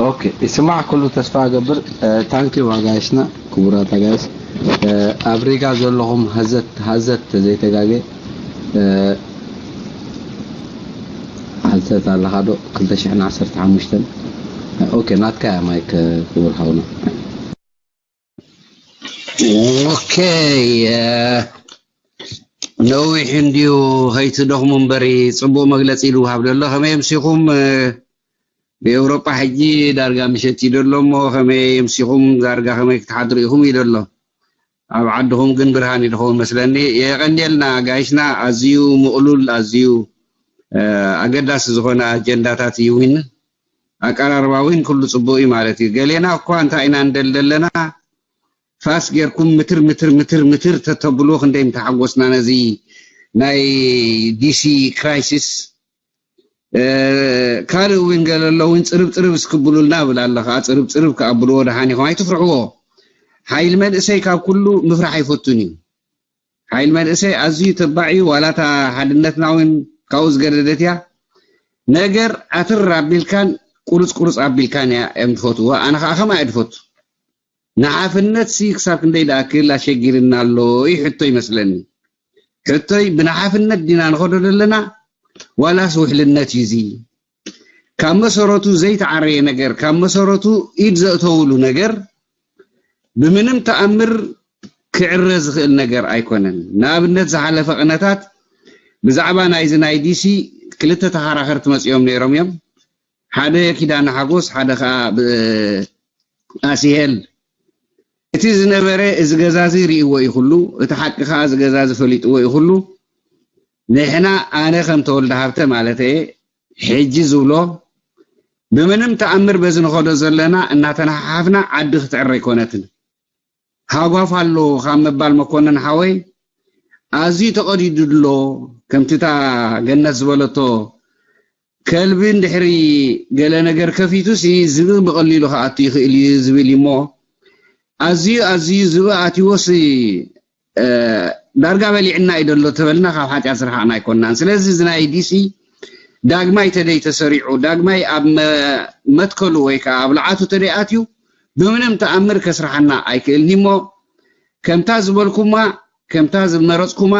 ኦኬ፣ ይስማዕ ኩሉ ተስፋ እገብር። ታንኪዩ ኣጋይሽና፣ ክቡራት ኣጋይሽ። ኣብ ሪጋ ዘለኹም ሀዘት ሀዘት ዘይተጋገ ሀዘት ኣለኻ ዶ? ክልተ ሽሕን ዓሰርተ ሓሙሽተን። ኦኬ፣ ናትካ እያ ማይክ ክቡር ሓውና። ኦኬ፣ ነዊሕ እንድዩ፣ ከይትደኽሙ እምበሪ። ጽቡቕ መግለጺ ኢሉ ሃብ ዘሎ። ከመይ ኣምሲኹም? ብኤውሮጳ ሕጂ ዳርጋ ምሸት እዩ ደሎ እሞ ከመይ ኣምሲኹም፣ ዳርጋ ከመይ ክትሓድሩ ኢኹም እዩ ደሎ። ኣብ ዓድኹም ግን ብርሃን እዩ ድኸውን መስለኒ። የቐንየልና ጋይሽና፣ ኣዝዩ ምቕሉል፣ ኣዝዩ ኣገዳሲ ዝኾነ ኣጀንዳታት እዩ ዊን ኣቀራርባ ዊን ኩሉ ጽቡቕ እዩ ማለት እዩ። ገሌና እኳ እንታይ ኢና ንደል ዘለና፣ ፋስ ጌርኩም ምትር ምትር ምትር ምትር ተተብሉ ክንደይ ምተሓጎስና ነዚ ናይ ዲሲ ክራይሲስ። ካልእ እውን ገለ ኣሎ እውን ጽርብ ጽርብ እስክብሉልና ብል ኣሎ ከዓ ጽርብ ጽርብ ክኣብልዎ ደሓን ኢኹም ኣይትፍርሕዎ። ሓይል መንእሰይ ካብ ኩሉ ምፍራሕ ኣይፈቱን እዩ። ሓይል መንእሰይ ኣዝዩ ተባዕ እዩ። ዋላ እታ ሓድነትና እውን ካብኡ ዝገደደት እያ። ነገር ኣትር ኣቢልካን ቁርፅ ቁርፅ ኣቢልካን እያ እዮም ዝፈትዎ። ኣነ ከዓ ከምኣ እየ ዝፈቱ። ንሓፍነት ሲ ክሳብ ክንደይ ደኣክል ኣሸጊርና ኣሎ እዩ ሕቶ ይመስለኒ። ሕቶይ ብንሓፍነት ዲና ንኸዶ ዘለና ዋላስ ውሕልነት እዩ እዚ? ካብ መሰረቱ ዘይተዓረየ ነገር፣ ካብ መሰረቱ ኢድ ዘእተውሉ ነገር ብምንም ተኣምር ክዕረ ዝኽእል ነገር ኣይኮነን። ንኣብነት ዝሓለፈ ቅነታት ብዛዕባ ናይዚ ናይ ዲሲ ክልተ ተኸራኸርቲ መፂኦም ነይሮም እዮም። ሓደ ኪዳነ ሓጎስ፣ ሓደ ከዓ ኣሲሄል። እቲ ዝነበረ እዚ ገዛዚ ርእይዎ እዩ ኩሉ፣ እቲ ሓቂ ከዓ እዚ ገዛዚ ፈሊጥዎ እዩ ኩሉ። ንሕና ኣነ ከም ተወልደ ሃብተ ማለት እየ ሕጂ ዝብሎ ብምንም ተኣምር በዚ ንኸዶ ዘለና እናተነሓሓፍና ዓዲ ክትዕረ ኣይኮነትን። ሃጓፍ ኣሎ ካብ ምባል መኮንን ሓወይ ኣዝዩ ተቐዲዱ ኣሎ። ከምቲ እታ ገነት ዝበለቶ ከልቢ እንድሕሪ ገለ ነገር ከፊቱ ሲ ዝብኢ ብቐሊሉ ክኣቱ ይኽእል እዩ ዝብል እዩ እሞ ኣዝዩ ኣዝዩ ዝብኢ ኣትይዎ ሲ ዳርጋ በሊዕና እዩ ደሎ ተበልና ካብ ሓጢኣት ዝረሓቕና ኣይኮንናን። ስለዚ እዚ ናይ ዲሲ ዳግማይ ተደይ ተሰሪዑ ዳግማይ ኣብ መትከሉ ወይ ከዓ ኣብ ልዓቱ ተደይ ኣትዩ ብምንም ተኣምር ከስርሓና ኣይክእልን እሞ ከምታ ዝበልኩማ ከምታ ዝመረፅኩማ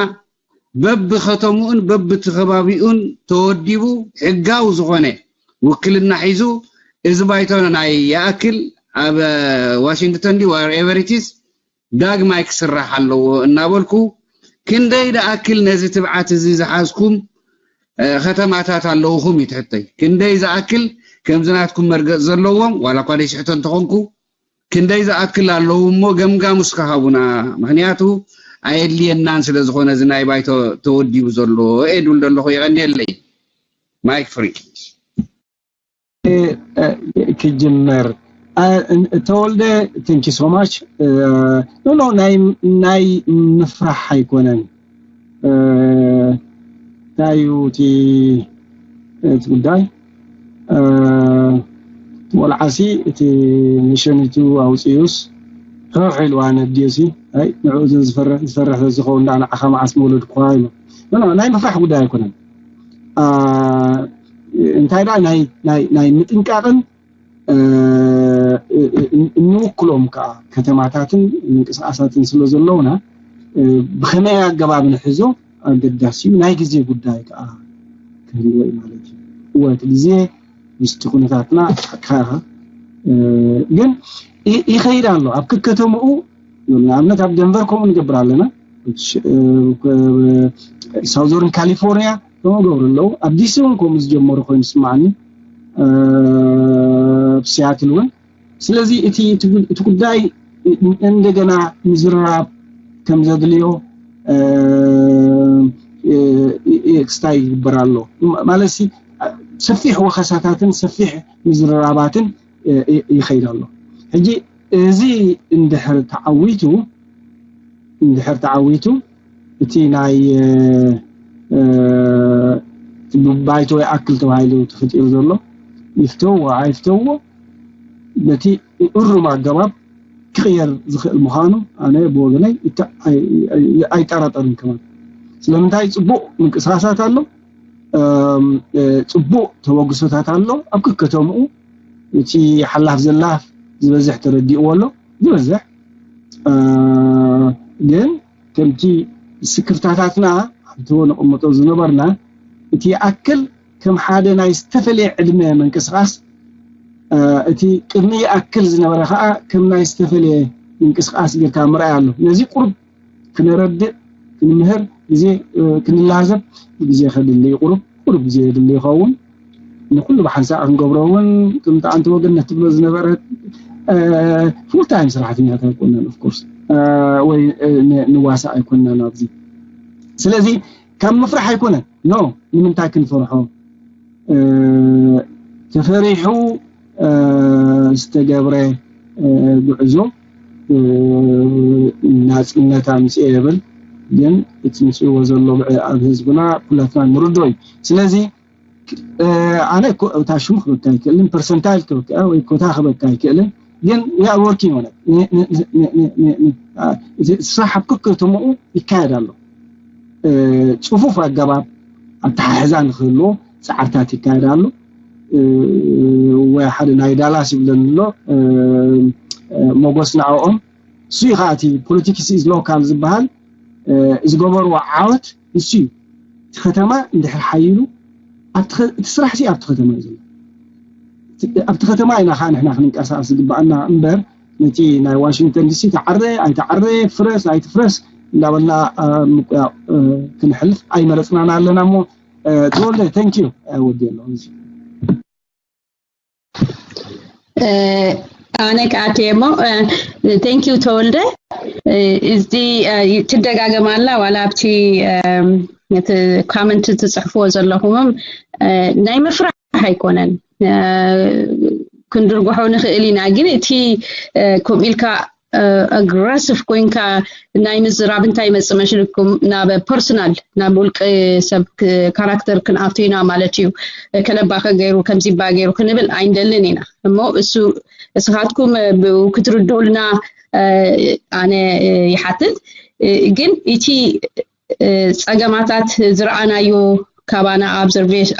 በብኸተምኡን በብትኸባቢኡን ተወዲቡ ሕጋዊ ዝኾነ ውክልና ሒዙ እዚ ባይቶ ናይ ይኣክል ኣብ ዋሽንግተን ዲ wherever it is ዳግማይ ክስራሕ ኣለዎ እናበልኩ ክንደይ ደኣክል ነዚ ትብዓት እዚ ዝሓዝኩም ከተማታት ኣለውኹም እዩ ትሕተይ። ክንደይ ዝኣክል ከምዚ ናትኩም መርገፅ ዘለዎም ዋላ እኳ ደይስሕቶ እንተኾንኩ ክንደይ ዝኣክል ኣለዉ እሞ ገምጋም እስከ ሃቡና። ምክንያቱ ኣየድልየናን ስለ ዝኾነ እዚ ናይ ባይቶ ተወዲቡ ዘሎ እየ ድብል ዘለኹ። የቐንየለይ። ማይክ ፍሪ። ክጅመር ተወልደ thank you so much no no ናይ ናይ ምፍራሕ ኣይኮነን እንታይ እዩ እቲ እቲ ጉዳይ ቆልዓሲ እቲ ንሸኒቱ ኣውፅኡስ ሕሕ ኢልዋ ነዲኡሲ ኣይ ንዕኡ ዝፈርሕ ዝፈርሕ ዝኸውን ዳ ንዓኻ መዓስ መውለድኩዋ ኢሉ no no ናይ ምፍራሕ ጉዳይ ኣይኮነን እንታይ ዳ ናይ ናይ ናይ ምጥንቃቕን እንውክሎም ከዓ ከተማታትን ምንቅስቃሳትን ስለ ዘለውና ብኸመይ ኣገባብ ንሕዞ ኣገዳሲ እዩ ናይ ግዜ ጉዳይ ከዓ ክህልዎ እዩ ማለት እዩ እወ እቲ ግዜ ምስቲ ኩነታትና ሓቅኻ ኢኻ ግን ይኸይድ ኣሎ ኣብ ክከተምኡ ንኣብነት ኣብ ደንቨር ከምኡ ንገብር ኣለና ሳውዘርን ካሊፎርኒያ ከምኡ ገብሩ ኣለዉ ኣብ ዲሲ እውን ከምኡ ዝጀመሩ ኮይኑ ስማዓኒ ኣብ ሲያትል እውን ስለዚ እቲ እቲ ጉዳይ እንደገና ምዝርራብ ከም ዘድልዮ ክስታይ ይግበር ኣሎ ማለት ሰፊሕ ወኸሳታትን ሰፊሕ ምዝርራባትን ይኸይድ ኣሎ ሕጂ እዚ እንድሕር ተዓዊቱ እንድሕር ተዓዊቱ እቲ ናይ ባይቶ ይኣክል ተባሂሉ ተፈጢሩ ዘሎ ይፍተዎ ኣይፍተዎ በቲ እሩም ኣገባብ ክቕየር ዝኽእል ምዃኑ ኣነ ብወገነይ ኣይጠራጠርን ከማን ስለምንታይ ፅቡቕ ምንቅስቃሳት ኣሎ ፅቡቕ ተበግሶታት ኣሎ ኣብ ክከተምኡ እቲ ሓላፍ ዘላፍ ዝበዝሕ ተረዲእዎ ኣሎ። ዝበዝሕ ግን ከምቲ ስክፍታታትና ኣብቲ ነቐምጦ ዝነበርና፣ እቲ ይኣክል ከም ሓደ ናይ ዝተፈለየ ዕድመ ምንቅስቃስ፣ እቲ ቅድሚ ይኣክል ዝነበረ ከዓ ከም ናይ ዝተፈለየ ምንቅስቃስ ጌርካ ምርኣይ ኣሎ። ነዚ ቁሩብ ክነረድእ፣ ክንምህር፣ ግዜ ክንላዘብ ግዜ ከድሊ እዩ። ቁሩብ ቁሩብ ግዜ የድሊ ይኸውን። ንኩሉ ብሓንሳእ ክንገብሮ እውን ከምቲ ኣንቲ ወገን ነትብሎ ዝነበረ ፉል ታይም ስራሕተኛታት ኣይኮነን። ኦፍኮርስ ወይ ንዋሳእ ኣይኮንና ናብዚ። ስለዚ ካብ ምፍራሕ ኣይኮነን። ኖ፣ ንምንታይ ክንፈርሖ? ተፈሪሑ ዝተገብረ ጉዕዞ ናፅነት ኣምፅኦ የብል። ግን እቲ ምፅእዎ ዘሎ ኣብ ህዝብና ኩላትና ንርዶ እዩ። ስለዚ ኣነ እታ ሽሙ ክበካ ኣይክእልን፣ ፐርሰንታይል ክበካ ወይ ኮታ ክበካ ኣይክእልን። ግን ያ ወርኪንግ ሆነ ስራሕ ኣብ ክክተምኡ ይካየድ ኣሎ። ፅፉፍ ኣገባብ ኣተሓሕዛ ንክህልዎ ፃዕርታት ይካየድ ኣሎ። ወይ ሓደ ናይ ዳላስ ይብለን ኣሎ፣ ሞጎስ ንዕኦም። እሱ እዩ ከዓ እቲ ፖለቲክስ ኢዝ ሎካል ዝበሃል ዝገበርዎ ዓወት እሱ እዩ። እቲ ከተማ እንድሕር ሓይሉ እቲ ስራሕ ኣብቲ ከተማ እዩ ዘሎ። ኣብቲ ከተማ ኢና ከዓ ንሕና ክንንቀሳቀስ ዝግባኣና እምበር ነቲ ናይ ዋሽንግተን ዲሲ ተዓረ ኣይተዓረ፣ ፍረስ ኣይትፍረስ እንዳበልና ምቁያቕ ክንሕልፍ ኣይመረፅናን ኣለና። እሞ ተወልደ፣ ተንኪዩ። ወዲ ኣለኹ። ኣነ ክኣትየ እሞ፣ ቴንኪዩ ተወልደ። እዚ ትደጋገም ኣላ ዋላ ኣብቲ እቲ ካመንት ትፅሕፍዎ ዘለኹምም ናይ ምፍራሕ ኣይኮነን። ክንድርግሖ ንኽእል ኢና፣ ግን እቲ ከምኡ ኢልካ ኣግረሲቭ ኮይንካ ናይ ምዝራብ እንታይ ይመፅእ መሽልኩም ናብ ፐርሶናል፣ ናብ ውልቂ ሰብ ካራክተር ክንኣቱ ኢና ማለት እዩ። ከለባኸ ገይሩ ከምዚባ ገይሩ ክንብል ኣይንደልን ኢና። እሞ እሱ እስኻትኩም ክትርድኡልና ኣነ ይሓትት። ግን እቲ ፀገማታት ዝረኣናዮ፣ ካባና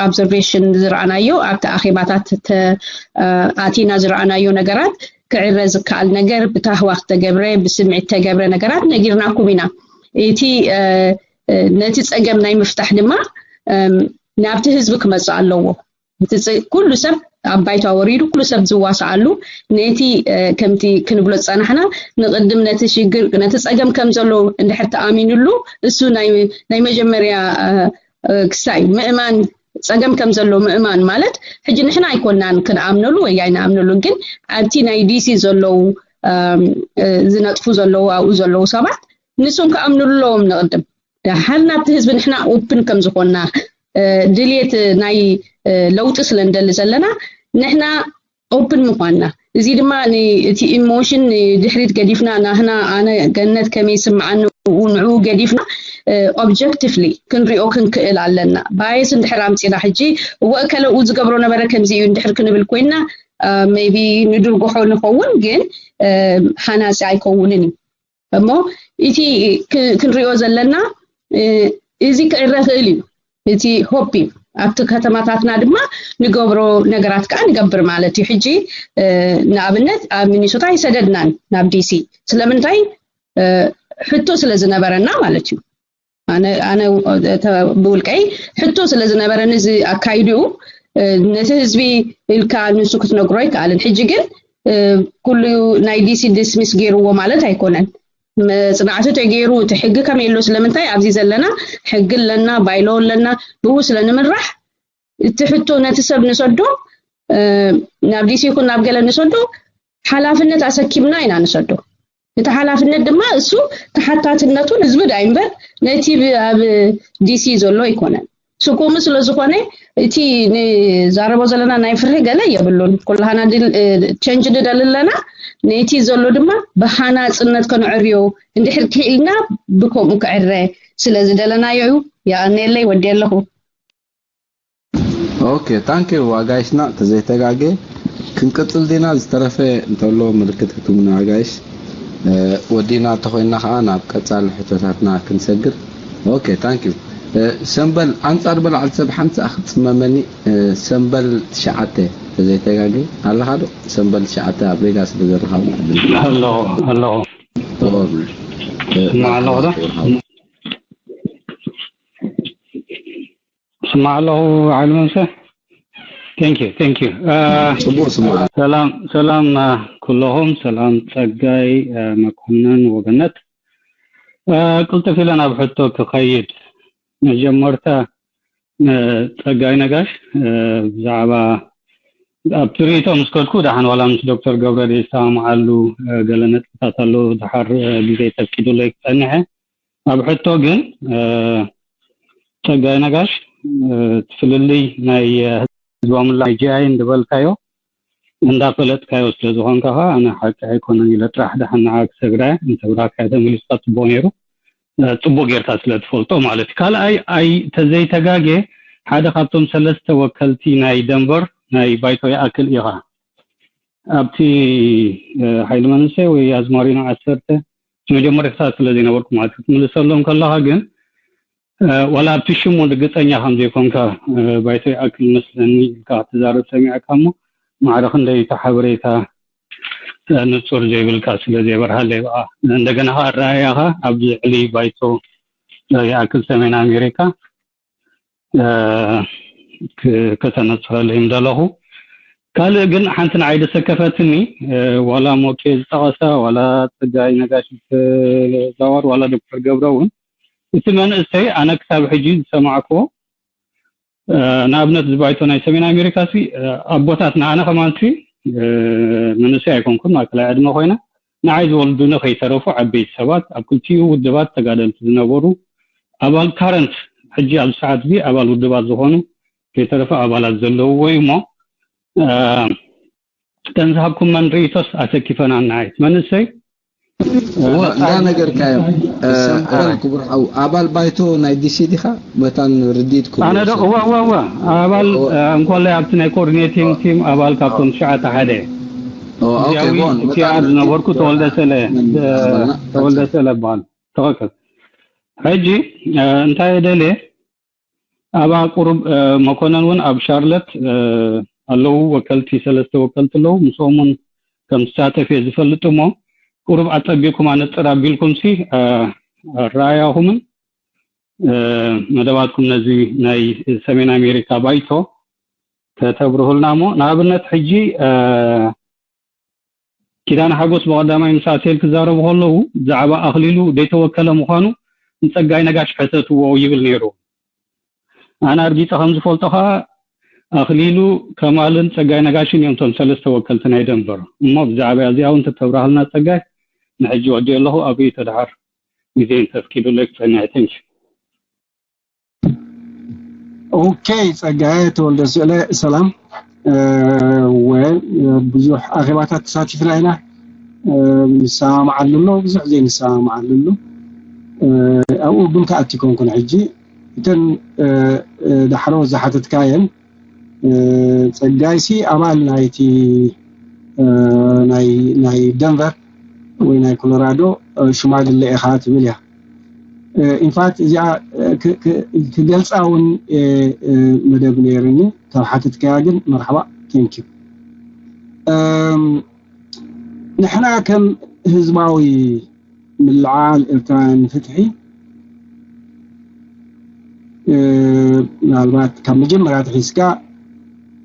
ኣብዘርቬሽን ዝረኣናዮ፣ ኣብቲ ኣኼባታት ኣቲና ዝረኣናዮ ነገራት ክዕረ ዝከኣል ነገር ብታህዋ ክተገብረ ብስምዒት ተገብረ ነገራት ነጊርናኩም ኢና። እቲ ነቲ ፀገም ናይ ምፍታሕ ድማ ናብቲ ህዝቢ ክመፅእ ኣለዎ። ኩሉ ሰብ ኣብ ባይታ ወሪዱ ኩሉ ሰብ ዝዋስኣሉ፣ ነቲ ከምቲ ክንብሎ ዝፀናሕና ንቅድም ነቲ ሽግር ነቲ ፀገም ከም ዘሎ እንድሕር ተኣሚኑሉ እሱ ናይ መጀመርያ ክሳይ ምእማን፣ ፀገም ከም ዘሎ ምእማን ማለት ሕጂ ንሕና ኣይኮናን ክንኣምነሉ ወይ ኣይንኣምነሉ፣ ግን ኣብቲ ናይ ዲሲ ዘለዉ ዝነጥፉ ዘለዉ ኣብኡ ዘለዉ ሰባት ንሶም ክኣምኑሉ ኣለዎም ንቅድም። ደሓር ናብቲ ህዝቢ ንሕና ኦፕን ከም ዝኾንና፣ ድልየት ናይ ለውጢ ስለ ንደሊ ዘለና ንሕና ኦፕን ምዃንና፣ እዚ ድማ እቲ ኢሞሽን ድሕሪት ገዲፍና ናህና ኣነ ገነት ከመይ ይስምዓኒ ንዑ ገዲፍና ኦብጀክቲቭሊ ክንሪኦ ክንክእል ኣለና። ባየስ እንድሕር ኣምፂና ሕጂ እወ ከለኡ ዝገብሮ ነበረ ከምዚ እዩ እንድሕር ክንብል ኮይንና ሜቢ ንድርግሖ ንኸውን፣ ግን ሃናፂ ኣይከውንን እዩ። እሞ እቲ ክንሪኦ ዘለና እዚ ክዕረ ክእል እዩ። እቲ ሆፕ እዩ። ኣብቲ ከተማታትና ድማ ንገብሮ ነገራት ከዓ ንገብር ማለት እዩ። ሕጂ ንኣብነት ኣብ ሚኒሶታ ኣይሰደድናን ናብ ዲሲ። ስለምንታይ? ሕቶ ስለ ዝነበረና ማለት እዩ። ኣነ ብውልቀይ ሕቶ ስለ ዝነበረኒ እዚ ኣካይድኡ ነቲ ህዝቢ ኢልካ ንሱ ክትነግሮ ኣይከኣልን። ሕጂ ግን ኩሉ ናይ ዲሲ ዲስሚስ ገይርዎ ማለት ኣይኮነን። መፅናዕቲ ተገይሩ እቲ ሕጊ ከመይ ኣሎ? ስለምንታይ ኣብዚ ዘለና ሕጊ ኣለና፣ ባይሎ ኣለና፣ ብኡ ስለ ንምራሕ እቲ ሕቶ ነቲ ሰብ ንሰዶ ናብ ዲሲ ይኹን ናብ ገለ ንሰዶ ሓላፍነት ኣሰኪምና ኢና ንሰዶ። እቲ ሓላፍነት ድማ እሱ ተሓታትነቱ ንህዝቢ ዳይ እምበር ነቲ ኣብ ዲሲ ዘሎ ኣይኮነን። ስቁሙ ስለ ዝኾነ እቲ ንዛረቦ ዘለና ናይ ፍርሂ ገለ የብሉን። ኩላህና ቸንጅ ንደሊ ኣለና። ነቲ ዘሎ ድማ ብሃናፅነት ከነዕርዮ እንድሕር ክኢልና ብከምኡ ክዕረ ስለ ዝደለናዮ እዩ። የቐንየለይ፣ ወዲ ኣለኹ። ኦኬ፣ ታንክ ዩ ኣጋይሽና። ተዘይተጋጌ ክንቅፅል ዲና? ዝተረፈ እንተሎ ምልክት ክትቡና ኣጋይሽ። ወዲና እንተኮይና ከዓ ናብ ቀፃሊ ሕቶታትና ክንሰግር። ኦኬ፣ ታንክ ዩ። ሰምበል ኣንጻር በላዕል ሰብ ሓንቲ ክትጽመመኒ። ሰምበል ትሽዓተ ተዘይተጋገ ኣለኻ ዶ? ሰምበል ትሽዓተ ኣብ ሪጋ ስለ ዘለኻ። ኣለኹ ኣለኹ። ስማዕ ኣለኹ ዶ? ስማዕ ኣለኹ። ዓሊ መምሰ። Thank you, thank you. ጽቡቅ ስማዕ። ሰላም ሰላም ኩለኹም። ሰላም ጸጋይ፣ መኮንን፣ ወገነት። ቅልጥፍ ኢለ ናብ ሕቶ ክኸይድ። መጀመርታ ጸጋይ ነጋሽ፣ ብዛዕባ ኣብቲ ርእይቶ ምስ ከድኩ፣ ደሓን ዋላ ምስ ዶክተር ገብረ ዘይሰማምዓሉ ገለ ነጥብታት ኣሎ። ድሓር ግዜ ተፍቂዱለይ ክጸንሐ። ኣብ ሕቶ ግን ጸጋይ ነጋሽ፣ እቲ ፍልልይ ናይ ህዝባዊ ምላሽ፣ ናይ ጂኣይን ዝበልካዮ እንዳፈለጥካዮ ስለ ዝኾንካ ኸዓ፣ ኣነ ሓቂ ኣይኮነን ኢለ ጥራሕ ደሓን ንዓ ክሰግዳ እየ። እንተብራካዮ ተመሊስካ ጽቡቕ ነይሩ። ጽቡቕ ጌርካ ስለ ትፈልጦ ማለት እዩ። ካልኣይ፣ ኣይ ተዘይተጋጌ፣ ሓደ ካብቶም ሰለስተ ወከልቲ ናይ ደንቨር ናይ ባይቶ ይኣክል ኢኻ። ኣብቲ ሓይሊ መንእሰይ ወይ ኣዝማሪኖ ዓሰርተ መጀመርታ ስለ ዘይነበርኩ ማለት እዩ። ክትምልሰሎም ከለኻ ግን፣ ዋላ ኣብቲ ሽሙ ርግጸኛ ከም ዘይኮንካ፣ ባይቶ ይኣክል መስለኒ ኢልካ ክትዛረብ ሰሚዐካ እሞ፣ ማዕረ ክንደይ እቲ ሓበሬታ ንጹር ዘይብልካ ስለ ዘይበርሃለይ፣ በኣ እንደገና ኸኣ ኣረኣእያኻ ኣብ ልዕሊ ባይቶ ይኣክል ሰሜን ኣሜሪካ፣ እ፣ ክ-፣ ከተነጽረለይ ምደለኹ። ካልእ ግን ሓንቲ ንዓይ ደሰከፈትኒ፣ እ፣ ዋላ ሞኬ ዝጠቐሳ፣ ዋላ ጸጋይ ነጋሽ ዝተዛወር፣ ዋላ ዶክተር ገብረ እውን፣ እቲ መንእሰይ ኣነ ክሳብ ሕጂ ዝሰማዕክዎ፣ እ፣ ንኣብነት እዚ ባይቶ ናይ ሰሜን ኣሜሪካ ሲ፣ እ፣ ኣቦታትና፣ ኣነ ከማን ሲ፣ እ፣ መንእሰይ ኣይኮንኩን፣ ማእከላይ ዕድመ ኮይነ፣ ንዓይ ዝወልዱኒ ከይተረፉ ዓበይቲ ሰባት፣ ኣብ ክልቲኡ ውድባት ተጋደልቲ ዝነበሩ፣ ኣባል ካረንት፣ ሕጂ ኣብዚ ሰዓት እዚ ኣባል ውድባት ዝኾኑ ከይተረፈ ኣባላት ዘለውዎ እዩ እሞ፣ እ፣ ከም ዝሃብኩመን ርእይቶስ ኣሰኪፈናና። ኣይ መንእሰይ፣ እ፣ እወ፣ ነጻ እንዳነገርካዮም፣ እ፣ ሰምዓኒ። ክቡር ሓው፣ ኣባል ባይቶ ናይ ዲሲ ዲኻ? መታን ርድኢት ክቡር ኣነ ዶ? ሰብ። እወ፣ እወ፣ እወ። ኣባል፣ እወ። እ፣ እንኮላይ ኣብቲ ናይ ኮኦርዲኔቲንግ ቲም ኣባል ካብቶም ትሽዓተ ሓደ። ኦ፣ ኦኬ፣ ግዜያዊ ቦን፣ ቲ ኣር መታን ዝነበርኩ ርድኢት ተወልደ ሰለ፣ እ፣ ኣባልና ተወልደ ሰለ እበሃል። ትኽክል። ሕጂ፣ እ፣ እንታይ እየ ደልየ? ኣብ ቁሩብ፣ እ፣ መኮነን እውን ኣብ ሻርለት፣ እ፣ ኣለዉ፣ ወከልቲ፣ ሰለስተ ወከልቲ ኣለዉ። ምስኦም እውን ከም ዝሳተፍ እየ ዝፈልጥ እሞ፣ ቁሩብ ኣጸቢቕኩም ኣነጽር ኣቢልኩም ሲ፣ እ፣ ኣረኣእያኹምን፣ እ፣ መደባትኩም ነዚ ናይ ሰሜን ኣሜሪካ ባይቶ ከተብርሁልና እሞ፣ ንኣብነት ሕጂ፣ እ፣ ኪዳነ ሓጎስ ብቐዳማይ ምስ ኣሴል ክዛረቡ ከለዉ፣ ብዛዕባ ኣኽሊሉ ዘይተወከለ ምዃኑ ንጸጋይ ነጋሽ ሕተትዎ ይብል ነይሩ። ኣነ ኣርጊጸ ከም ዝፈልጦ ኸኣ፣ ኣኽሊሉ ከማልን ጸጋይ ነጋሽን እዮም እቶም ሰለስተ ወከልቲ ናይ ደንቨር። እሞ ብዛዕባ እዚኣ እውን ተተብራህልና ጸጋይ፣ ንሕጂ ወዲኦ ኣለኹ፣ ኣብ ርእይቶ ደሓር ግዜ እንተፍቂዱለይ ክጸንሕ። Thank you። ኦኬ፣ ጸጋዬ ተወልደ ስእለ፣ ሰላም። እ፣ ወ-፣ ብዙሕ ኣኼባታት ተሳቲፍና ኢና። እ፣ ንሰማማዓሉ ኣሎ፣ ብዙሕ ዘይንሰማማዓሉ ኣሎ። እ፣ ኣብኡ ግን ክኣቲ ኮንኩን። ሕጂ እተን፣ እ፣ እ፣ ዳሕሮ ዝሓተትካየን፣ እ፣ ጸጋይሲ ኣባል ናይቲ፣ እ፣ ናይ፣ ናይ ደንቨር ወይ ናይ ኮሎራዶ፣ እ፣ ሽማግለ ኢኻ ትብል እያ። እ፣ ኢንፋክት እዚኣ፣ እ፣ ክ-፣ ክ-፣ ክገልጻ እውን፣ እ፣ እ፣ መደብ ነይርኒ። ካብ ሓተትካያ ግን መርሓባ፣ ቴንክ ዩ። እም፣ ንሕና ከም ህዝባዊ ምልዓል ኤርትራውያን ንፍትሒ፣ እ፣ ምናልባት ካብ መጀመርያ ኣትሒዝካ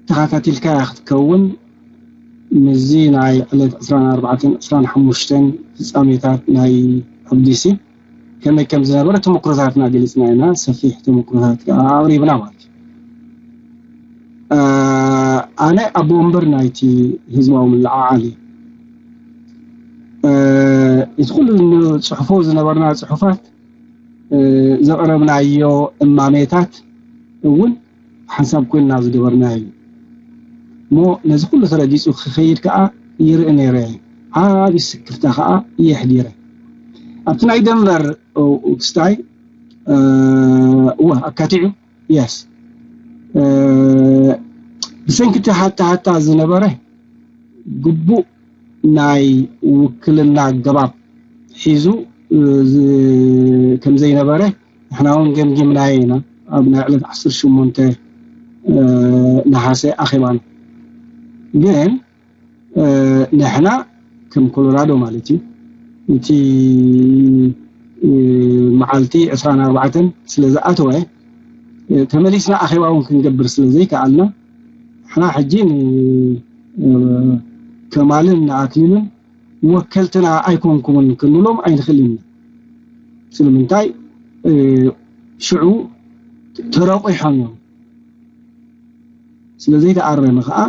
ተኸታቲልካያ ክትከውን፣ ምስዚ ናይ ዕለት ዕስራን ኣርባዕተን ዕስራን ሓሙሽተን ፍጻሜታት ናይ ኣብ ዲሲ ከመይ ከም ዝነበረ ተመክሮታትና ገሊጽና ኢና። ሰፊሕ ተመክሮታት ከኣ ኣቕሪብና ማለት እዩ። እ፣ ኣነ ኣቦ ወንበር ናይቲ ህዝባዊ ምልዕዓል እየ። እ፣ እቲ ኩሉ ንጽሕፎ ዝነበርና ጽሑፋት፣ እ፣ ዘቕረብናዮ እማሜታት እውን ሓንሳብ ኮይንና ዝገበርናዮ እዩ። እሞ ነዚ ኩሉ ተረጊጹ ክኸይድ ከኣ ይርኢ ነይረ። ዓቢ ስክፍታ ከኣ የሕዲረ። ኣብቲ ናይ ደንቨር፣ ኦ፣ ክስታይ፣ እ፣ እወ፣ ኣካቲዑ፣ የስ። እ፣ ብሰንኪ እቲ ሃታ ሃታ ዝነበረ ግቡእ ናይ ውክልና ኣገባብ ሒዙ፣ እ፣ ዝ-፣ ከም ዘይነበረ ንሕና እውን ገምጊምናዮ ኢና ኣብ ናይ ዕለት ዓሰርተ ሸሞንተ ነሓሰ ኣኼባና። ግን ንሕና ከም ኮሎራዶ ማለት እዩ፣ እቲ መዓልቲ ዕስራን ኣርባዕተን ስለ ዝኣተወ፣ ተመሊስና ኣኼባ እውን ክንገብር ስለ ዘይከኣልና፣ ንሕና ሕጂ ንከማልን ንኣክሊልን ወከልትና ኣይኮንኩምን ክንብሎም ኣይንኽእልን ኢና። ስለምንታይ ሽዑ ተረቑሖም እዮም። ስለ ዘይተኣረመ ከዓ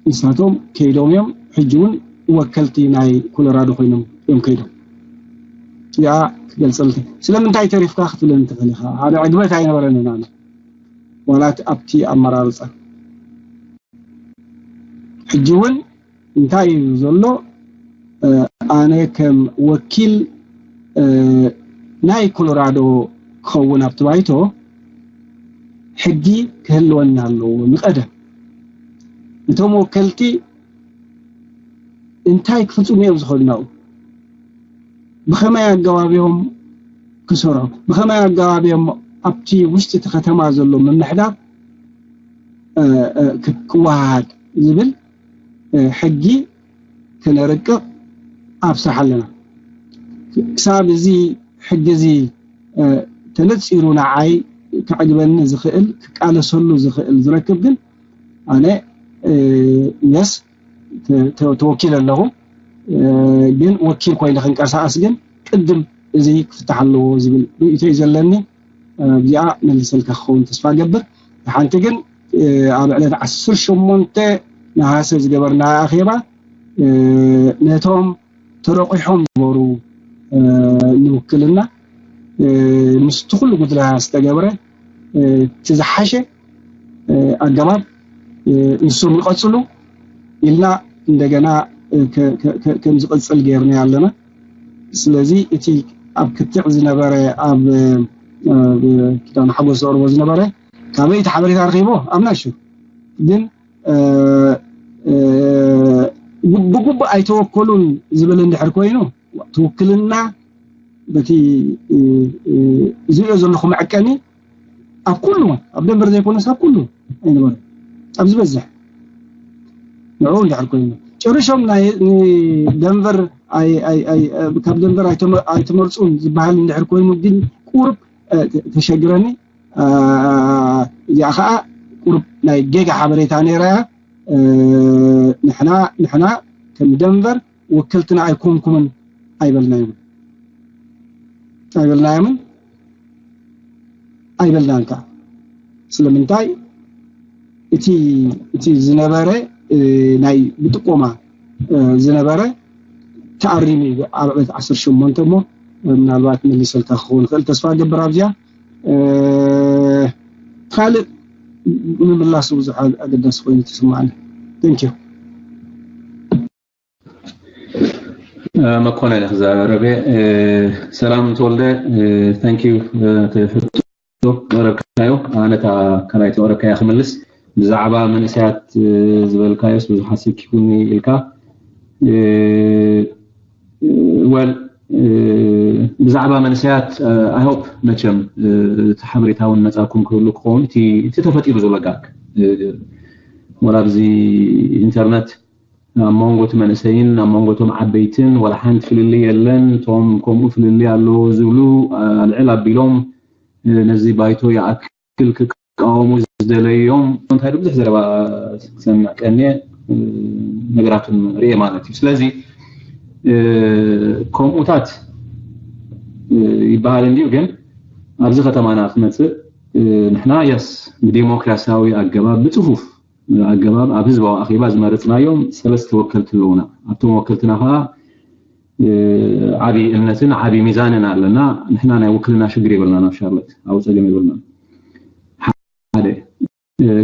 ንሳቶም ከይዶም እዮም። ሕጂ እውን ወከልቲ ናይ ኮሎራዶ ኮይኖም እዮም ከይዶም። እዚኣ ክገልፀልካ። ስለምንታይ ተሪፍካ ክትብለኒ ትኽእል ኢኻ። ሓደ ዕግበት ኣይነበረንን ኣነ ዋላ ኣብቲ ኣመራርፃ። ሕጂ እውን እንታይ እዩ ዘሎ? ኣነ ከም ወኪል ናይ ኮሎራዶ ክኸውን ኣብቲ ባይቶ ሕጊ ክህልወና ኣለዎ። ንቐደም እቶም ወከልቲ እንታይ ክፍፅሙ እዮም ዝኸዱ ናብኡ? ብኸመይ ኣገባብ እዮም ክሰርሑ? ብኸመይ ኣገባብ እዮም ኣብቲ ውሽጢ እቲ ከተማ ዘሎ ምምሕዳር ክወሃሃድ ዝብል ሕጊ ከነርቅቕ ኣብ ስራሕ ኣለና። ክሳብ እዚ ሕጊ እዚ ተነፂሩ ንዓይ ከዕግበኒ ዝኽእል፣ ክቃለሰሉ ዝኽእል ዝረክብ ግን ኣነ የስ ተወኪለ ኣለኹ። ግን ወኪል ኮይነ ክንቀሳቀስ ግን ቅድም እዚ ክፍታሕ ኣለዎ ዝብል ርእይቶ እዩ ዘለኒ። እዚኣ መልሰልካ ክኸውን ተስፋ ገብር። ሓንቲ ግን ኣብ ዕለት ዓሰርተ ሸሞንተ ነሃሰ ዝገበርና ኣኼባ ነቶም ተረቂሖም ዝበሩ ንውክልና ምስቲ ኩሉ ጉድለ ዝተገብረ እቲ ዝሓሸ ኣገባብ ንሶም ይቐፅሉ ኢልና እንደገና ከም ዝቐፅል ገይርና ኣለና። ስለዚ እቲ ኣብ ክትዕ ዝነበረ ኣብ ኪዳነ ሓጎስ ዘቕርቦ ዝነበረ ካበይ እቲ ሓበሬታ ረኺቦ ኣብ ናሹ ግን ብግቡእ ኣይተወከሉን ዝብል እንድሕር ኮይኑ ትውክልና በቲ ዝሪኦ ዘለኹ መዐቀኒ ኣብ ኩሉ ኣብ ደንበር ዘይኮነስ ኣብ ኩሉ ኣይነበረ ኣብ ዝበዝሕ ንዕኡ እንድሕር ኮይኑ ጨሪሾም ናይ ደንቨር ካብ ደንቨር ኣይተመርፁን ዝበሃል እንድሕር ኮይኑ ግን ቁሩብ ተሸግረኒ። እዚኣ ከዓ ቁሩብ ናይ ጌጋ ሓበሬታ ነይራ እያ። ንሕና ንሕና ከም ደንቨር ወከልትና ኣይኮንኩምን ኣይበልናዮምን ኣይበልናዮምን ኣይበልናን ከዓ ስለምንታይ እቲ እቲ ዝነበረ ናይ ብጥቆማ ዝነበረ ተኣሪሙ እዩ ኣብ ዕለት ዓሰርተ ሸሞንተ እሞ ምናልባት መሊሰልካ ክኸውን ይኽእል ተስፋ ገብር ኣብዚኣ ካልእ ምምላስ ብዙሕ ኣገዳሲ ኮይኑ ተስማዕኒ thank you መኮነ ክዛረበ ሰላም ተወልደ thank you ተሕቶ ቀረብካዮ ኣነታ ካልኣይ ተቐረብካያ ክምልስ ብዛዕባ መንእሰያት ዝበልካዮስ ብዙሓት ሰኪፉኒ ኢልካ ወል ብዛዕባ መንእሰያት I hope መቸም እቲ ሓበሬታ እውን መፃኩም ክህሉ ክኸውን እቲ ተፈጢሩ ዘሎ ጋክ ወላ ኣብዚ ኢንተርነት ኣብ መንጎ እቲ መንእሰይን ኣብ መንጎ እቶም ዓበይትን ወላ ሓንቲ ፍልልይ የለን። እቶም ከምኡ ፍልልይ ኣለዎ ዝብሉ ኣልዕል ኣቢሎም ነዚ ባይቶ ይኣክል ክቃወሙ ዝደለዮም እንታይ ብዙሕ ዘረባ ክሰምዕ ቀንየ ነገራቱን ርኤ ማለት እዩ። ስለዚ ከምኡታት ይበሃል እንድዩ፣ ግን ኣብዚ ከተማና ክመፅእ ንሕና የስ ብዲሞክራሲያዊ ኣገባብ ብፅፉፍ ኣገባብ ኣብ ህዝባዊ ኣኼባ ዝመረፅናዮም ሰለስተ ወከልቲ ኣለዉና። ኣብቶም ወከልትና ከዓ ዓብዪ እምነትን ዓብዪ ሚዛንን ኣለና። ንሕና ናይ ውክልና ሽግር የብልናን ኣብ ሻርለት፣ ኣብ ፀገም የብልናን። ሓደ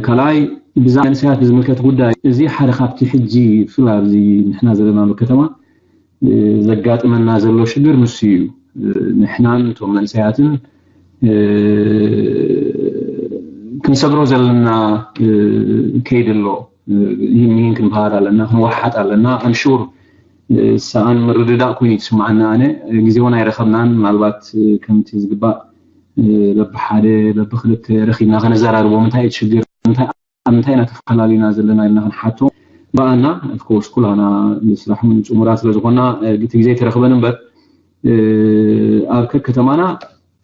ካልኣይ ብዛዕባ መንእሰያት ብዝምልከት ጉዳይ እዚ ሓደ ካብቲ ሕጂ ፍላ ኣብዚ ንሕና ዘለናሉ ከተማ ዘጋጥመና ዘሎ ሽግር ንሱ እዩ። ንሕናን እቶም መንእሰያትን ክንሰብሮ ዘለና ከይዲ ኣሎ። ይህን ይህን ክንበሃል ኣለና፣ ክንወሓጥ ኣለና። ኣምሹር ሰኣን ምርድዳእ ኮይኑ ይስማዓና። ኣነ ግዜ እውን ኣይረኸብናን። ምናልባት ከምቲ ዝግባእ በብሓደ በብክልተ ረኺብና ከነዘራርቦም፣ እንታይ እዩ ሽግር፣ እንታይ ኣብ ምንታይ ኢና ተፈላሊና ዘለና ኢልና ክንሓቶ በኣና። Of course ኩላና ንስራሕ እውን ፅሙራት ስለ ዝኾና እቲ ግዜ ተረኽበን እምበር፣ ኣብ ከከተማና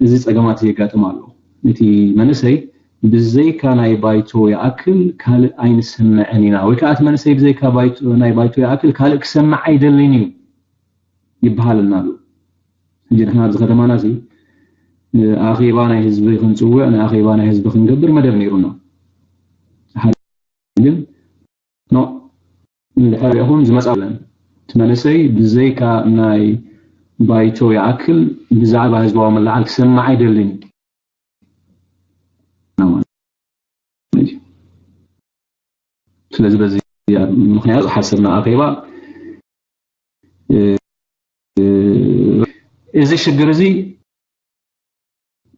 እዚ ፀገማት የጋጥም ኣሎ። እቲ መንእሰይ ብዘይካ ናይ ባይቶ ይኣክል ካልእ ኣይንሰምዕን ኢና፣ ወይ ከዓ እቲ መንእሰይ ብዘይካ ናይ ባይቶ ይኣክል ካልእ ክሰምዕ ኣይደልን እዩ ይበሃልና ኣሎ። ሕጂ ንሕና ኣብዚ ከተማና እዚ ኣኼባ ናይ ህዝቢ ክንፅውዕ፣ ንኣኼባ ናይ ህዝቢ ክንገብር መደብ ነይሩና። ሓደ ግን ኖ እንድሕር ሪእኹም ዝመፃ የለን። እቲ መንእሰይ ብዘይካ ናይ ባይቶ ይኣክል ብዛዕባ ህዝባዊ ምልዓል ክሰምዕ ኣይደልን እዩ። ስለዚ በዚ ምክንያት ዝሓሰብና ኣኼባ እዚ ሽግር እዚ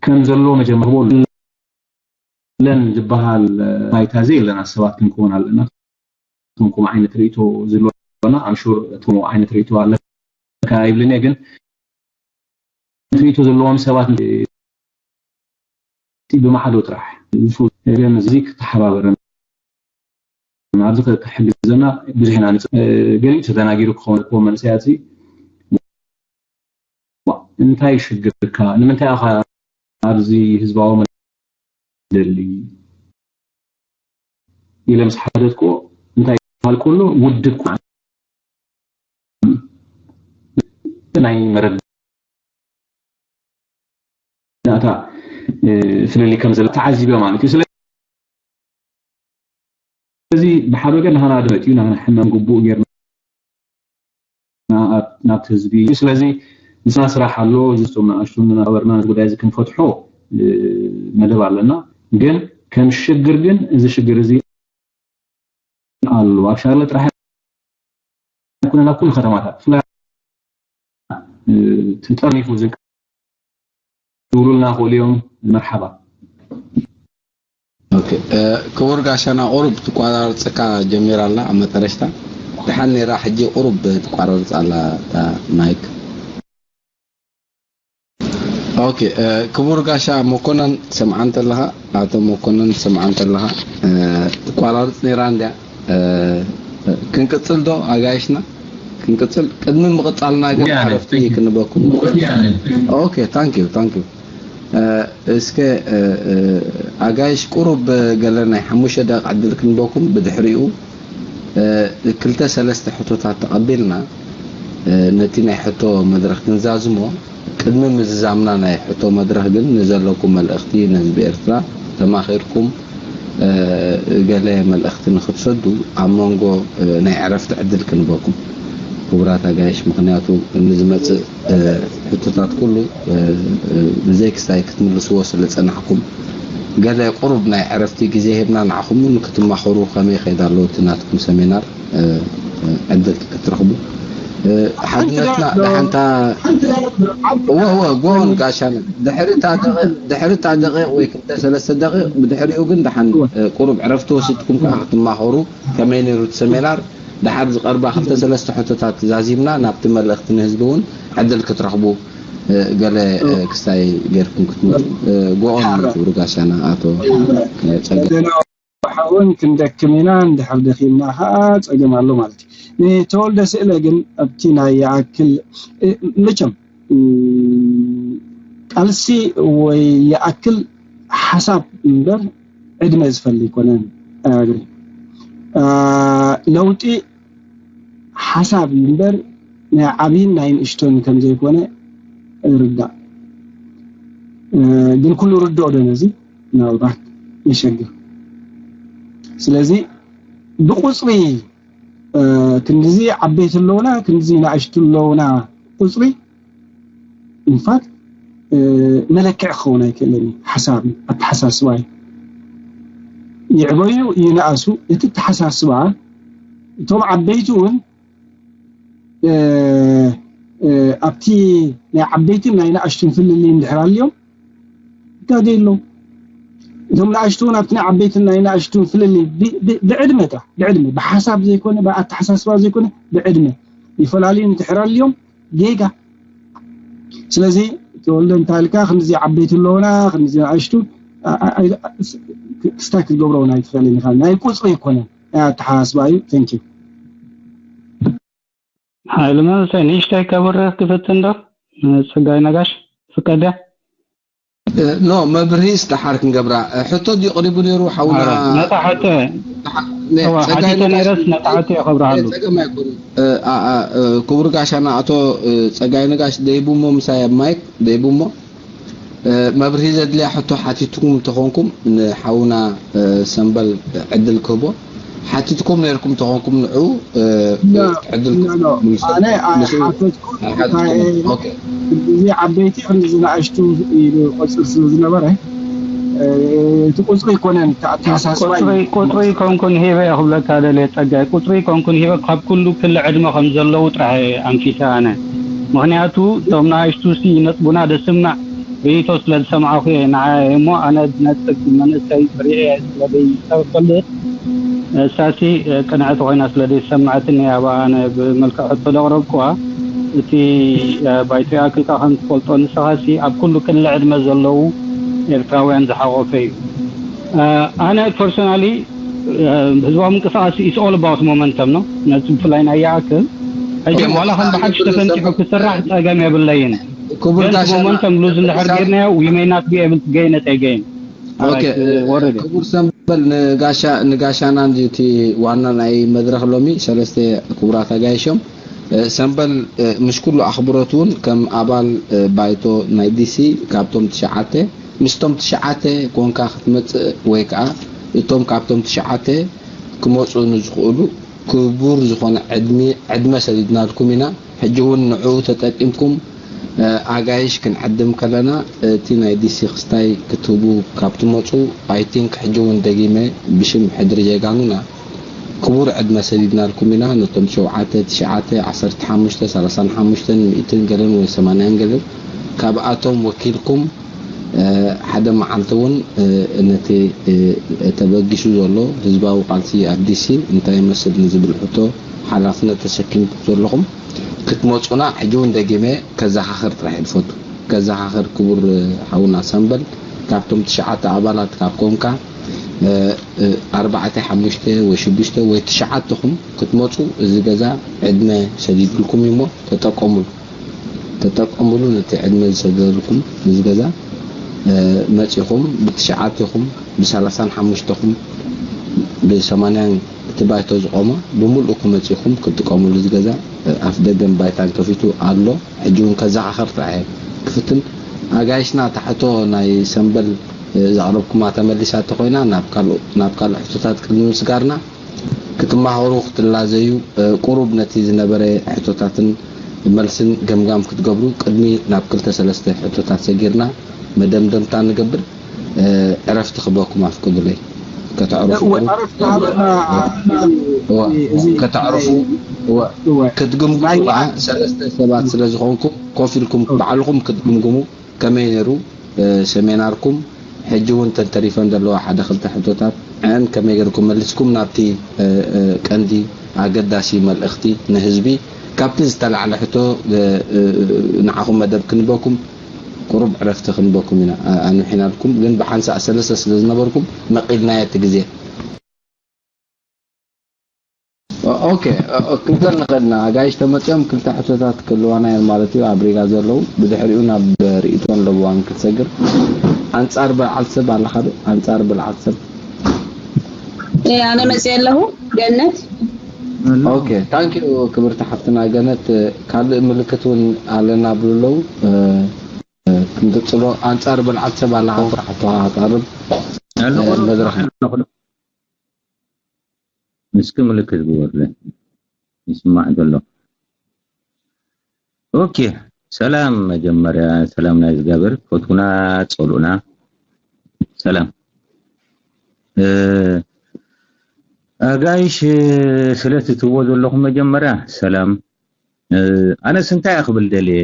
ከም ዘሎ መጀመርቦ ለን ዝበሃል ባይታ እዚ የለና። ሰባት ክንከውን ኣለና። ከምኩም ዓይነት ርእቶ ዝሎና ኣምሹር እቶም ዓይነት ርእቶ ኣለካ ይብልን እየ። ግን ርእቶ ዘለዎም ሰባት ብማዕዶ ጥራሕ ዝፈትዎም እዚ ክተሓባበረን ኣብዚ ክሕግዘና ብዙሕ ኢና ንጽ-፣ ገሊኡ ተደናጊሩ ክኸውን እኮ መንእሰያት እዚ፣ "ዋ፣ እንታይ ሽግርካ? ንምንታይ ኢኻ ኣብዚ ህዝባዊ መ-" ደሊ?" ኢለ ምስ ሓተትኩዎ፣ እንታይ በሃል ከሎ፣ ውድብ ኮ-፣ ናይ መረዳእታ፣ እ፣ ፍልልይ ከም ዘሎ ተዓዚበ ማለት እዩ። ስለዚ ብሓደ ወገን ንሃና ድመት እዩ፣ ንሃና ሕመም ግቡእ ጌርና ናብ፣ ናብቲ ህዝቢ እዩ። ስለዚ ንስና ስራሕ ኣሎ፣ እዚ ስቶም ንኣሽቱን እናበርና ነዚ ጉዳይ እዚ ክንፈትሖ፣ እ፣ መደብ ኣለና። ግን ከም ሽግር ግን እዚ ሽግር እዚ ኣሎ። ኣብ ሻርለ ጥራሕ ኣይኮነን፣ ኣብ ኩሉ ከተማታት ብፍላይ፣ እ፣ ተጠርኒፉ ዝብሉልና ክእሉ እዮም። መርሓባ። ኦኬ፣ እ፣ ክቡር ጋሻና ቁሩብ ትቋራርጽካ ጀሚራ ኣላ ኣብ መጠረሽታ። ደሓን ነይራ፣ ሕጂ ቁሩብ ትቋራርጽ ኣላ እታ ማይክ። ኦኬ፣ እ፣ ክቡር ጋሻ መኮነን ሰምዓ እንተለኻ፣ ኣቶ መኮነን ሰምዓ እንተለኻ፣ እ፣ ትቋራርጽ ነይራ እንድያ። እ፣ ክንቅጽል ዶ ኣጋይሽና? ክንቅጽል፣ ቅድሚ ምቕጻልና ግን ወያነ፣ ሓረፍቲ thank you። ክንበኩም። ወያነ፣ thank you። ኦኬ፣ ታንክ ዩ፣ ታንክ ዩ። እ፣ እስከ፣ እ፣ እ፣ ኣጋይሽ ቁሩብ ገለ ናይ ሓሙሽተ ደቂቕ ዕድል ክንበኩም፣ ብድሕሪኡ፣ እ፣ ክልተ ሰለስተ ሕቶታት ተቐቢልና፣ እ፣ ነቲ ናይ ሕቶ መድረኽ ክንዛዝሞ፣ ቅድሚ ምዝዛምና ናይ ሕቶ መድረኽ ግን ንዘለኩም መልእኽቲ ንህዝቢ ኤርትራ ተማኺርኩም፣ እ፣ ገለ መልእኽቲ ንኽትሰዱ ኣብ መንጎ፣ እ፣ ናይ ዕረፍቲ ዕድል ክንበኩም። ክቡራት ኣጋይሽ፣ ምኽንያቱ ንዝመጽእ፣ እ፣ ሕቶታት ኩሉ፣ እ፣ እ፣ ብዘይ ክስታይ ክትምልስዎ ስለ ጸናሕኩም፣ ገለ ቁሩብ ናይ ዕረፍቲ ግዜ ሂብና ንዓኹም እውን ክትማኸሩ ከመይ ይኸይድ ኣሎ እቲ ናትኩም ሰሚናር። እ፣ እ፣ ዕድል ክትረኽቡ። እ፣ ሓድነትና ደሓንታ፣ እወ፣ እወ፣ ጎን ጋሻና፣ ድሕሪ እታ ደቂቕ፣ ድሕሪ እታ ደቂቕ ወይ ክልተ ሰለስተ ደቂቕ፣ ብድሕሪኡ ግን ደሓን፣ እ፣ ቁሩብ ዕረፍቲ ወሲድኩም ከዓ ክትማኸሩ፣ ከመይ ነይሩ እቲ ሰሚናር፣ ደሓር ዝቐርባ ክልተ ሰለስተ ሕቶታት ዛዚምና ናብቲ መልእኽቲ ንህዝቢ እውን ዕድል ክትረኽቡ፣ እ፣ ገለ፣ እ፣ ክስታይ ጌርኩም ክትመፁ፣ እ፣ ጎኦን ክቡር ጋሻና ኣቶ፣ እ፣ ጸገ። ሓውን ክንደክም ኢና፣ እንድሕር ደኺምና ኸዓ ጸገም ኣሎ ማለት እዩ። ንተወልደ ስእለ ግን ኣብቲ ናይ ይኣክል፣ እ፣ መቸም፣ እ፣ ቃልሲ ወይ ይኣክል ሓሳብ እምበር ዕድመ ዝፈሊ ኣይኮነን። ኣግሪ። አ፣ ለውጢ ሓሳብ እዩ እምበር ናይ ዓብይን ናይ ንእሽቶን ከም ዘይኮነ ይርዳእ። እ፣ ግን ኩሉ ርድኦ ዶ ነዚ? ምናልባት የሸግር። ስለዚ ብቁፅሪ፣ እ፣ ክንድዚ ዓበይቲ ኣለውና፣ ክንድዚ ንኣሽቱ ኣለውና ቁፅሪ፣ ኢንፋክት፣ እ፣ መለክዒ ክኸውን ኣይክእልን እዩ። ሓሳብ፣ ኣተሓሳስባ እዩ። ይዕበዩ ይንኣሱ፣ እቲ ኣተሓሳስባ፣ እቶም ዓበይቲ እውን፣ እ፣ እ፣ ኣብቲ ናይ ዓበይትን ናይ ንኣሽቱን ፍልልይ እንድሕር ኣልዮም፣ ጋገ የለውም። እቶም ንኣሽቱ እውን ኣብቲ ናይ ዓበይትን ናይ ንኣሽቱን ፍልልይ ብ-፣ ብ-፣ ብዕድመ ጥራሕ፣ ብዕድመ፣ ብሓሳብ ዘይኮነ፣ ብኣተሓሳስባ ዘይኮነ፣ ብዕድመ ይፈላለዩ እንድሕር ኣልዮም፣ ጌጋ። ስለዚ ተወልደ እንታይ ኢልካ፣ ክንዚ ዓበይቲ ኣለውና፣ ክንዚ ንኣሽቱ ክስታይ ክትገብሮ እውን ኣይትኽእልን ኢኻ። ናይ ቁፅሪ ኣይኮነን፣ ናይ ኣተሓሳስባ እዩ። Thank you። ሓይሉ መንሰይ ንእሽተይ ከብርህ ክፍትን ዶ? ጸጋይ ነጋሽ ፍቀድያ። ኖ መብርሂ ስደሓር ክንገብራ ሕቶ ድዩ ቀሪቡ ነይሩ ሓውና ነታ ሕቶ ሓቲተ ነይረስ ነታ ሕቶ የኸብረሃሉ። ክቡር ጋሻና ኣቶ ጸጋይ ነጋሽ ደይቡሞ ምሳይ ኣብ ማይክ ደይቡሞ መብርሂ ዘድልያ ሕቶ ሓቲትኩም እንተኾንኩም ንሓውና ሰምበል ዕድል ክህቦ ሓቲትኩም ነይርኩም ተኾንኩም ንዑ ዕድልኩም ኣነ ኣይሓተትኩን። እዚ ዓበይቲ ክንዚ ዝንኣሽቱ ኢሉ ቆፅር ስለ ዝነበረ እቲ ቁፅሪ ኣይኮነን ተኣተሓሳስባ ቁፅሪ ኮንኩን ሂበ ክብለካ ደልየ ጸጋይ ቁፅሪ ኮንኩን ሂበ ካብ ኩሉ ክሊ ዕድመ ከም ዘለዉ ጥራሕ ኣንፊተ ኣነ ምክንያቱ እቶም ንኣሽቱ ሲ ነጥቡና ደስምዕ ርእይቶ ስለ ዝሰማዕኹ እየ ንዓይ እሞ ኣነ ዝነጥብ መንእሰይ ርእየ ስለ ዘይፈልጥ እሳሲ ቅንዕቲ ኮይና ስለ ዘይሰማዕትኒ ኣብ ኣነ ብመልክዕ ሕቶ ዘቕረብኩዋ እቲ ባይቶ ይኣክልካ ከም ትፈልጦ ንስኻሲ ኣብ ኩሉ ክሊ ዕድመ ዘለዉ ኤርትራውያን ዝሓቆፈ እዩ ኣነ personally ህዝባዊ ምንቅስቃስ is all about momentum ነው ነዚ ብፍላይ ናይ ይኣክል ሕጂ ዋላ ከም ብሓድሽ ተፈንጭሑ ክስራሕ ፀገም የብለይን ክቡር ጋሻ momentum lose እንድሕር ጌርናዮ we may not be able to gain it again ክቡር ሰምበል ንጋሻ ንጋሻና እንጂ እቲ ዋና ናይ መድረክ ሎሚ ሰለስተ ክቡራት ኣጋይሾም ሰምበል ምስ ኩሉ ኣኽብሮት እውን ከም ኣባል ባይቶ ናይ ዲሲ ካብቶም ትሽዓተ ምስቶም ትሽዓተ ኮንካ ክትመፅእ ወይ ከዓ እቶም ካብቶም ትሽዓተ ክመፁ ንዝኽእሉ ክቡር ዝኾነ ዕድመ ሰዲድናልኩም ኢና። ሕጂ እውን ንዕኡ ተጠቂምኩም ኣጋይሽ ክንዕድም ከለና እቲ ናይ ዲሲ ክስታይ ክትህቡ ካብ ትመፁ I think ሕጂ እውን ደጊመ ብሽም ሕድሪ ጀጋኑና ክቡር ዕድመ ሰዲድናልኩም ኢና። ነቶም ሸውዓተ፣ ትሽዓተ፣ ዓሰርተ ሓሙሽተ፣ ሰላሳን ሓሙሽተን፣ ሚእትን ገለን ወይ ሰማንያን ገለን ካብኣቶም ወኪልኩም ሓደ መዓልቲ እውን ነቲ ተበጊሱ ዘሎ ህዝባዊ ቃልሲ ኣብ ዲሲ እንታይ ይመስል ንዝብል ሕቶ ሓላፍነት ተሰኪምኩም ዘለኹም ክትመፁና ሕጂ እውን ደጊመ ከዘኻኽር ጥራሕ እየ ዝፈቱ። ከዘኻኽር ክቡር ሓውና ሰምበል ካብቶም ትሽዓተ ኣባላት ካብ ኮንካ ኣርባዕተ ሓሙሽተ ወይ ሽዱሽተ ወይ ትሽዓተኹም ክትመፁ እዚ ገዛ ዕድመ ሰዲድልኩም እዩ እሞ ተጠቀሙሉ። ተጠቀምሉ ነቲ ዕድመ ዝሰደልኩም እዚ ገዛ መፂኹም ብትሽዓቴኹም ብሰላሳን ሓሙሽተኹም ብሰማንያን እቲ ባይቶ ዝቆመ ብምልእኩም መፂኹም ክትጥቀምሉ እዚ ገዛ ኣፍ ደገን ባይታን ከፊቱ ኣሎ። ሕጂ እውን ከዘኻኸር ጥራሕ እየ ክፍትን ኣጋይሽና ታሕቶ ናይ ሰንበል ዘቕረብኩማ ተመሊሳ እንተኾይና ናብ ካልእ ሕቶታት ቅድሚ ምስጋርና ክትመሃሩ ክትላዘዩ ቁሩብ ነቲ ዝነበረ ሕቶታትን መልስን ገምጋም ክትገብሩ ቅድሚ ናብ ክልተ ሰለስተ ሕቶታት ሰጊርና መደምደምታ ንገብር ዕረፍቲ ክበኩም ኣፍቅዱለይ ከተዕርፉ ከተዕርፉ ክትግምግሙ ሰለስተ ሰባት ስለ ዝኾንኩም ኮፍ ኢልኩም ባዕልኹም ክትግምግሙ ከመይ ነይሩ ሰሜናርኩም ሕጂ እውን ተንተሪፈን ዘለዋ ሓደ ክልተ ሕቶታት ዕን ከመይ ገርኩም መሊስኩም ናብቲ ቀንዲ ኣገዳሲ መልእኽቲ ንህዝቢ ካብቲ ዝተላዕለ ሕቶ ንዓኹም መደብ ክንበኩም ቁሩብ ዕረፍቲ ክንበኩም ኢና ኣንውሒናልኩም ግን ብሓንሳእ ሰለስተ ስለ ዝነበርኩም መቒልናዮ እቲ ግዜ ኦኬ ክንከል ንኽእል ኢና ኣጋይሽ ተመፅኦም ክልተ ሕቶታት ክህልዋና እዮም ማለት እዩ ኣብ ሪጋ ዘለዉ ብድሕሪኡ ናብ ርእይቶን ለብዋን ክትሰግር ኣንፃር በልዓል ሰብ ኣለኻ ዶ ኣንፃር በልዓል ሰብ ኣነ መፅእ ኣለኹ ገነት ኦኬ ታንኪዩ ክብርቲ ሓፍትና ገነት ካልእ ምልክት እውን ኣለና ብሉ ኣለዉ ክንቅፅሎ ኣንፃር በልዓል ሰብ ኣለኻ ሕቶ ኣቅርብ መድረኽ እስኪ ምልክት ግበርለይ ይስማዕ ዘሎ ኦኬ ሰላም መጀመርያ ሰላም ናይ እግዚኣብሔር ፈትውና ጸሉና ሰላም ኣጋይሽ ስለቲ ትዎ ዘለኹም መጀመርያ ሰላም ኣነስ እንታይ ክብል ደልየ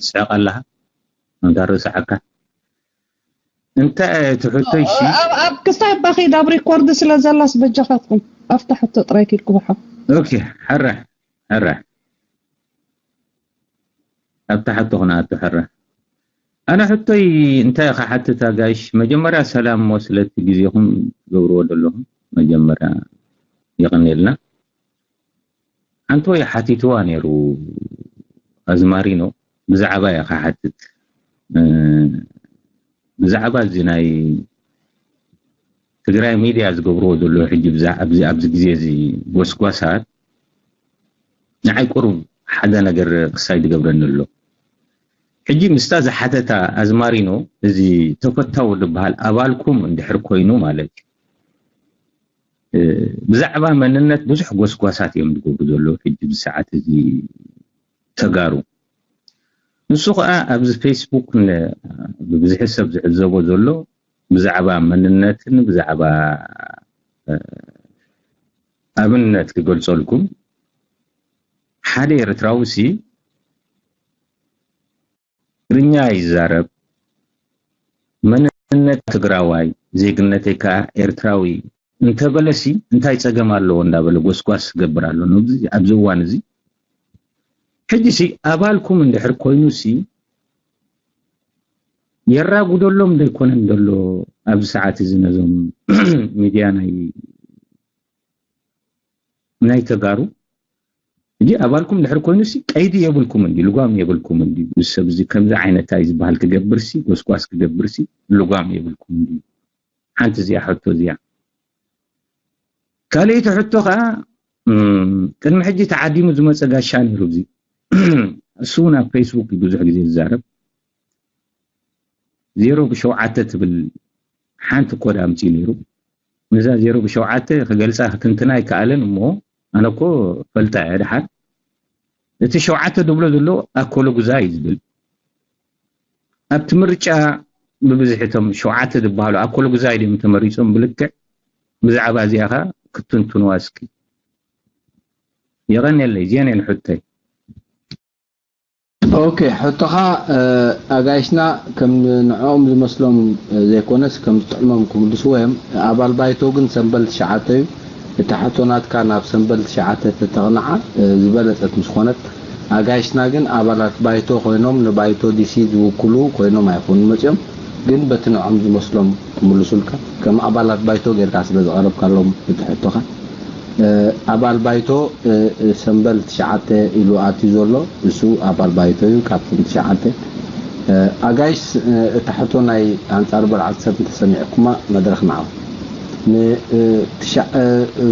ስሕቕ ኣለኻ ኣንታ ርእሰዓካ እንታይ ትሕቶይ ሲ ኣብ ክሳብ ባኺድ ኣብ ሪኮርድ ስለ ዘላስ በጃኻትኩም ኣብታ ሕቶ ጥራይ ኪድ ክብሖ ኦኬ ሕረ ሕረ ኣብታ ሕቶ ክነኣቱ ሕረ ኣነ ሕቶይ እንታይ ክሓትት ኣጋይሽ፣ መጀመርያ ሰላም እሞ ስለቲ ግዜኹም ትገብርዎ ዘለኹም መጀመርያ የቐንየልና። ሓንቲ ወይ ሓቲትዋ ነይሩ ኣዝማሪኖ፣ ብዛዕባ እያ ክሓትት። እ፣ ብዛዕባ እዚ ናይ ትግራይ ሚድያ ዝገብርዎ ዘለዉ ሕጂ ብዛ-፣ ኣብዚ፣ ኣብዚ ግዜ እዚ ጎስጓሳት ንዓይ ቁሩብ ሓደ ነገር ክሳይ ዝገብረኒ ኣሎ። ሕጂ ምስታ ዝሓተታ ኣዝማሪኖ፣ እዚ ተፈታዊ ዝበሃል ኣባልኩም እንድሕር ኮይኑ ማለት እዩ። እ፣ ብዛዕባ መንነት ብዙሕ ጎስጓሳት እዮም ዝገብሩ ዘለዉ ሕጂ ብሰዓት እዚ ተጋሩ። ንሱ ኸኣ ኣብዚ ፌስቡክ ን-፣ ብብዝሒ ሰብ ዝዕዘቦ ዘሎ ብዛዕባ መንነትን ብዛዕባ፣ እ፣ ኣብነት ክገልጸልኩም፣ ሓደ ኤርትራዊ ሲ ትግርኛ ይዛረብ፣ መንነት ትግራዋይ፣ ዜግነተይ ከኣ ኤርትራዊ እንተበለሲ እንታይ ጸገም ኣለዎ እንዳበለ ጎስጓስ ዝገብር ኣሎ። ኣብዚ፣ ኣብዚ እዋን እዚ ሕጂ ሲ ኣባልኩም እንድሕር ኮይኑ ሲ የራጉደሎም ዶ ኣይኮነን ዘሎ ኣብዚ ሰዓት እዚ ነዞም ሚድያ ናይ፣ ናይ ተጋሩ? ሕጂ ኣባልኩም ድሕር ኮይኑ ሲ ቀይዲ የብልኩም እንዲ፣ ልጓም የብልኩም እንዲ። እዚ ሰብ እዚ ከምዚ ዓይነት ኣይ ዝበሃል ክገብር ሲ፣ ጎስጓስ ክገብር ሲ ልጓም የብልኩም እንዲ። ሓንቲ እዚኣ ሕቶ እዚኣ። ካልኣይቲ ሕቶ ከዓ፣ እም፣ ቅድሚ ሕጂ ተዓዲሙ ዝመፀ ጋሻ ነይሩ። እዚ እሱ እውን ኣብ ፌስቡክ ብዙሕ ግዜ ዝዛረብ፣ ዜሮ ብሸውዓተ ትብል ሓንቲ ኮድ ኣምፅኡ ነይሩ። ነዛ ዜሮ ብሸውዓተ ክገልፃ ክትንትና ኣይከኣለን እሞ፣ ኣነ እኮ ፈልጣ እየ። ደሓር እቲ ሸውዓተ ዝብሎ ዘሎ ኣኮሎጉዛ እዩ ዝብል። ኣብቲ ምርጫ ብብዝሒ እቶም ሸውዓተ ዝበሃሉ ኣኮሎጉዛ እዮም ተመሪፆም። ብልክዕ ብዛዕባ እዚኣ ኸ ክትንትንዋ እስኪ። የቐንየለይ። እዚአን እየን ሕቶይ። ኦኬ፣ ሕቶኻ፣ እ፣ ኣጋይሽና ከም ንዕኦም ዝመስሎም፣ እ፣ ዘይኮነስ ከም ዝጥዕሞም ክምልስዎ እዮም። ኣባል ባይቶ ግን ሰምበል ትሽዓተ እዩ። እታ ሕቶ ናትካ ናብ ሰምበል ትሽዓተ ተተቕንዓ፣ እ፣ ዝበለጸት ምስ ኮነት፣ ኣጋይሽና ግን ኣባላት ባይቶ ኮይኖም ንባይቶ ዲሲ ዝውክሉ ኮይኖም ኣይኮኑን መጺኦም፣ ግን በቲ ንዕኦም ዝመስሎም ክምልሱልካ፣ ከም ኣባላት ባይቶ ጌርካ ስለ ዘቐረብካሎም እቲ ሕቶኻ። እ፣ ኣባል ባይቶ፣ እ፣ እ፣ ሰምበል ትሽዓተ ኢሉ ኣትዩ ዘሎ፣ እሱ ኣባል ባይቶ እዩ፣ ካብቶም ትሽዓተ። እ፣ ኣጋይሽ፣ እ፣ እታ ሕቶ ናይ ኣንጻር በልዓቲ ሰብ እንተሰሚዕኩማ መድረኽ ንዓኹም። ን-፣ እ፣ ትሽዓ-፣ እ፣ እ፣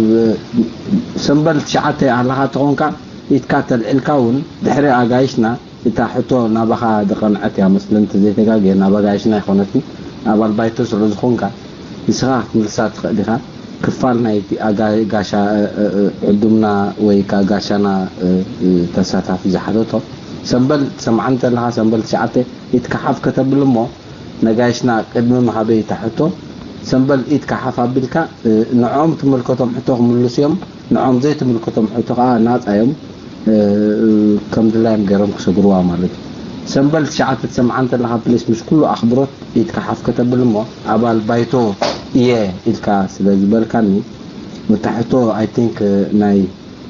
ሰምበል ትሽዓተ ኣለኻ ተኾንካ፣ ኢድካ ተልዒልካ እውን ድሕሪ ኣጋይሽና እታ ሕቶ ናባኻ ዝቐንዐት እያ መስለኒ፣ እንተዘይተጋግየ ናብ ኣጋይሽና ኣይኮነትን፣ ኣባል ባይቶ ስለ ዝኾንካ ንስኻ ክትምልሳ ትኽእል ኢኻ። ክፋል ናይቲ ኣጋ-፣ ጋሻ፣ እ፣ እ፣ እ፣ ዕዱምና ወይ ከኣ ጋሻና፣ እ፣ እ፣ ተሳታፊ ዝሓተቶ። ሰምበል ትሰምዓኒ እንተለኻ፣ ሰምበል ትሽዓተ ኢድካ ሓፍ ከተብል እሞ፣ ነጋይሽና ቅድሚ ምሃበይ እታ ሕቶ፣ ሰምበል ኢድካ ሓፍ ኣቢልካ፣ እ፣ ንዕኦም ትምልከቶም ሕቶ ክምልሱ እዮም። ንዖም ዘይትምልከቶም ሕቶ ከዓ ናፃ እዮም፣ እ፣ ከም ድላዮም ገይሮም ክሰግርዋ ማለት እዩ። ሰንበል ትሽዓተ ትሰምዓ እንተለካ ፕሊስ ምስ ኩሉ ኣኽብሮት ኢድካ ሓፍ ከተብል እሞ ኣባል ባይቶ እየ ኢልካ ስለ ዝበልካኒ እታ ሕቶ ኣይ ቲንክ ናይ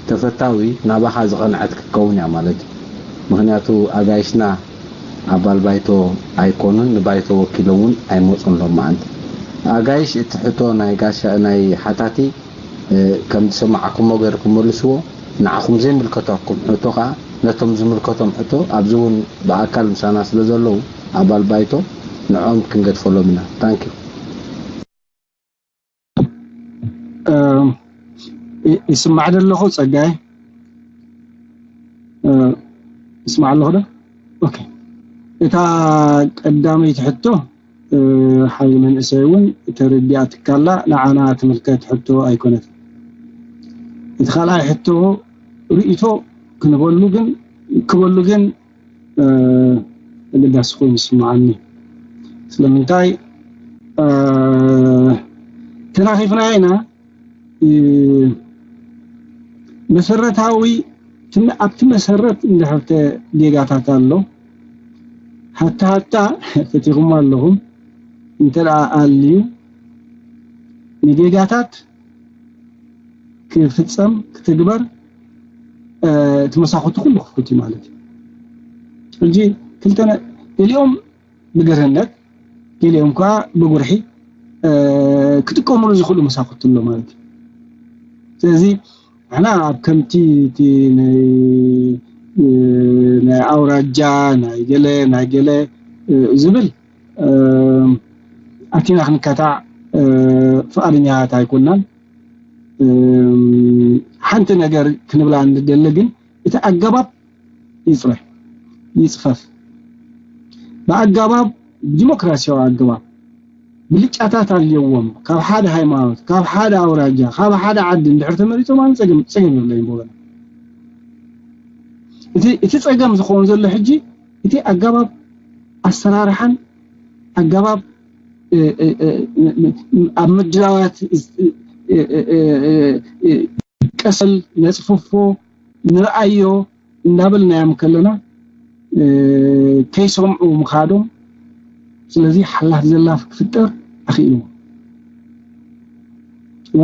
ተፈታዊ ናባኻ ዝቐንዐት ክትከውን እያ ማለት እዩ። ምኽንያቱ ኣጋይሽና ኣባል ባይቶ ኣይኮኑን፣ ንባይቶ ወኪሎም እውን ኣይመፁን ሎም መዓንቲ። ኣጋይሽ እቲ ሕቶ ናይ ጋሻ ናይ ሓታቲ ከም ዝሰማዕኩሞ ገይርኩም መልስዎ። ንዓኹም ዘይምልከተኩም ሕቶ ከዓ ነቶም ዝምልከቶም ሕቶ ኣብዚ እውን ብኣካል ምሳና ስለ ዘለዉ ኣባል ባይቶ ንዕኦም ክንገድፈሎም ኢና። ታንኪዩ። ይስማዕ ዶ ኣለኹ ጸጋይ? ይስማዕ ኣለኹ ዶ? ኦኬ። እታ ቀዳመይቲ ሕቶ ሓይ መንእሰይ እውን ተረዲኣትካ ኣላ፣ ንዓና ትምልከት ሕቶ ኣይኮነትን። እቲ ካልኣይ ሕቶ ርእይቶ ክንበሉ ግን ክበሉ ግን ኣገዳሲ ኮይኑ ይስምዓኒ። ስለምንታይ ተናኺፍና ኢና። መሰረታዊ ኣብቲ መሰረት እንድሕር ጌጋታት ኣሎ፣ ሃታ ሃታ ፈቲኹሞ ኣለኹም። እንተ ደኣ ኣልዩ ንጌጋታት ክፍጸም ክትግበር እቲ መሳኹቲ ኩሉ ክፉት እዩ ማለት እዩ። ሕጂ ክልተ ገሊኦም ብግርህነት፣ ገሊኦም ከዓ ብጉርሒ ክጥቀምሉ ዝኽእሉ መሳኹቲ ኣሎ ማለት እዩ። ስለዚ ንሕና ኣብ ከምቲ እቲ ናይ ኣውራጃ ናይ ገለ ናይ ገለ ዝብል ኣቲና ክንከታዕ ፍቓደኛታት ኣይኮናን። ሓንቲ ነገር ክንብላ እንደለ ግን እቲ ኣገባብ ይፅረ ይፅፈፍ። ብኣገባብ ዲሞክራሲያዊ ኣገባብ ብልጫታት ኣለዎም። ካብ ሓደ ሃይማኖት፣ ካብ ሓደ ኣውራጃ፣ ካብ ሓደ ዓዲ እንድሕር ተመሪፆም ኣነ ፀገም የብለይን ብወገን። እቲ ፀገም ዝኸውን ዘሎ ሕጂ እቲ ኣገባብ ኣሰራርሓን ኣገባብ ኣብ ምድላዋት ቀሰል ነፅፍፎ ንርኣዮ እንዳበልናዮም ከለና ከይሰምዑ ምኻዶም። ስለዚ ሓላፍ ዘላፍ ክፍጠር ኣኽኢሉ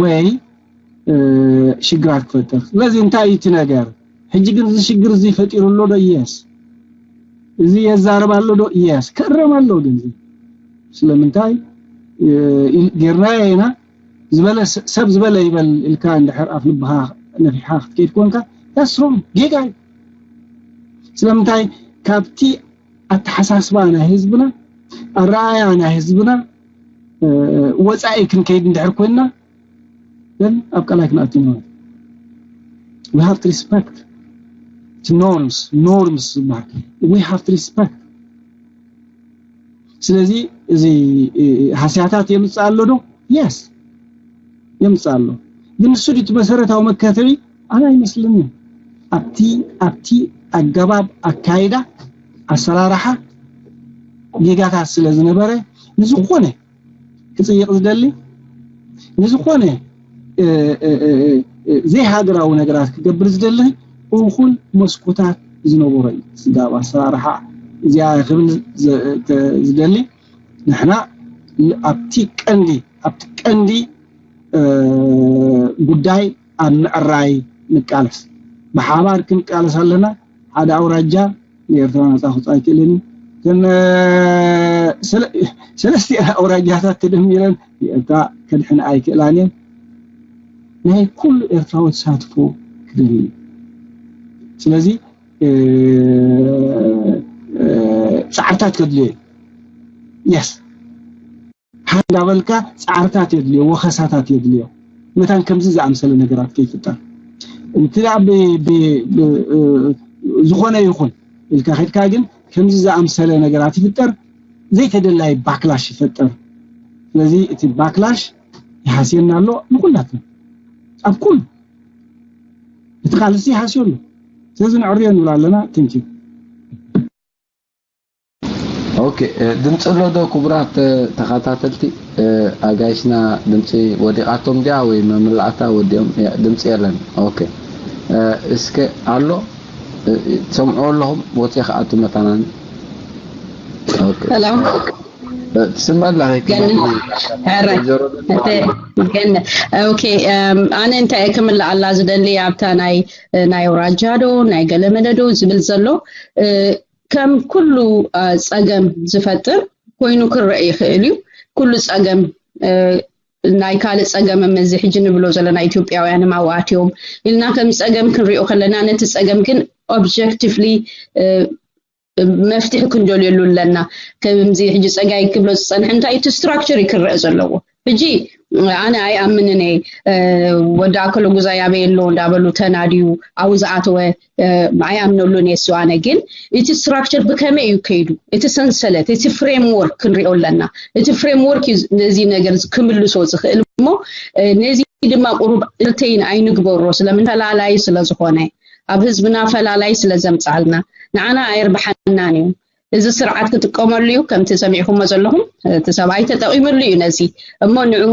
ወይ ሽግራት ክፈጥር። ስለዚ እንታይ እዩ እቲ ነገር? ሕጂ ግን እዚ ሽግር እዚ ፈጢሩ ኣሎ ዶ? የስ። እዚ የዛርብ ኣሎ ዶ? የስ። ክእረም ኣሎ ግን እዚ ስለምንታይ ጌርናዮ ኢና ዝበለ ሰብ ዝበለ ይበል ኢልካ እንድሕር ኣፍ ልብኻ ነፊሕካ ክትከይድ ኮንካ that's wrong፣ ጌጋ እዩ። ስለምንታይ ካብቲ ኣተሓሳስባ ናይ ህዝብና ኣረኣያ ናይ ህዝብና ወፃኢ ክንከይድ እንድሕር ኮይንና then ኣብ ቀላይ ክንኣቱ ማለት we have to respect norms norms ዝበሃል we have to respect። ስለዚ እዚ ሃስያታት የምፅእ ኣሎ ዶ? የስ የምፅእ ኣሎ። ግን ንሱ ድዩ እቲ መሰረታዊ መከተቢ? ኣነ ኣይመስልንን። ኣብቲ ኣብቲ ኣገባብ ኣካይዳ ኣሰራርሓ ጌጋታት ስለ ዝነበረ ንዝኾነ ክፅይቕ ዝደሊ ንዝኾነ ዘይሃገራዊ ነገራት ክገብር ዝደሊ እኹል መስኮታት ዝነበሮ እዩ። ስጋብ ኣሰራርሓ እዚኣ ክብል ዝደሊ ንሕና ኣብቲ ቀንዲ ኣብቲ ቀንዲ ጉዳይ ኣብ ምዕራይ ንቃለስ። ብሓባር ክንቃለስ ኣለና። ሓደ ኣውራጃ ንኤርትራ ነፃ ክውፅእ ኣይክእልን እዩ። እተን ሰለስቲኣን ኣውራጃታት ተደሚረን ንኤርትራ ከድሕን ኣይክእላን እየን። ናይ ኩሉ ኤርትራዊ ተሳትፎ ክደሊ እዩ። ስለዚ ፃዕርታት ከድልዮ እዩ። የስ እንዳበልካ ፃዕርታት የድልዮ፣ ወኸሳታት የድልዮ። መታን ከምዚ ዝኣምሰለ ነገራት ከይፍጠር እንት ዝኾነ ይኹን ኢልካ ከድካ ግን ከምዚ ዝኣምሰለ ነገራት ይፍጠር ዘይተደላይ ባክላሽ ይፈጠር። ስለዚ እቲ ባክላሽ ይሃስየና ኣሎ ንኩላትና ኣብ ኩሉ እቲ ቃልሲ ይሃስዮ ኣሎ። ስለዚ ንዕርዮ ንብል ኣለና። Thank you። ኦኬ ድምፂ ኣሎ ዶ ክቡራት ተኸታተልቲ? ኣጋይሽና ድምፂ ወዲቓቶም ድያ ወይ መምልኣታ ወዲኦም? ድምፂ የለን። ኦኬ እስከ ኣሎ ትሰምዑ ኣለኹም ወፂ ክኣቱ መታናን ሰላም ትስመላ ኦኬ ኣነ እንታይ ክምልኣላ ዝደሊ ኣብታ ናይ ናይ ኣውራጃ ዶ ናይ ገለመለ ዶ ዝብል ዘሎ ከም ኩሉ ፀገም ዝፈጥር ኮይኑ ክረአ ይኽእል እዩ። ኩሉ ፀገም ናይ ካልእ ፀገም እዚ ሕጂ ንብሎ ዘለና ኢትዮጵያውያን ማዋት እዮም ኢልና ከም ፀገም ክንሪኦ ከለና ነቲ ፀገም ግን objectively መፍትሒ ክንደልየሉ ኣለና። ከምዚ ሕጂ ፀጋይ ክብሎ ዝፀንሐ እንታይ እቲ structure እዩ ክረአ ዘለዎ። ሕጂ ኣነ ኣይኣምንን እየ ወዲ ኣከለ ጉዛይ ኣበይ ኣሎ እንዳበሉ ተናድዩ ኣብኡ ዝኣተወ ኣይኣምነሉን እየ። እሱ ኣነ ግን እቲ structure ብከመይ እዩ ከይዱ እቲ ሰንሰለት እቲ framework ክንሪኦ ኣለና። እቲ framework እዩ ነዚ ነገር ክምልሶ ዝኽእል እሞ ነዚ ድማ ቁሩብ እንተይን ኣይንግበሮ ስለምን ፈላላይ ስለዝኾነ ኣብ ህዝብና ፈላላይ ስለ ዘምፅኣልና ንዓና ኣየርብሓናን እዩ። እዚ ስርዓት ክጥቀመሉ እዩ። ከምቲ ሰሚዕኹሞ ዘለኹም እቲ ሰብኣይ ተጠቒምሉ እዩ ነዚ እሞ ንዑ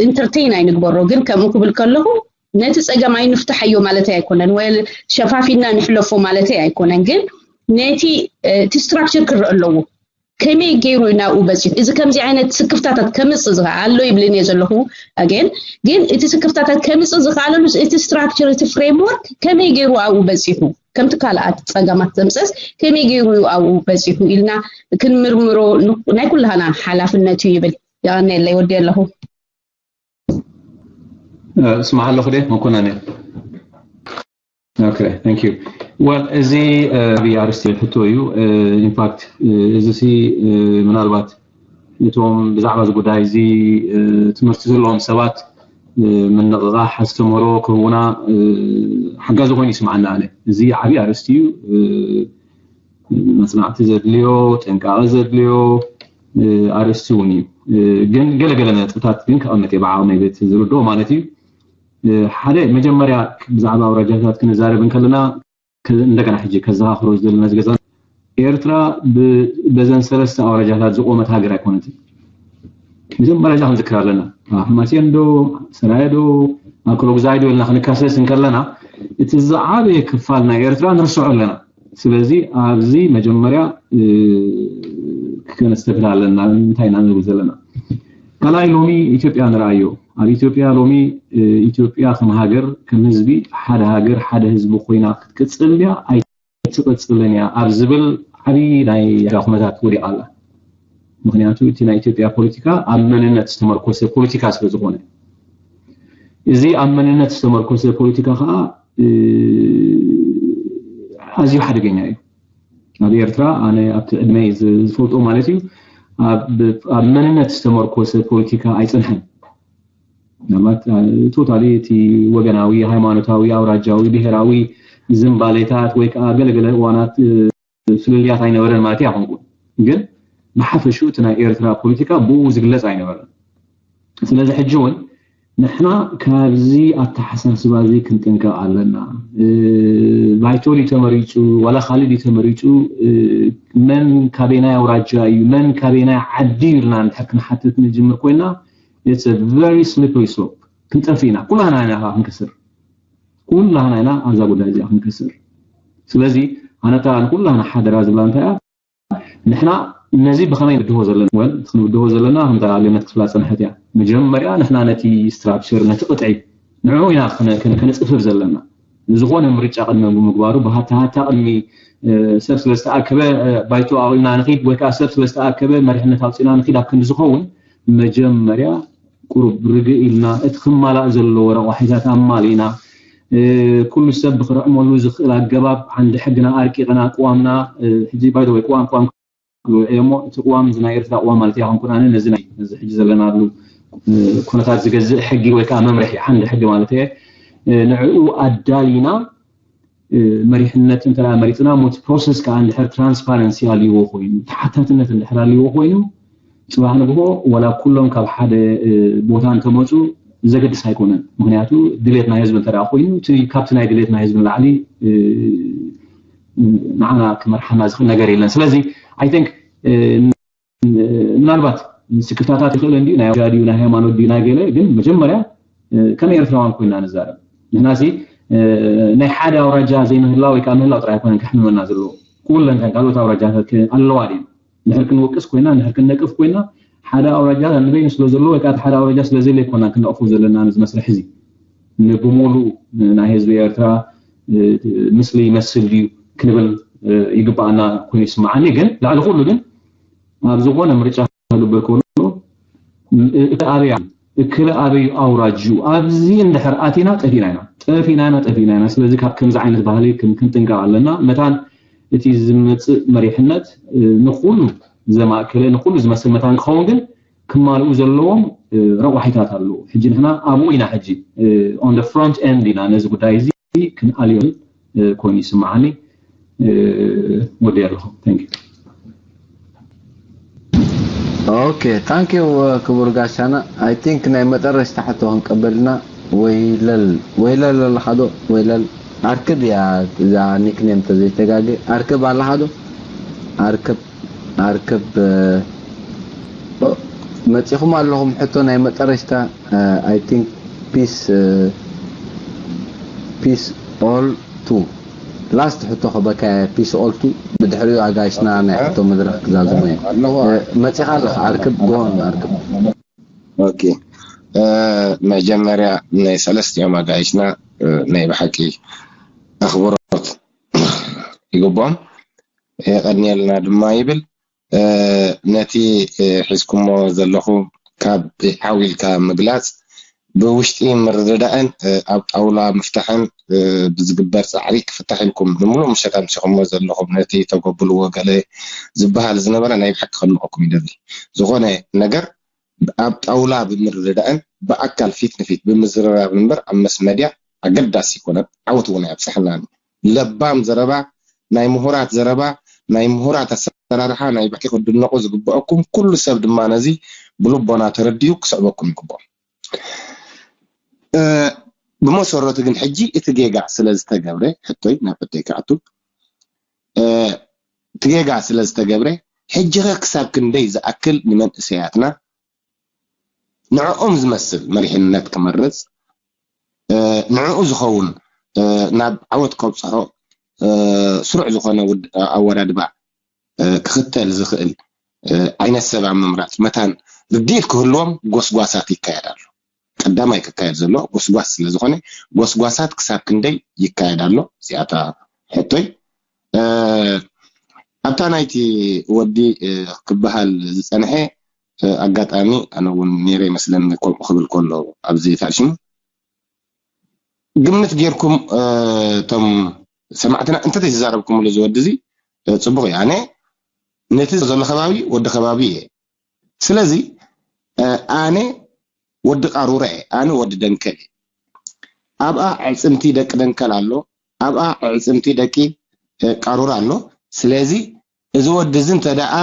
ኢንተርቴይን ኣይንግበሮ። ግን ከምኡ ክብል ከለኹ ነቲ ፀገም ኣይንፍትሓዮ ማለተይ ኣይኮነን፣ ወይ ሸፋፊና ንሕለፎ ማለተይ ኣይኮነን። ግን ነቲ እቲ ስትራክቸር ክረአ ኣለዎ። ከመይ ገይሩ እዩ ናብኡ በፂሑ? እዚ ከምዚ ዓይነት ስክፍታታት ከምፅእ ዝኽእል ኣሎ ይብልን እየ ዘለኹ ኣገን ግን እቲ ስክፍታታት ከምፅእ ዝኽኣለሉ እቲ ስትራክቸር እቲ ፍሬምወርክ ከመይ ገይሩ ኣብኡ በፂሑ? ከምቲ ካልኣት ጸገማት ዘምጽእስ ከመይ ገይሩ እዩ ኣብኡ በጺሑ ኢልና ክንምርምሮ ናይ ኩላህና ሓላፍነት እዩ ይብል። የቐንየለይ፣ ወዲ ኣለኹ። እስማዕ ኣለኹ ደ መኮነን። Okay, thank you. Well, እዚ ዓብዪ ኣርስቲ ሕቶ እዩ። ኢንፋክት እዚ ሲ ምናልባት እቶም ብዛዕባ እዚ ጉዳይ እዚ ትምህርቲ ዘለዎም ሰባት ምንቕቓሕ ኣስተምህሮ ክህቡና ሓጋዚ ኮይኑ ይስምዓና። ኣነ እዚ ዓብዪ ኣርስቲ እዩ። መፅናዕቲ ዘድልዮ፣ ጥንቃቐ ዘድልዮ ኣርእስቲ እውን እዩ። ግን ገለገለ ነጥብታት ግን ከቐምጥ እየ ብዓቕመይ፣ ቤት ዝርድኦ ማለት እዩ። ሓደ መጀመርያ ብዛዕባ ኣውራጃታት ክንዛረብ እንከለና እንደገና ሕጂ ከዘኻኽሮ ዝደሊ ነዚ ገዛ ኤርትራ በዘን ሰለስተ ኣውራጃታት ዝቆመት ሃገር ኣይኮነትን። መጀመርያ እዛ ክንዝክር ኣለና። ሓማሴን ዶ፣ ሰራየ ዶ፣ ኣክሎግዛይ ዶ ኢልና ክንካሰስ እንከለና እቲ ዝዓበየ ክፋል ናይ ኤርትራ ንርስዖ ኣለና። ስለዚ ኣብዚ መጀመርያ ከነስተብህል ኣለና እንታይ ኢና ንብል ዘለና። ካልኣይ ሎሚ ኢትዮጵያ ንርኣዮ። ኣብ ኢትዮጵያ ሎሚ ኢትዮጵያ ከም ሃገር ከም ህዝቢ ሓደ ሃገር ሓደ ህዝቢ ኮይና ክትቅፅል ድያ ኣይትቅፅልን እያ ኣብ ዝብል ዓብዪ ናይ ኩነታት ወዲቓ ኣላ። ምክንያቱ እቲ ናይ ኢትዮጵያ ፖለቲካ ኣብ መንነት ዝተመርኮሰ ፖለቲካ ስለዝኾነ እዚ ኣብ መንነት ዝተመርኮሰ ፖለቲካ ከዓ ኣዝዩ ሓደገኛ እዩ። ኣብ ኤርትራ ኣነ ኣብቲ ዕድመይ ዝፈልጦ ማለት እዩ ኣብ መንነት ዝተመርኮሰ ፖለቲካ ኣይፀንሐን። ምናልባት ቶታሊ እቲ ወገናዊ፣ ሃይማኖታዊ፣ ኣውራጃዊ፣ ብሄራዊ ዝንባሌታት ወይ ከዓ ገለገለ እዋናት ፍልልያት ኣይነበረን ማለት ኣይኮንኩን፣ ግን ብሓፈሹ እቲ ናይ ኤርትራ ፖለቲካ ብኡ ዝግለፅ ኣይነበረን። ስለዚ ሕጂ እውን ንሕና ካብዚ ኣተሓሳስባ እዚ ክንጥንቀቕ ኣለና። ባይቶ ድዩ ተመሪፁ ዋላ ካልእ ድዩ ተመሪፁ፣ መን ካበየናይ ኣውራጃ እዩ፣ መን ካበየናይ ዓዲ እዩ ኢልና እንድሕር ክንሓትት ንጅምር ኮይና it's a very slippery slope። ክንጠፍእ ኢና። ኩላህና ኢና ክንከስር። ኩላህና ኢና ኣብዛ ጉዳይ እዚኣ ክንከስር። ስለዚ ኣነታ ንኩላህና ሓደራ ዝብላ እንታይ እያ? ንሕና ነዚ ብኸመይ ንብድሆ ዘለና ወል ክንብድሆ ዘለና ከምታ ኣብነት ክፍላ ፀንሐት እያ። መጀመርያ ንሕና ነቲ ስትራክቸር ነቲ ቅጥዒ ንዕኡ ኢና ከነፅፍር ዘለና። ዝኾነ ምርጫ ቅድሚ ብምግባሩ ብሃታ ሃታ ቅድሚ ሰብ ስለዝተኣከበ ባይቶ ኣቑልና ንኺድ ወይ ከዓ ሰብ ስለዝተኣከበ መሪሕነት ኣውፂና ንኺድ ኣብ ክንዲ ዝኸውን መጀመርያ ቁሩብ ርግእ ኢልና እቲ ክማላእ ዘለዎ ረቋሒታት ኣማሊእና ኩሉ ሰብ ብክርዕመሉ ዝኽእል ኣገባብ ዓንዲ ሕግና ኣርቂቕና ቅዋምና ሕጂ ባይ ወይ ቅዋም ቅዋም ክብሉ እሞ እቲ ቅዋም እዚ ናይ ኤርትራ ቅዋም ማለት ኣይኮንኩን ኣነ ነዚ ናይ ነዚ ሕጂ ዘለናሉ ኩነታት ዝገዝእ ሕጊ ወይ ከዓ መምርሒ ዓንዲ ሕጊ ማለት እየ ንዕኡ ኣዳሊና መሪሕነት እንተ መሪፅና ሞቲ ፕሮሰስ ከዓ እንድሕር ትራንስፓረንሲ ኣልዎ ኮይኑ ተሓታትነት እንድሕር ኣልዎ ኮይኑ ፅባሕ ንግሆ ዋላ ኩሎም ካብ ሓደ ቦታ እንተመፁ ዘገድስ ኣይኮነን። ምክንያቱ ድሌት ናይ ህዝቢ እንተ ኮይኑ ካብቲ ናይ ድሌት ናይ ህዝቢ ንላዕሊ ንዓና ክመርሓና ዝኽእል ነገር የለን። ስለዚ I think ምናልባት ስክፍታታት ይኽእል እንዲ ናይ ኣውራጃ ድዩ ናይ ሃይማኖት ድዩ ናይ ገለ ግን መጀመርያ ከም ኤርትራውያን ኮይና ንዛረብ ንሕና ሲ ናይ ሓደ ኣውራጃ ዘይምህላ ወይ ከዓ ምህላው ጥራይ ኣይኮነን ከሕምመና ዘለዎ ኩለን ከን ካልኦት ኣውራጃታት ኣለዋ ድዩ ንድሕር ክንወቅስ ኮይና ንድሕር ክንነቅፍ ኮይና ሓደ ኣውራጃ ንበይኑ ስለ ዘሎ ወይ ከዓ ሓደ ኣውራጃ ስለ ዘለ ይኮና ክንነቅፎ ዘለና ነዚ መስርሕ እዚ ንብሙሉኡ ናይ ህዝቢ ኤርትራ ምስሊ ይመስል ድዩ ክንብል ይግባኣና ኮይኑ ይስምዓኒ ግን ልዕሊ ኩሉ ግን ኣብ ዝኾነ ምርጫ ክግበር ከሎ እቲ ኣበይ እክለ ኣበይ ኣውራጅ ኣብዚ እንድሕር ኣቲና ጠፊና ኢና ጠፊና ኢና ጠፊና ኢና ስለዚ ካብ ከምዚ ዓይነት ባህሊ ክንጥንቀቕ ኣለና መታን እቲ ዝመፅእ መሪሕነት ንኩሉ ዘማእከለ ንኩሉ ዝመስል መታን ክኸውን ግን ክማልኡ ዘለዎም ረቋሒታት ኣለዉ ሕጂ ንሕና ኣብኡ ኢና ሕጂ on the front end ኢና ነዚ ጉዳይ እዚ ክንኣልዮ ኮይኑ ይስምዓኒ ወዲ ኣለኹ thank you okay thank you ክቡር ጋሻና I think ናይ መጠረሽታ ሕቶ ክንቀበልና ወይለል ወይለል ኣለኻ ዶ ወይለል ኣርክብ እያ እዛ ኒክኔም ተዘይተጋገ ኣርክብ ኣለኻ ዶ ኣርክብ ኣርክብ መፂኹም ኣለኹም ሕቶ ናይ መጠረሽታ I think peace peace all two last ሕቶ ከበካ peace all two ብድሕሪኡ ኣጋይሽና ናይ ሕቶ መድረክ ክዛዝሙ እዮም መፂኻ ኣለኻ ኣርክብ ጎን ኣርክብ okay መጀመርያ ናይ ሰለስቲኦም ኣጋይሽና ናይ ብሓቂ ኣኽብሮት ይግብኦም። የቐንየልና ድማ ይብል። ነቲ ሒዝኩሞ ዘለኹም ካብ ዓው ኢልካ ምግላፅ፣ ብውሽጢ ምርድዳእን ኣብ ጣውላ ምፍታሕን ብዝግበር ፃዕሪ ክፍታሕ ኢልኩም ንምሉእ ምሸት ኣምሲኹሞ ዘለኹም፣ ነቲ ተጎብልዎ ገለ ዝበሃል ዝነበረ ናይ ብሓቂ ከድንቐኩም ይደሊ። ዝኾነ ነገር ኣብ ጣውላ ብምርድዳእን ብኣካል ፊት ንፊት ብምዝርራብ እምበር ኣብ መስ መድያ ኣገዳሲ ኣይኮነን። ዓወት እውን ኣየብፅሐልናን። ለባም ዘረባ፣ ናይ ምሁራት ዘረባ፣ ናይ ምሁራት ኣሰራርሓ ናይ ብሕቂ ክትድነቑ ዝግበአኩም፣ ኩሉ ሰብ ድማ ነዚ ብልቦና ተረዲኡ ክስዕበኩም ይግብኦ። ብመሰረቱ ግን ሕጂ እቲ ጌጋ ስለ ዝተገብረ፣ ሕቶይ ናብ ሕቶይ ክኣቱ፣ እቲ ጌጋ ስለ ዝተገብረ፣ ሕጂ ኸ ክሳብ ክንደይ ዝኣክል ንመንእሰያትና ንዕኦም ዝመስል መሪሕነት ክመርፅ፣ ንዕኡ ዝኸውን ናብ ዓወት ከብፅሖ ስሩዕ ዝኾነ ኣወዳድባ ክኽተል ዝኽእል ዓይነት ሰብ ኣብ ምምራፅ መታን ርድኢት ክህልዎም ጎስጓሳት ይካየድ ኣሎ። ቀዳማይ ክካየድ ዘሎ ጎስጓስ ስለ ዝኾነ፣ ጎስጓሳት ክሳብ ክንደይ ይካየድ ኣሎ? እዚኣታ ሕቶይ። ኣብታ ናይቲ ወዲ ክበሃል ዝፀንሐ ኣጋጣሚ ኣነ እውን ነይረ ይመስለኒ፣ ከምኡ ክብል ከሎ ኣብዚ ታሽሙ ግምት ጌርኩም እቶም ሰማዕትና እንተተይዝዛረብኩምሉ እዚ ወዲ እዚ ፅቡቕ እዩ። ኣነ ነቲ ዘሎ ከባቢ ወዲ ከባቢ እየ። ስለዚ ኣነ ወዲ ቃሩራ እየ፣ ኣነ ወዲ ደንከል እየ። ኣብኣ ዕፅምቲ ደቂ ደንከል ኣሎ፣ ኣብኣ ዕፅምቲ ደቂ ቃሩራ ኣሎ። ስለዚ እዚ ወዲ እዚ እንተ ደኣ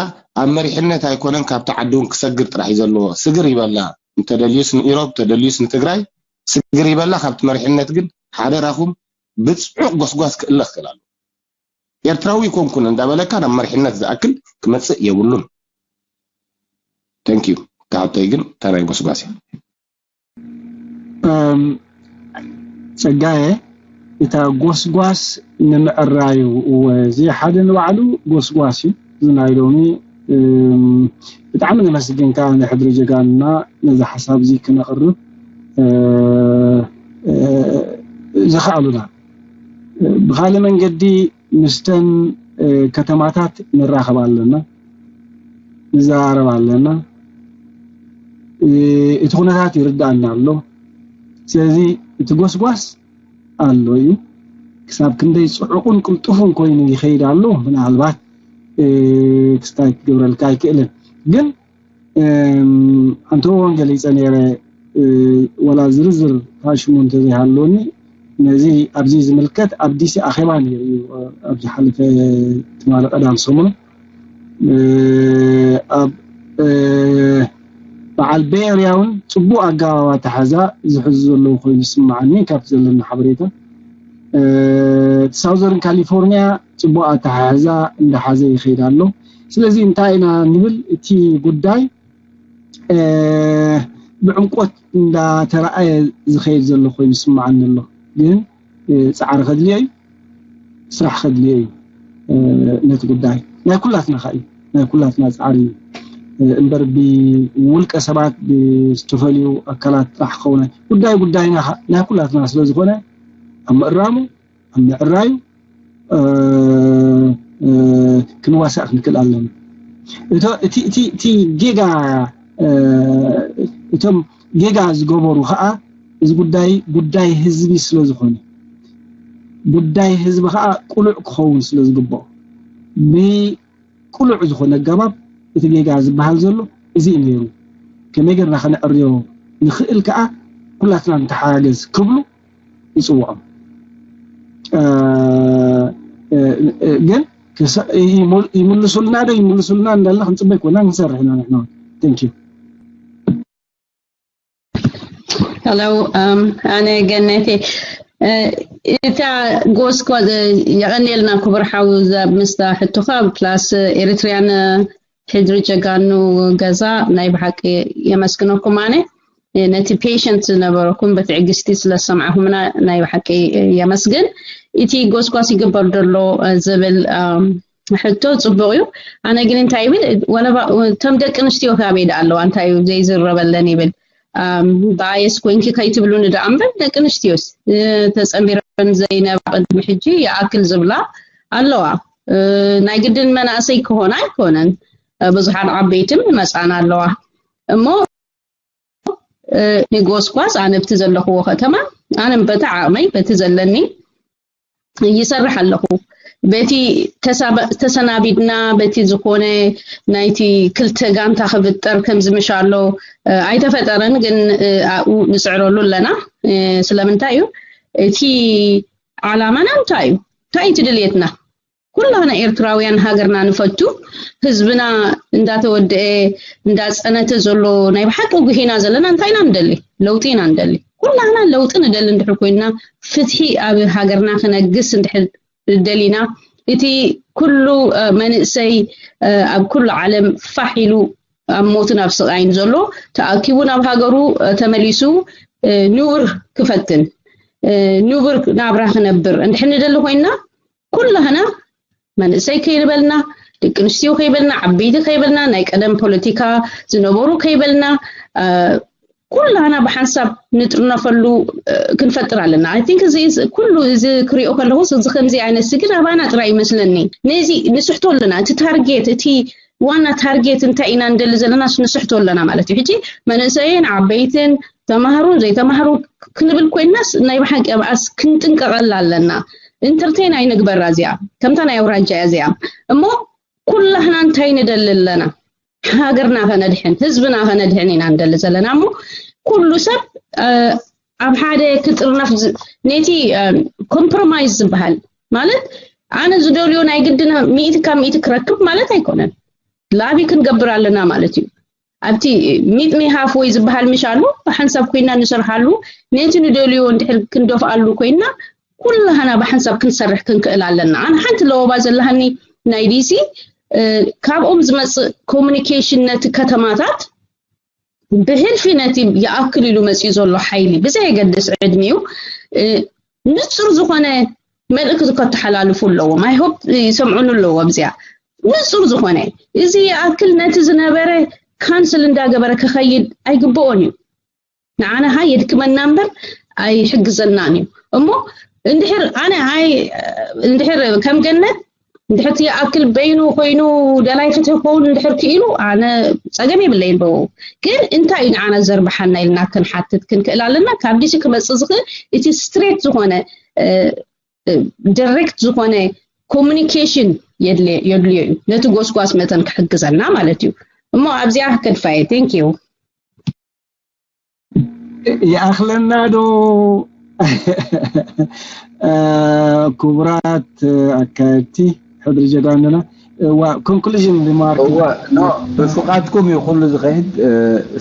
ኣብ መሪሕነት ኣይኮነን ካብቲ ዓዲ እውን ክሰግር ጥራሕ እዩ ዘለዎ። ስግር ይበላ፣ እንተደልዩስ ንኢሮብ፣ እንተደልዩስ ንትግራይ ስግር ይበላ። ካብቲ መሪሕነት ግን ሓደራኹም ብፅዑቕ ጎስጓስ ክእለ ክእል ኣሎ። ኤርትራዊ ይኮንኩን እንዳበለካ ናብ መሪሕነት ዝኣክል ክመፅእ የብሉን። ተንኪዩ። ካሕቶይ ግን ተናይ ጎስጓስ እያ። ጸጋየ፣ እታ ጎስጓስ ንምዕራዩ እወ እዚ ሓደ ንባዕሉ ጎስጓስ እዩ። እዚ ናይ ሎሚ ብጣዕሚ ነመስግን ከዓ ንሕድሪ ጀጋኑና ነዚ ሓሳብ እዚ ክነቕርብ ዝኸኣሉና። ብኻልእ መንገዲ ምስተን ከተማታት ንራኸብ ኣለና፣ ንዘራረብ ኣለና። እቲ ኩነታት ይርዳእና ኣሎ። ስለዚ እቲ ጎስጓስ ኣሎ እዩ። ክሳብ ክንደይ ፅዑቕን ቅልጡፍን ኮይኑ ይኸይድ ኣሎ ምናልባት ክስታይ ክገብረልካ ኣይክእልን። ግን ኣንተ ወንጌል ይፀ ነይረ ወላ ዝርዝር ታሽሙ እንተዘይሃለወኒ ነዚ ኣብዚ ዝምልከት ኣብ ዲሲ ኣኼባ ነይሩ እዩ ኣብ ዝሓለፈ ትማሊ ቀዳም ሰሙን ኣብ በዓል ቤ ኤርያ እውን ፅቡቅ ኣገባብ ኣተሓዛ ዝሕዙ ዘለዉ ኮይኑ ይስማዓኒ ካብቲ ዘለና ሓበሬታ እቲ ሳውዘርን ካሊፎርኒያ ፅቡቅ ኣተሓሕዛ እንዳሓዘ ይኸይድ ኣሎ ስለዚ እንታይ ኢና ንብል እቲ ጉዳይ ብዕምቆት እንዳተረኣየ ዝኸይድ ዘሎ ኮይኑ ይስማዓኒ ኣሎ ግን ፃዕሪ ከድልዮ እዩ ስራሕ ከድልዮ እዩ ነቲ ጉዳይ ናይ ኩላትና ከ እዩ ናይ ኩላትና ፃዕሪ እዩ እምበር ብውልቀ ሰባት ብዝተፈልዩ ኣካላት ጥራሕ ክኸውን ጉዳይ ጉዳይና ናይ ኩላትና ስለዝኾነ ኣብ ምእራሙ ኣብ ምዕራዩ ክንዋሳእ ክንክእል ኣለና እቲ ጌጋ እቶም ጌጋ ዝገበሩ ከዓ እዚ ጉዳይ ጉዳይ ህዝቢ ስለዝኾነ ጉዳይ ህዝቢ ከዓ ቁሉዕ ክኸውን ስለዝግብኦ ብቁሉዕ ዝኾነ ኣገባብ እቲ ጌጋ ዝበሃል ዘሎ እዚ እዩ ነይሩ ከመይ ገርና ከነዕርዮ ንኽእል ከዓ ኩላትና ንተሓጋገዝ ክብሉ ይፅውዖም ግን ይምልሱልና ዶ ይምልሱልና እንዳልና ክንፅበይ ኮና ንሰርሕ ኢና ንሕና thank you Hello, um, ኣነ ገነቴ እታ ጎስጓስ የቐንየልና ክቡር ሓው ምስታ ሕቶኻ ፕላስ ኤሪትሪያን ሕድሪ ጀጋኑ ገዛ ናይ ብሓቂ የመስግነኩም ኣነ ነቲ ፔሸንት ዝነበረኩም ብትዕግስቲ ስለዝሰማዕኩምና ናይ ብሓቂ የመስግን እቲ ጎስጓስ ይግበር ዘሎ ዝብል ሕቶ ፅቡቅ እዩ ኣነ ግን እንታይ ይብል ወለባ እቶም ደቂ ኣንስትዮ ካበይ ደኣ ኣለዋ እንታይ እዩ ዘይዝረበለን ይብል bias ኮይንኪ ከይትብሉኒ ደኣ እምበር ደቂ ኣንስትዮስ ተፀንቢረን ዘይነባ ቅድሚ ሕጂ ይኣክል ዝብላ ኣለዋ። ናይ ግድን መናእሰይ ክኾና ኣይኮነን። ብዙሓት ዓበይትን መፃን ኣለዋ። እሞ ንጎስጓስ ኣነ ብቲ ዘለኽዎ ከተማ ኣነ በቲ ዓቕመይ በቲ ዘለኒ ይሰርሕ ኣለኹ። በቲ ተሰናቢድና በቲ ዝኾነ ናይቲ ክልተ ጋንታ ክፍጠር ከምዚ ምሽ ኣሎ ኣይተፈጠረን፣ ግን ኣብኡ ንፅዕረሉ ኣለና። ስለምንታይ እዩ እቲ ዓላማና እንታይ እዩ? እንታይ እዩ ድልየትና? ኩላና ኤርትራውያን ሃገርና ንፈቱ፣ ህዝብና እንዳተወደአ እንዳፀነተ ዘሎ ናይ ብሓቂ ጉሂና ዘለና እንታይ ኢና ንደሊ? ለውጢ ኢና ንደሊ። ኩላና ለውጢ ንደሊ እንድሕር ኮይንና፣ ፍትሒ ኣብ ሃገርና ክነግስ እንድሕር ደሊና፣ እቲ ኩሉ መንእሰይ ኣብ ኩሉ ዓለም ፋሕ ኢሉ ኣብ ሞትን ኣብ ስቓይን ዘሎ ተኣኪቡ ናብ ሃገሩ ተመሊሱ ንቡር ክፈትን ንቡር ናብራ ክነብር እንድሕር ንደሊ ኮይንና፣ ኩላህና መንእሰይ ከይበልና፣ ደቂ ኣንስትዮ ከይበልና፣ ዓበይቲ ከይበልና፣ ናይ ቀደም ፖለቲካ ዝነበሩ ከይበልና፣ ኩላህና ብሓንሳብ ንጥርነፈሉ ክንፈጥር ኣለና። I think እዚ ኩሉ እዚ ክሪኦ ከለኹ እዚ ከምዚ ዓይነት ግን ኣባና ጥራይ ይመስለኒ። ነዚ ንስሕቶ ኣለና። እቲ ታርጌት እቲ ዋና ታርጌት እንታይ ኢና ንደሊ ዘለና ንስሕቶ ኣለና ማለት እዩ። ሕጂ መንእሰይን ዓበይትን ተማሃሩን ዘይተማሃሩን ክንብል ኮይንናስ ናይ ብሓቂ ኣብኣስ ክንጥንቀቐላ ኣለና። ኢንተርቴን ኣይንግበራ እዚኣ ከምታ ናይ ኣውራጃ እያ እዚኣ። እሞ ኩላህና እንታይ ንደሊ ኣለና? ሃገርና ከነድሕን ህዝብና ከነድሕን ኢና ንደሊ ዘለና። እሞ ኩሉ ሰብ ኣብ ሓደ ክጥርነፍ ነቲ ኮምፕሮማይዝ ዝበሃል ማለት ኣነ ዝደልዮ ናይ ግድን ሚእቲ ካብ ሚእቲ ክረክብ ማለት ኣይኮነን። ላቢ ክንገብር ኣለና ማለት እዩ። ኣብቲ ሚት ሚ ሃፍ ወይ ዝበሃል ምሽ ኣሎ። ብሓንሳብ ኮይና ንሰርሓሉ፣ ነቲ ንደልዮ እንድሕር ክንደፍኣሉ ኮይና ኩላህና ብሓንሳብ ክንሰርሕ ክንክእል ኣለና። ኣነ ሓንቲ ለወባ ዘለሃኒ ናይ ዲሲ ካብኦም ዝመፅእ ኮሚኒኬሽን ነቲ ከተማታት ብህልፊ ነቲ ይኣክል ኢሉ መፅኡ ዘሎ ሓይሊ ብዘየገድስ ዕድሚኡ ንፁር ዝኾነ መልእክቲ ከተሓላልፉ ኣለዎም። I hope ይሰምዑኒ ኣለዎ ኣብዚኣ ንፁር ዝኾነ እዚ ይኣክል ነቲ ዝነበረ ካንስል እንዳገበረ ክኸይድ ኣይግብኦን እዩ። ንዓና ሃ የድክመና እምበር ኣይሕግዘናን እዩ። እሞ እንድሕር ኣነ ኣይ እንድሕር ከም ገነት እንድሕር እቲ ይኣክል በይኑ ኮይኑ ደላይ ፍትሒ ክኸውን እንድሕር ክኢሉ ኣነ ፀገም የብለይን ብኡ። ግን እንታይ እዩ ንዓና ዘርብሓና ኢልና ክንሓትት ክንክእል ኣለና። ካብ ዲሲ ክመፅእ ዝኽእል እቲ ስትሬት ዝኾነ ዳይሬክት ዝኾነ ኮሚኒኬሽን የድልዮ እዩ። ነቲ ጎስጓስ መጠን ክሕግዘና ማለት እዩ። እሞ ኣብዚኣ ከድፋየ። Thank you። ይኣኽለና ዶ? ክቡራት ኣካየድቲ ሕድሪ ጀጋኑና፣ እዋ ኮንክሉዥን ሪማርክ እዋ ኖ ብፍቃድኩም እዩ ኩሉ ዝኸይድ።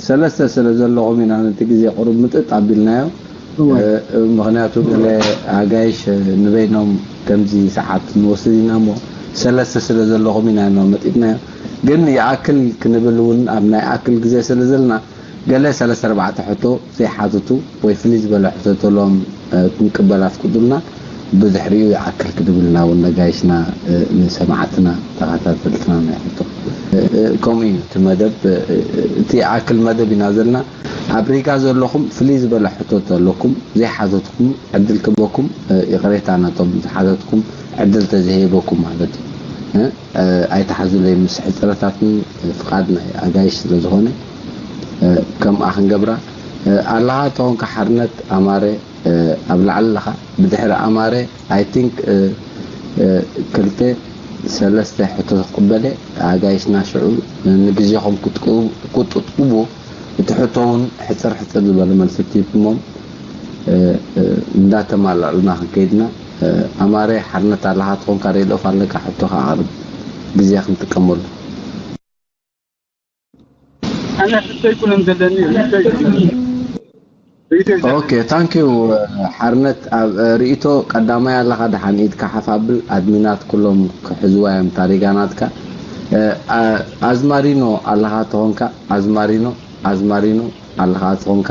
ሰለስተ ስለ ዘለኹም ኢና ነቲ ግዜ ቁሩብ ምጥጥ ኣቢልናዮ። ምኽንያቱ ገለ ኣጋይሽ ንበይኖም ከምዚ ሰዓት ንወስድ ኢና እሞ ሰለስተ ስለ ዘለኹም ኢና ኖ መጢጥናዮ። ግን ይኣክል ክንብል እውን ኣብ ናይ ኣክል ግዜ ስለ ዘለና ገለ ሰለስተ ኣርባዕተ ሕቶ ዘይሓትቱ ወይ ፍልይ ዝበለ ሕቶ ተሎም ክንቅበል ኣፍቅዱልና። ብድሕሪኡ ይኣክል ክንብል ኢና እውን ነጋይሽና ንሰማዕትና ተኸታተልትና ናይ ሕቶ ከምኡ እዩ እቲ መደብ። እቲ ይኣክል መደብ ኢና ዘለና። ኣብ ሪጋ ዘለኹም ፍልይ ዝበለ ሕቶ ተለኩም ዘይሓተትኩም ዕድል ክበኩም ይቕሬታ ነቶም ዝሓተትኩም ዕድል ተዘይበኩም ማለት እዩ። ኣይትሓዙለይ ምስ ሕፅረታትን ፍቓድ ናይ ኣጋይሽ ስለ ዝኾነ ከምኣ ክንገብራ ኣለኻ ተኾንካ ሓርነት ኣማረ ኣብ ላዕሊ ኣለኻ ብድሕሪ ኣማረ I think ክልተ ሰለስተ ሕቶ ክቕበለ ኣጋይሽና ሽዑ ንግዜኹም ክትቁጥጥቡ እቲ ሕቶ እውን ሕፅር ሕፅር ዝበለ መልሲ ሂብኩሞም እንዳተማላእሉና ክንከይድና ኣማረ ሓርነት ኣለኻ ትኾንካ ሬድዮ ፋለካ ሕቶኻ ኣቕርብ ግዜ ክንጥቀመሉ ኣነ ሕቶ ይኩነን ዘለኒ ሪቶ ይኩነን ሪቶ ይዘ- ኦኬ ታንክ ዩ ሓርነት ኣብ ርእቶ ቀዳማይ ኣለኻ ደሓን ኢድካ ሓፍ ኣብል ኣድሚናት ኩሎም ክሕዝዋ እዮም ታሪጋ ናትካ ኣዝማሪኖ ኣለኻ ተኾንካ ኣዝማሪኖ ኣዝማሪኖ ኣለኻ ተኾንካ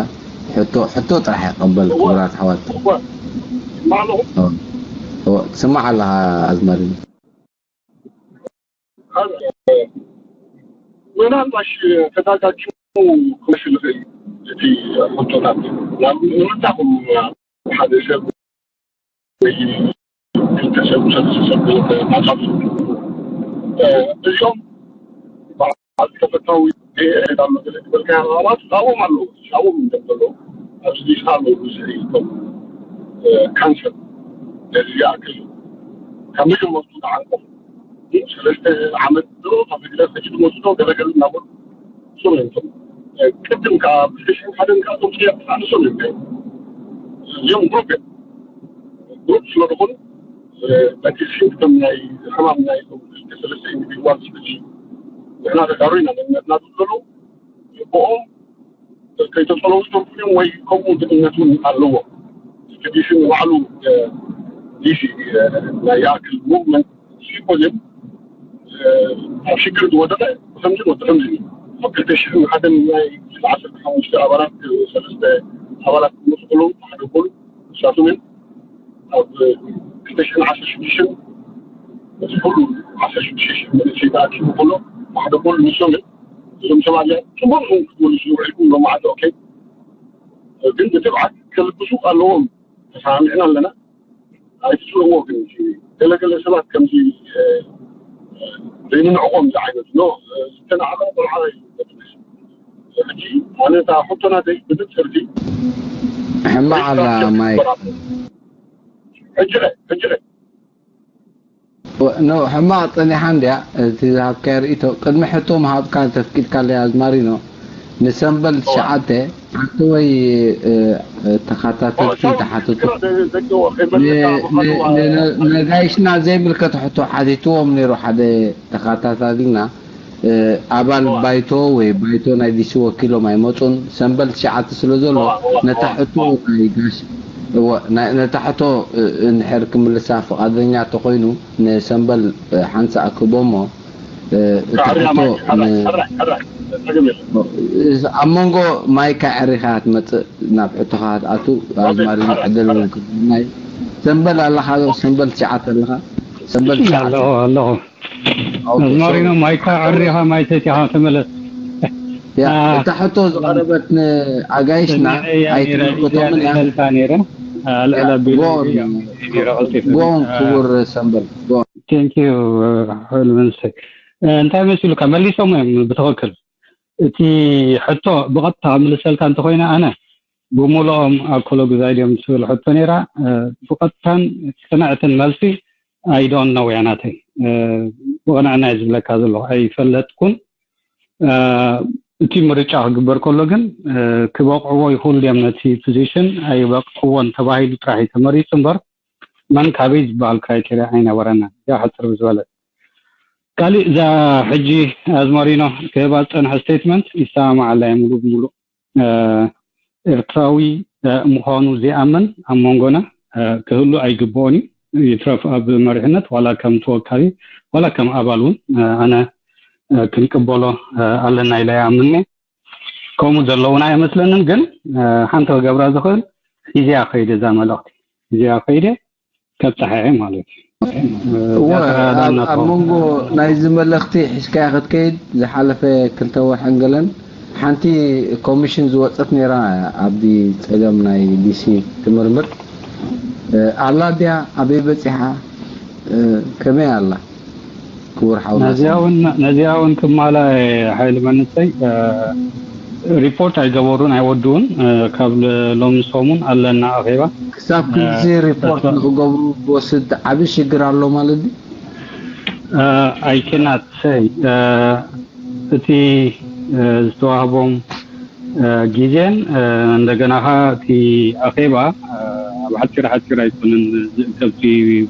ሕቶ ሕቶ ጥራሕ ይቐበል ክቡራት ኣሕዋት እዋ ማዕለኹም ትስማዕ ኣለኻ ኣዝማሪኖ ምናልባሽ ተዳጋጊሙ ክመስል ይኽእል እቲ ሕቶታት ንምንታኹም ሓደ ሰብ ወይ ሰብ ሰብ ሰብ ማጻፍ እዚኦም በዓል ተፈታዊ ዳሎ ዝበልካዮ ኣባላት ኣብኦም ኣለዉ። ኣብኦም እዮም ዘለዉ። ኣብዚ ዲስ ኣለዉ። እዚ እቶም ካንሰር ነዚ ይኣክል ካብ መጀመርቱ ተዓንቆም ሰለስተ ዓመት ድሮ ካብ ህግደፍ ሕጂ ትመፅዶ ገለገለ እናበሉ እሶም እዮም። እቶም ቅድም ካብ ክልተ ሽሕን ሓደን ካብ እቶም ፅያት ተቃልሶም እዮም። እዚኦም ግሩፕ እዮም። ግሩፕ ስለ ዝኾኑ በቲ ሲምፕቶም ናይ ሕማም ናይ እቶም ክልተ ሰለስተ ኢንዲቪድዋል ስብሲ ንሕና ተጋሩ ኢና መንነትና ዝብሉ ብኦም ከይተጸለዉ ዝተርፉ እዮም ወይ ከምኡ ድኽነት እውን ኣለዎም። ኤክስፔዲሽን ባዕሉ ዲሲ ናይ ይኣክል ሙቭመንት ሲምፖዚየም ኣብ ሽግር ዝወደቀ ብከምዚ ወዲ ከምዚ እዩ። ኣብ ክልተ ሽሕን ሓደን ናይ ዓሰርተ ሓሙሽተ ኣባላት ሰለስተ ኣባላት ክመፁ ከለዉ ሓደ በሉ ንሳቶም እዮም። ኣብ ክልተ ሽሕን ዓሰርተ ሽዱሽተን እቲ ኩሉ ዓሰርተ ሽዱሽተ ሽሕ መንእሰይ ተኣኪቡ ከሎ ሓደ በሉ ንሶም እዮም። እዞም ሰባት እዚኦም ጽቡቕ ኢኹም ክትመልሱ ውዒልኩም ሎማዓንቲ ኦኬ። ግን ብትብዓት ከልግሱ ኣለዎም ተሰማሚዕና ኣለና። ኣይትስምዕዎ ግን ገለገለ ሰባት ከምዚ ዘይንንዕቆም ዝዓይነቱ ኖ ዝተናዕቐ ቆልዓ እዩ። ሕጂ ኣነ እታ ሕቶ ናተይ ብንጽርቲ ሕማቕ ኣላ ማይክ ሕጂ ኸ ሕጂ ኸ ኖ ሕማቕ ጸኒሓ እንድያ። እቲ ዝሃብካዮ ርእይቶ ቅድሚ ሕቶ ምሃብካ እንተፍቂድካለይ ኣዝማሪኖ ንሰንበል ትሽዓተ ሓንቲ ወይ ተኻታተልቲ ተሓተቱ ነጋይሽና ዘይምልከት ሕቶ ሓቲትዎም ነይሩ ሓደ ተኻታታልና ኣባል ባይቶ ወይ ባይቶ ናይ ዲሲ ወኪሎም ኣይመፁን ሰንበል ትሽዓተ ስለ ዘሎ ነታ ሕቶ ናይ ጋሽ ነታ ሕቶ እንድሕር ክምልሳ ፍቓደኛ ተኾይኑ ንሰንበል ሓንሳእ ክህቦ እሞ እቲ ሕቶ ኣብ መንጎ ማይካ ዕሪኻ ክትመፅእ ናብ ሕቶኻ ክትኣቱ ኣዝማሪኖ ዕድል እውን ክህበና እዩ። ሰንበል ኣለኻ ዶ? ሰንበል ትሽዓተ ኣለኻ? ሰንበል ትሽዓተ ኣለኹ ኣለኹ። ኣዝማሪኖ ማይካ ዕሪኻ ማይ ሰቲኻ ተመለስ። ያ እታ ሕቶ ዝቐረበት ንኣጋይሽና ኣይትምልከቶምን እያ። ነይረ ኣልዕል ኣቢሉ ጎን ክቡር ሰንበል ጎን ቴንኪዩ። ሕልምንሰይ እንታይ መሲሉካ መሊሶም እዮም ብትኽክል። እቲ ሕቶ ብቐጥታ ክምልሰልካ እንተኾይነ ኣነ ብምልኦም ኣኮሎጉዛይ ድዮም ትብል ሕቶ ነይራ። ብቐጥታን ቅንዕትን መልሲ ኣይዶን ነው ያናተይ ብቕንዕና እየ ዝብለካ ዘለኹ ኣይፈለጥኩን። እቲ ምርጫ ክግበር ከሎ ግን ክበቕዕዎ ይኽእሉ ድዮም ነቲ ፖዚሽን ኣይበቕዕዎን ተባሂሉ ጥራሕ እዩ ተመሪፁ እምበር መን ካበይ ዝበሃል ክራይቴርያ ኣይነበረናን። ያ ሕፅር ብዝበለት ካሊእ እዛ ሕጂ ኣዝማሪኖ ክህባ ዝፀንሐ ስቴትመንት ይሰማማዓላ እየ ሙሉእ ብሙሉእ። ኤርትራዊ ምዃኑ ዘይኣምን ኣብ መንጎና ክህሉ ኣይግብኦን እዩ። ይትረፍ ኣብ መሪሕነት ዋላ ከም ተወካሊ ዋላ ከም ኣባል እውን ኣነ ክንቅበሎ ኣለና ኢለ ይኣምን እየ። ከምኡ ዘለውና ኣይመስለንን። ግን ሓንቲ ክገብራ ዝኽእል ሒዘያ ከይደ እዛ መልእኽቲ ሒዘያ ከይደ ከብፅሓ እየ ማለት እዩ። እወ ኣብ መንጎ ናይዚ መልእኽቲ ሒዝካያ ክትከይድ ዝሓለፈ ክልተ ወርሕን ገለን ሓንቲ ኮሚሽን ዝወፀት ነይራ ኣብዲ ፀገም ናይ ዲሲ ትምርምር ኣላ ድያ ኣበይ በፂሓ ከመይ ኣላ ክቡር ሓውና ነዚኣ እውን ክማላ ሓይሊ መንሰይ ሪፖርት ኣይገበሩን ኣይወድኡን ካብ ሎሚ ሰሙን ኣለና ኣኼባ ክሳብ ክንዚ ሪፖርት ንክገብሩ ዝወስድ ዓብዪ ሽግር ኣሎ ማለት ድዩ? I cannot say እቲ ዝተዋህቦም ግዜን እንደገና ኸዓ እቲ ኣኼባ ኣብ ሓፂር ሓፂር ኣይኮነን ዝእከብ እቲ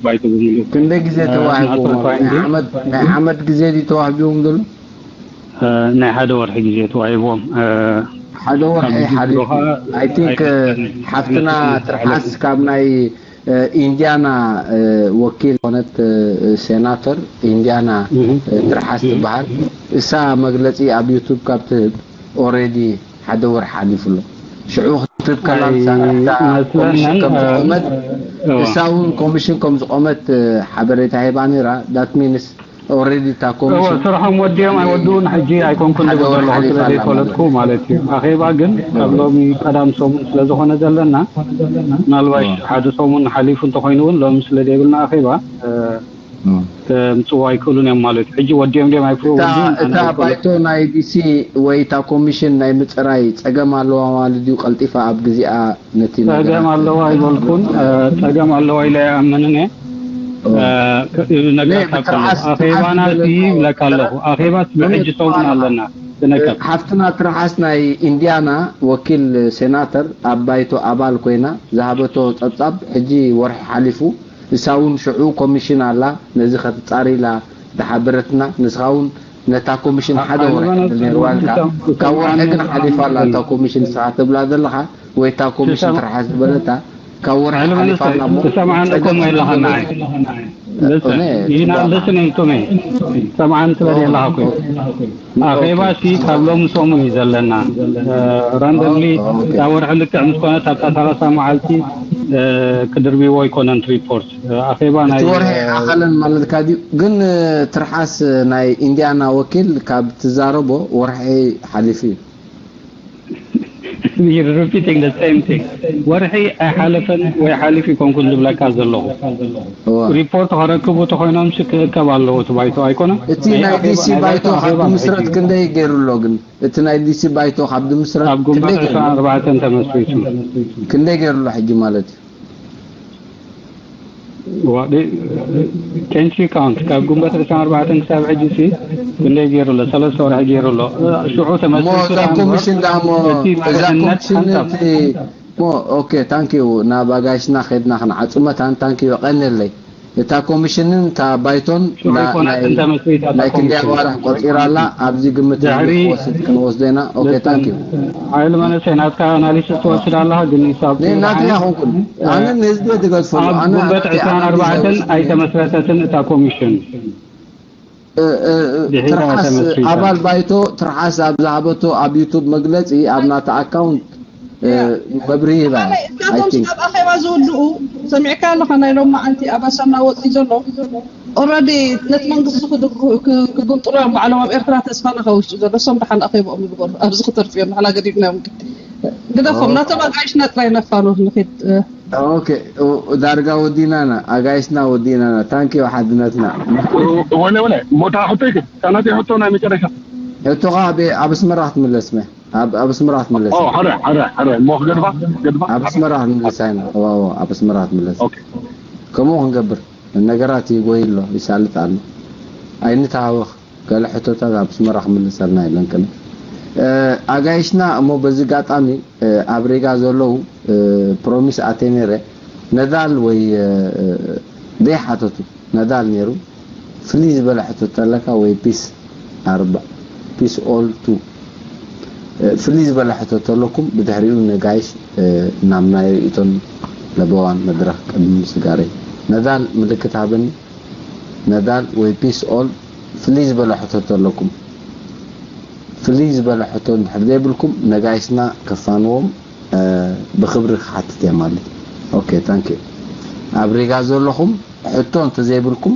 ባይቶ ብምሉእ ክንደይ ግዜ ተዋሂቦም ናይ ዓመት ድዩ ተዋሂብዎም ዘሎ ናይ ሓደ ወርሒ ግዜ ተዋሂቦም ሓደ ወርሒ ሓሊፉ I think ሓፍትና ትርሓስ ካብ ናይ ኢንዲያና ወኪል ዝኾነት ሴናተር ኢንዲያና ትርሓስ ትበሃል እሳ መግለፂ ኣብ ዩቱብ ካብ ትህብ already ሓደ ወርሒ ሓሊፉ ኣሎ ሽዑ ክትህብ ከላ ንሳ ኮሚሽን ከም ዝቆመት እሳ እውን ኮሚሽን ከም ዝቆመት ሓበሬታ ሂባ ነይራ that means ኦልሬዲ እታ እወ ኮሚሽን ስርሖም ወዲኦም ኣይወድኡን ሕጂ ኣይኮንኩን ሓደ ዝብል ወር ዘለኹ ሓሊፋ ስለ ኣላ ዘይፈለጥኩ ማለት ማለት እዩ። ኣኼባ ግን ካብ ሎሚ ቀዳም ሰሙን ስለ ዝኾነ ዘለና ምናልባሽ ሓደ ሰሙን ሓሊፉ እንተኾይኑ እውን ሎሚ ስለ ዘይብልና ኣኼባ እ፣ ከምፅዎ ኣይክእሉን እዮም ማለት እዩ። ሕጂ ወዲኦም ድዮም ኣይክእሉ እታ ወዲኦም ኣነ እታ ኣይፈልጥ። ባይቶ ናይ ዲሲ ወይ እታ ኮሚሽን ናይ ምፅራይ ፀገም ኣለዋ ማለት ድዩ? ቀልጢፋ ኣብ ግዜኣ ነቲ ነገር ጸገም ኣለዋ ኣይበልኩን። እ፣ ጸገም ኣለዋ ኢለ ኣይኣምንን እየ። እ፣ ክ- ነግረካ ኔ- ከለኹ ትርሓስ- ትርሓስ ኣኼባና ዝበለቶ- ይብለካ ኣለኹ። ኣኼባስ ብሕጂ ሰሙን ኣለና። ትነከብ። ሓፍትና ትርሓስ ናይ ኢንዲያና ወኪል ሴናተር ኣብ ባይቶ ኣባል ኮይና ዝሃበቶ ጸብጻብ ሕጂ ወርሒ ሓሊፉ። እሳ እውን ሽዑ ኮሚሽን ኣላ ነዚ ከትጻሪ ኢላ ዝሓበረትና። ንስኻ እውን ነታ ኮሚሽን ሓደ ወርሒ ዕድል ነይርዋ ኢልካ። ካብ ወርሒ ግን ሓሊፋ ኣላ እታ ኮሚሽን ንስኻ ትብላ ዘለኻ ወይ እታ ኮሚሽን ትርሓስ ዝበለታ ካብ ወርሒ ሓሊፋ ኣላ እሞ ትሰምዓኒ እኮ ጸገም የለኻ ንዓይ። ስለዘሎ እኔ ይና ትብላ ኣለኻ። Listening to me። ሰምዓኒ ትበል የለኻ እኮ። ኣኼባ ሲ ካብ ሎሚ ሰሙን እዩ ዘለና። ራንደምሊ እዛ ወርሒ ልክዕ ምስ ኮነት ኣብታ ሰላሳ መዓልቲ ክድርብዎ ኣይኮነን ሪፖርት ኣኼባ ናይ እቲ ወርሒ ኣኸለን ማለትካ ድዩ? ግን ትርሓስ ናይ ኢንዲያና ወኪል ካብ ትዛረቦ ወርሒ ሓሊፉ እዩ። You're repeating the same thing። ወርሒ ኣይሓለፈን ወይ ሓሊፉ ይኮንኩን ዝብለካ ዘለኹ። ሪፖርት ከረክቡ ተኾይኖም ሲ ክእከብ ኣለዎ እቲ ባይቶ ኣይኮነ? እቲ ናይ ዲሲ ባይቶ ካብ ድምስረት ክንደይ ገይሩ ኣሎ ግን? እቲ ናይ ዲሲ ባይቶ ካብ ድምስረት ኣብ ግንቦት ዕስራን ኣርባዕተን ተመስሪቱ። ክንደይ ገይሩ ኣሎ ሕጂ ማለት እዩ? Can't you count ካብ ግንቦት ዕስራን ኣርባዕተን ክሳብ ሕጂ ሲ ክንደይ ገይሩ ኣሎ? ሰለስተ ወርሒ ገይሩ ኣሎ። ሽዑ ተመስሪቱ እዛ ኮሚሽን ዳሞ እዛ ኮሚሽን ሞ ኦኬ ታንኪዩ ናብ ኣጋይሽና ከድና ክንዓጽመታን ታንኪዩ ቀንለይ እታ ኮሚሽንን እታ ባይቶን ናይ ክንደይ ኣዋርሕ ቆጺራ ኣላ ኣብዚ ግምት ክወስድ ክንወስዶ ኢና። ኦኬ ታንኪዩ። ሓይሊ መንእሰይ ናትካ ኣናሊሲስ ትወስድ ኣለኻ ግን ሂሳብ ናትና ይኹንኩን ኣነ ንህዝቢ ትገድፈሉ ኣብ ኣነ ግንቦት ዕስራን ኣርባዕተን ኣይተመስረተትን እታ ኮሚሽን። ትርሓስ ኣባል ባይቶ ትርሓስ ኣብ ዝሃበቶ ኣብ ዩቱብ መግለፂ ኣብ ናታ ኣካውንት መብርሂ ሂባ። እዚኣቶም ኣብ ኣኼባ ዝውድኡ ሰሚዕካ ኣለኻ ናይ ሎማዓንቲ ኣብ ኣሰና ወፂ ዘሎ ኦረዲ ነቲ መንግስቲ ክግምጥሎ እዮም ባዕሎም ኣብ ኤርትራ ተስፋና ካብ ውሽጢ ዘሎ እሶም ደሓን ኣኼብኦም ይግበሩ ኣብዚ ክተርፍዮ ንሕና ገዲፍናዮም ግደፎም ናቶም ኣጋይሽና ጥራይ ነፋኑ ንድ ኦኬ ዳርጋ ወዲናና ኣጋይሽና ወዲናና ታንኪ ሓድነትና ወለ ወለ ሞታ ሕቶ ይግብ ታናቲ ሕቶ ናይ መጨረሻ ሕቶኻ ኣብ ኣስመራ ክትምለስ መ ኣብ ኣስመራ ክትምለስ ሕረ ሕረ ሕረ ሞ ክገድፋ ገድፋ ኣብ ኣስመራ ክትምለስ ኣይና ኣብ ኣስመራ ክትምለስ ከምኡ ክንገብር ነገራት ይጎይ ኣሎ ይሳልጥ ኣሎ ኣይንተሃወኽ ገለ ሕቶታት ኣብ ኣስመራ ክምልሰልና የለን ቅድም ኣጋይሽና እሞ በዚ ጋጣሚ ኣብ ሪጋ ዘለዉ ፕሮሚስ ኣቴ ነይረ ነዳል ወይ ዘይሓተቱ ነዳል ነይሩ ፍልይ ዝበለ ሕቶ ተለካ ወይ ፒስ ኣርባ ፒስ ኦል ቱ ፍልይ ዝበለ ሕቶ ተለኩም ብድሕሪኡ ነጋይሽ ናብ ናይ ርእቶን ለበዋን መድረክ ቅድሚ ምስጋረይ ነዳል ምልክት ሃበኒ ነዳል ወይ ፒስ ኦል ፍልይ ዝበለ ሕቶ ተለኩም ፍልይ ዝበለ ሕቶ እንድሕር ዘይብልኩም ነጋይስና ከፋንዎም ብክብሪ ክሓትት እየ ማለት ኦኬ ታንክ ኣብ ሪጋ ዘለኹም ሕቶ እንተዘይብልኩም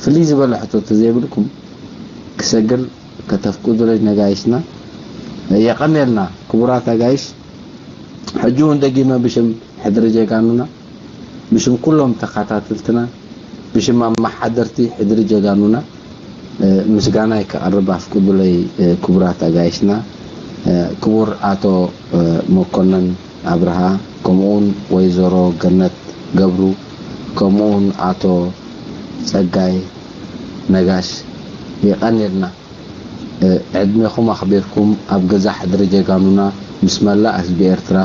ፍልይ ዝበለ ሕቶ እንተዘይብልኩም ክሰግር ከተፍቅዱለይ ነጋይስና የቐንየልና ክቡራት ኣጋይሽ ሕጂ እውን ደጊመ ብሽም ሕድሪ ጀጋኑና ብሽም ኩሎም ተኸታተልትና ብሽም ኣመሓደርቲ ሕድሪ ጀጋኑና ምስጋናይ ከቕርብ ኣፍቅዱለይ ክቡራት ኣጋይሽና ክቡር ኣቶ መኮነን ኣብርሃ ከምኡውን ወይዘሮ ገነት ገብሩ ከምኡውን ኣቶ ጸጋይ ነጋሽ የቐንየልና ዕድሜኹም ኣኽቢርኩም ኣብ ገዛ ሕድሪ ጀጋኑና ምስ መላእ ህዝቢ ኤርትራ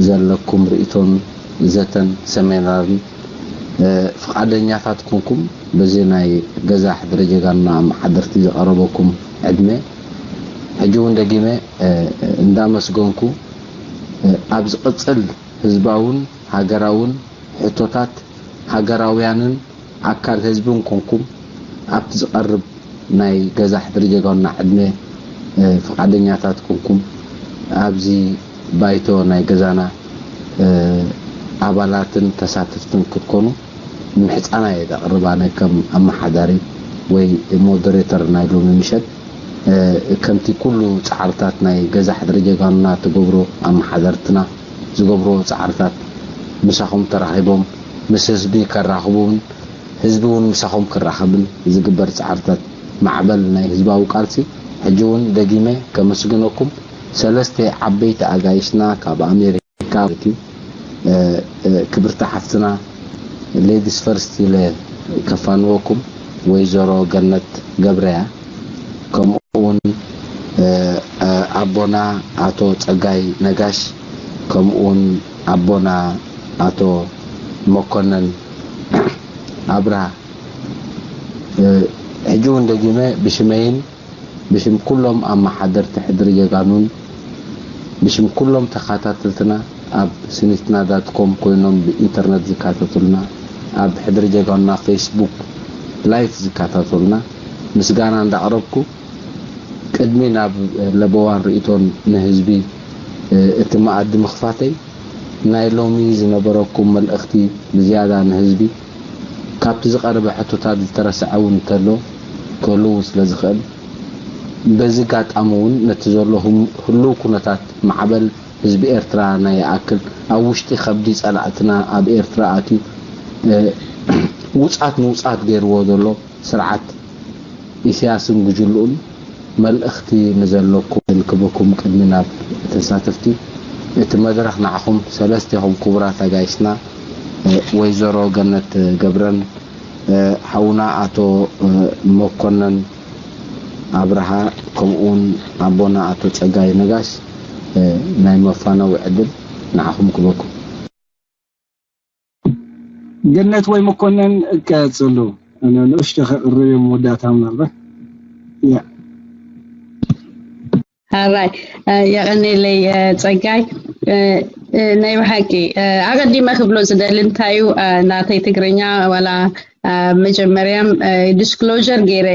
ዘለኩም ርእይቶን ዘተን ሰሜናርን ፍቓደኛታት ኮንኩም በዚ ናይ ገዛ ሕድሪ ጀጋኑና ኣመሓደርቲ ዝቐረበኩም ዕድመ ሕጂ እውን ደጊመ እንዳመስገንኩ ኣብ ዝቕጽል ህዝባውን ሃገራውን ሕቶታት ሃገራውያንን ኣካል ህዝብን ኮንኩም ኣብቲ ዝቐርብ ናይ ገዛ ሕድሪ ጀጋኑና ዕድመ ፍቓደኛታት ኮንኩም ኣብዚ ባይቶ ናይ ገዛና ኣባላትን ተሳተፍትን ክትኮኑ ምሕጻና እየ ዘቕርብ ኣነ ከም ኣመሓዳሪ ወይ ሞደሬተር ናይ ሎሚ ምሸት። ከምቲ ኩሉ ጻዕርታት ናይ ገዛ ሕድሪ ጀጋኑና ትገብሮ ኣመሓደርትና ዝገብሮ ጻዕርታት ምሳኹም ተራኺቦም ምስ ህዝቢ ከራኽቡን ህዝቢ እውን ምሳኹም ክራኸብን ዝግበር ጻዕርታት ማዕበል ናይ ህዝባዊ ቃልሲ ሕጂ እውን ደጊመ ከመስግነኩም ሰለስተ ዓበይቲ ኣጋይሽና ካብ ኣሜሪካ ማለት እዩ። ክብርቲ ሓፍትና ሌዲስ ፈርስት ኢለ ከፋንወኩም ወይዘሮ ገነት ገብረያ ከምኡ እውን ኣቦና ኣቶ ጸጋይ ነጋሽ ከምኡ እውን ኣቦና ኣቶ መኮነን ኣብርሃ ሕጂ እውን ደጊመ ብሽመይን ብሽም ኩሎም ኣመሓደርቲ ሕድሪ ጀጋኑን ብሽም ኩሎም ተኻታተልትና ኣብ ስኒትና ዳት ኮም ኮይኖም ብኢንተርነት ዝካታተሉና ኣብ ሕድሪ ጀጋኑና ፌስቡክ ላይፍ ዝካታተሉና ምስጋና እንዳቕረብኩ ቅድሚ ናብ ለበዋን ርእቶን ንህዝቢ እቲ መኣዲ ምኽፋተይ ናይ ሎሚ ዝነበረኩም መልእኽቲ ብዝያዳ ንህዝቢ ካብቲ ዝቐረበ ሕቶታት ዝተረስዐ እውን እንተሎ ክህልው ስለ ዝኽእል በዚ ጋጣሚ እውን ነቲ ዘሎ ህልው ኩነታት ማዕበል ህዝቢ ኤርትራ ናይ ይኣክል ኣብ ውሽጢ ከብዲ ጸላእትና ኣብ ኤርትራ ኣትዩ ውጻት ንውጻት ገይርዎ ዘሎ ስርዓት ኢሳያስን ጉጅልኡን መልእኽቲ ንዘለኩም ክበኩም ቅድሚ ናብ ተሳተፍቲ እቲ መድረኽ ንዓኹም ሰለስቴኹም ክቡራት ኣጋይሽና ወይዘሮ ገነት ገብረን ሓውና ኣቶ መኮነን ኣብርሃ ከምኡውን ኣቦና ኣቶ ጸጋይ ነጋሽ ናይ መፋነዊ ዕድል ንዓኹም ክበኩም። ገነት ወይ መኮነን ቀጽሉ። ንእሽቶ ከቕርብ እዮም መወዳእታ ምናልባት ያ ሓራይ የቐኔለይ ጸጋይ ናይ ብሓቂ ኣቐዲመ ክብሎ ዝደሊ እንታይ እዩ ናተይ ትግርኛ ዋላ መጀመርያም ዲስክሎር ገይረ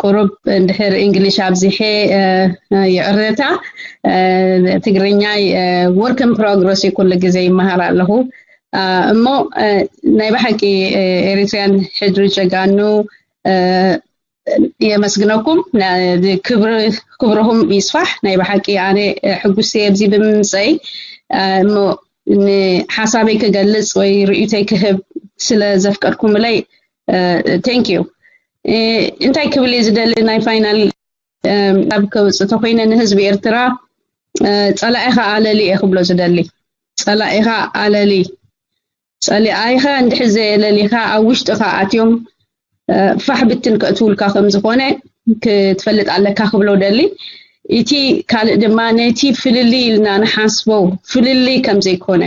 ቁሩብ እንድሕር እንግሊሽ ኣብዚሐ ይቕሬታ ትግርኛ work in progress ኩሉ ግዜ ይመሃር ኣለኹ እሞ ናይ ብሓቂ ኤሪትርያን ሕድሪ ጀጋኑ የመስግነኩም ክብርኹም ይስፋሕ ናይ ብሓቂ ኣነ ሕጉስቲ ኣብዚ ብምምፀይ እሞ ንሓሳበይ ክገልፅ ወይ ርእይቶይ ክህብ ስለ ዘፍቀድኩምለይ thank you እንታይ ክብል እየ ዝደሊ ናይ ፋይናል ኣብ ከውፅእ ተኮይነ ንህዝቢ ኤርትራ ፀላኢኻ ኣለሊ እየ ክብሎ ዝደሊ ፀላኢኻ ኣለሊ ፀሊኣይኻ እንድሕር ዘየለሊኻ ኣብ ውሽጥኻ ኣትዮም ፋሕ ብትን ከእትውልካ ከም ዝኾነ ክትፈልጥ ኣለካ ክብሎ ደሊ እቲ ካልእ ድማ ነቲ ፍልልይ ኢልና ንሓስቦ ፍልልይ ከም ዘይኮነ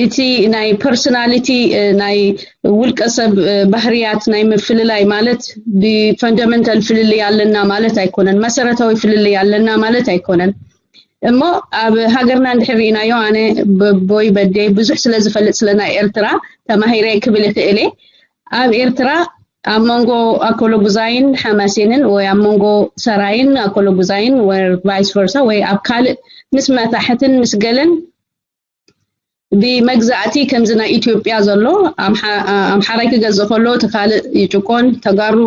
እቲ ናይ ፐርሶናሊቲ ናይ ውልቀ ሰብ ባህርያት ናይ ምፍልላይ ማለት ብፈንዳመንታል ፍልልይ ኣለና ማለት ኣይኮነን መሰረታዊ ፍልልይ ኣለና ማለት ኣይኮነን እሞ ኣብ ሃገርና እንድሕር ርኢናዮ ኣነ በቦይ በደይ ብዙሕ ስለ ዝፈልጥ ስለ ናይ ኤርትራ ተማሂረ ክብል ይኽእል እየ ኣብ ኤርትራ ኣብ መንጎ ኣኮሎጉዛይን ሓማሴንን ወይ ኣብ መንጎ ሰራይን ኣኮሎጉዛይን ወይ ቫይስ ቨርሳ ወይ ኣብ ካልእ ምስ መታሕትን ምስ ገለን ብመግዛእቲ ከምዚ ናይ ኢትዮጵያ ዘሎ ኣምሓራይ ክገዝእ ከሎ እቲ ካልእ ይጭቆን ተጋሩ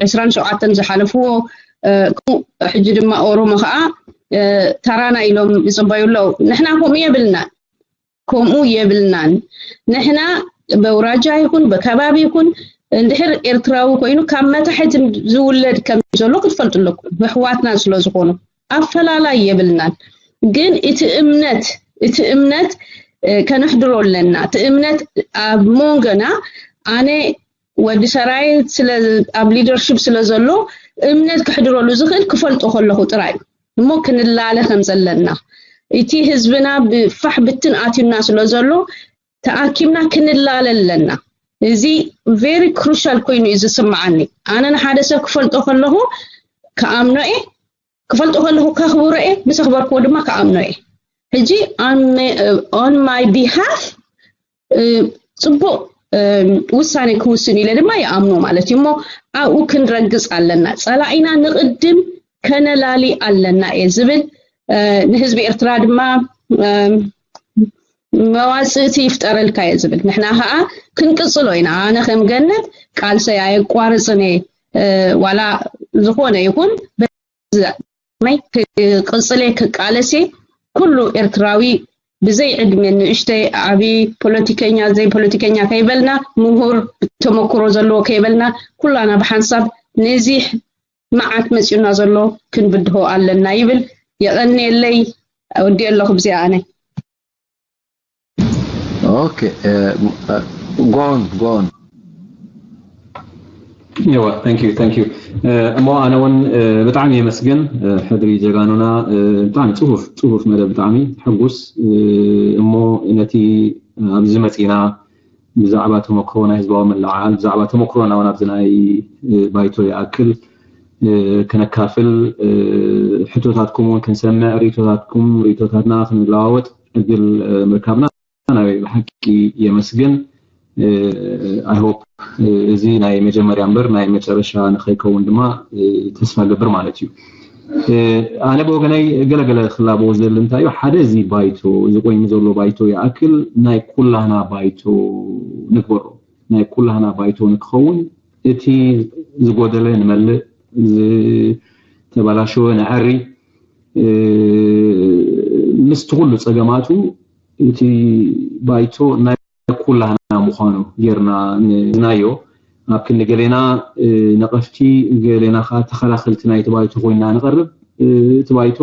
ዕስራን ሸውዓተን ዝሓለፍዎ ሕጂ ድማ ኦሮሞ ከዓ ተራና ኢሎም ይፅበዩ ኣለዉ ንሕና ከምኡ የብልናን ከምኡ የብልናን ንሕና በውራጃ ይኹን በከባቢ ይኹን እንድሕር ኤርትራዊ ኮይኑ ካብ መታሕት ዝውለድ ከም ዘሎ ክትፈልጡ ኣለኩም ኣሕዋትና ስለ ዝኾኑ ኣፈላላይ የብልናን ግን እቲ እምነት እቲ እምነት ከነሕድሮ ኣለና እቲ እምነት ኣብ መንጎና ኣነ ወዲ ሰራይ ኣብ ሊደርሽፕ ስለ ዘሎ እምነት ክሕድረሉ ዝኽእል ክፈልጦ ከለኹ ጥራይ እሞ ክንላለ ከም ዘለና እቲ ህዝብና ብፋሕ ብትን ኣትዩና ስለ ዘሎ ተኣኪብና ክንላለ ኣለና እዚ very crucial ኮይኑ እዩ ዝስምዓኒ ኣነ ንሓደ ሰብ ክፈልጦ ከለኹ ክኣምኖ እየ ክፈልጦ ከለኹ ከኽብሮ እየ ምስ ኣኽበርክዎ ድማ ክኣምኖ እየ ሕጂ on my behalf ፅቡቅ ውሳኔ ክውስን ኢለ ድማ ይኣምኖ ማለት እዩ እሞ ኣብኡ ክንረግፅ ኣለና ፀላኢና ንቅድም ከነላሊ ኣለና እየ ዝብል ንህዝቢ ኤርትራ ድማ መዋፅእቲ ይፍጠረልካ እየ ዝብል። ንሕና ከዓ ክንቅፅሎ ኢና። ኣነ ከም ገነት ቃልሰይ ኣየቋርፅን እየ። ዋላ ዝኾነ ይኹን ክቅፅል እየ፣ ክቃለስ እየ። ኩሉ ኤርትራዊ ብዘይ ዕድመ ንእሽተይ ዓብዪ ፖለቲከኛ ዘይፖለቲከኛ ከይበልና ምሁር ተመክሮ ዘለዎ ከይበልና ኩላና ብሓንሳብ ነዚ መዓት መፂኡና ዘሎ ክንብድሆ ኣለና ይብል። የቐንየለይ። ወዲኦ ኣለኹ ብዚኣ ኣነ። Okay, uh, uh, go on, go on. Yeah, well, thank you, thank you. እሞ ኣነ እውን ብጣዕሚ የመስግን ሕድሪ ጀጋኑና። ብጣዕሚ ፅፉፍ ፅፉፍ መደብ፣ ብጣዕሚ ሕጉስ። እሞ ነቲ ኣብዚ መፂና ብዛዕባ ተመክሮ ናይ ህዝባዊ ምልዕዓል፣ ብዛዕባ ተመክሮና እውን ኣብዚ ናይ ባይቶ ይኣክል ከነካፍል፣ ሕቶታትኩም እውን ክንሰምዕ፣ ርእቶታትኩም ርእቶታትና ክንለዋወጥ ዕድል ምርካብና ናይ ብሓቂ የመስግን። I hope እዚ ናይ መጀመርያ እምበር ናይ መጨረሻ ንኸይከውን ድማ ተስፋ ገብር ማለት እዩ። ኣነ ብወገነይ ገለገለ ክላበዎ ዝደሊ እንታይ እዩ፣ ሓደ እዚ ባይቶ፣ እዚ ቆይሙ ዘሎ ባይቶ ይኣክል ናይ ኩላህና ባይቶ ንግበሮ። ናይ ኩላህና ባይቶ ንክኸውን እቲ ዝጎደለ ንመልእ፣ ዝተበላሸወ ንዐሪ፣ ምስቲ ኩሉ ፀገማቱ እቲ ባይቶ ናይ ኩላህና ምዃኑ ጌርና ንዝናዮ። ኣብ ክንዲ ገሌና ነቐፍቲ፣ ገሌና ከዓ ተኸላኸልቲ ናይቲ ባይቶ ኮይና ንቐርብ። እቲ ባይቶ፣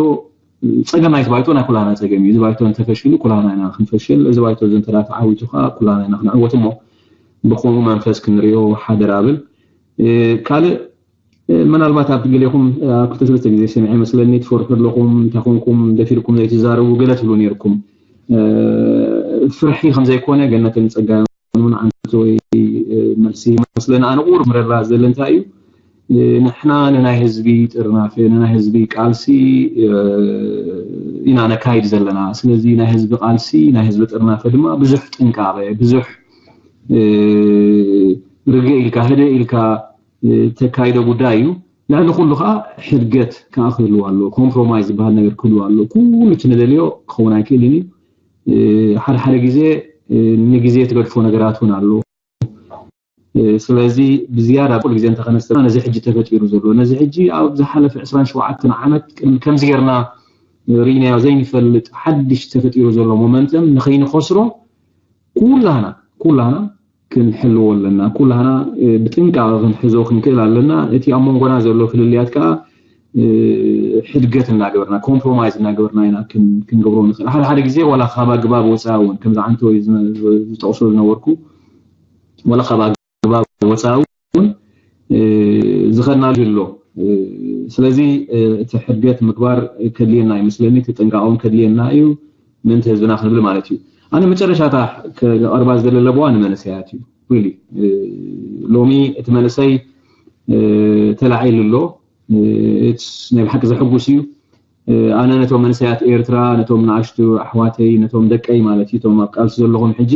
ፀገም ናይቲ ባይቶ ናይ ኩላህና ፀገም እዩ። እዚ ባይቶ እንተፈሽሉ ኩላህና ኢና ክንፈሽል። እዚ ባይቶ እዚ እንተ ተዓዊቱ ከዓ ኩላህና ኢና ክንዕወት። እሞ ብከምኡ መንፈስ ክንሪኦ ሓደራ ብል። ካልእ ምናልባት ኣብ ገሌኹም ኣብ ክልተ ሰለስተ ግዜ ሰሚዐ ይመስለኒ፣ ትፈርሑ ኣለኹም፣ እንታይ ኮንኩም ደፊርኩም ዘይትዛረቡ ገለ ትብሉ ነይርኩም። ፍርሒ ከም ዘይኮነ ገነትን ፀጋምን ዓንተወይ መልሲ ይመስለኒ። ኣነ ቁሩብ ምርዳእ ዝደሊ እንታይ እዩ፣ ንሕና ንናይ ህዝቢ ጥርናፈ፣ ንናይ ህዝቢ ቃልሲ ኢና ነካይድ ዘለና። ስለዚ ናይ ህዝቢ ቃልሲ፣ ናይ ህዝቢ ጥርናፈ ድማ ብዙሕ ጥንቃቐ፣ ብዙሕ ርግእ ኢልካ፣ ህድእ ኢልካ ተካይዶ ጉዳይ እዩ። ልዕሊ ኩሉ ከዓ ሕድገት ከዓ ክህልው ኣሎ፣ ኮምፕሮማይዝ ዝበሃል ነገር ክህልው ኣሎ። ኩሉ እቲ ንደልዮ ክኸውን ኣይክእልን እዩ። ሓደ ሓደ ግዜ ንግዜ ትገድፎ ነገራት እውን ኣሎ። ስለዚ ብዝያዳ ኩሉ ግዜ እንተኸነስተና ነዚ ሕጂ ተፈጢሩ ዘሎ፣ ነዚ ሕጂ ኣብ ዝሓለፈ ዕስራን ሸውዓተን ዓመት ቅድሚ ከምዚ ጌርና ርኢናዮ ዘይንፈልጥ ሓድሽ ተፈጢሩ ዘሎ ሞመንተም ንኸይንኸስሮ ኩላህና ኩላህና ክንሕልዎ ኣለና። ኩላህና ብጥንቃቐ ክንሕዞ ክንክእል ኣለና። እቲ ኣብ መንጎና ዘሎ ፍልልያት ከዓ ሕድገት እናገበርና፣ ኮምፕሮማይዝ እናገበርና ኢና ክንገብሮ ንኽእል። ሓደ ሓደ ግዜ ዋላ ካብ ኣግባብ ወፃኢ እውን ከምዚ ዓንተወይ ዝጠቕሶ ዝነበርኩ ዋላ ካብ ኣግባብ ወፃኢ እውን ዝኸድናሉ ኣሎ። ስለዚ እቲ ሕድገት ምግባር ከድልየና ይመስለኒ፣ እቲ ጥንቃቐ እውን ከድልየና እዩ ምእንቲ ህዝብና ክንብል ማለት እዩ። ኣነ መጨረሻታ ከቐርባ ዝደለ ለበዋ ንመንእሰያት እዩ። ሪሊ ሎሚ እቲ መንእሰይ ተላዒሉ ኣሎ። ናይ ብሓቂ ዘሕጉስ እዩ። ኣነ ነቶም መንእሰያት ኤርትራ፣ ነቶም ንኣሽቱ ኣሕዋተይ፣ ነቶም ደቀይ ማለት እዩ፣ እቶም ኣብ ቃልሲ ዘለኹም ሕጂ፣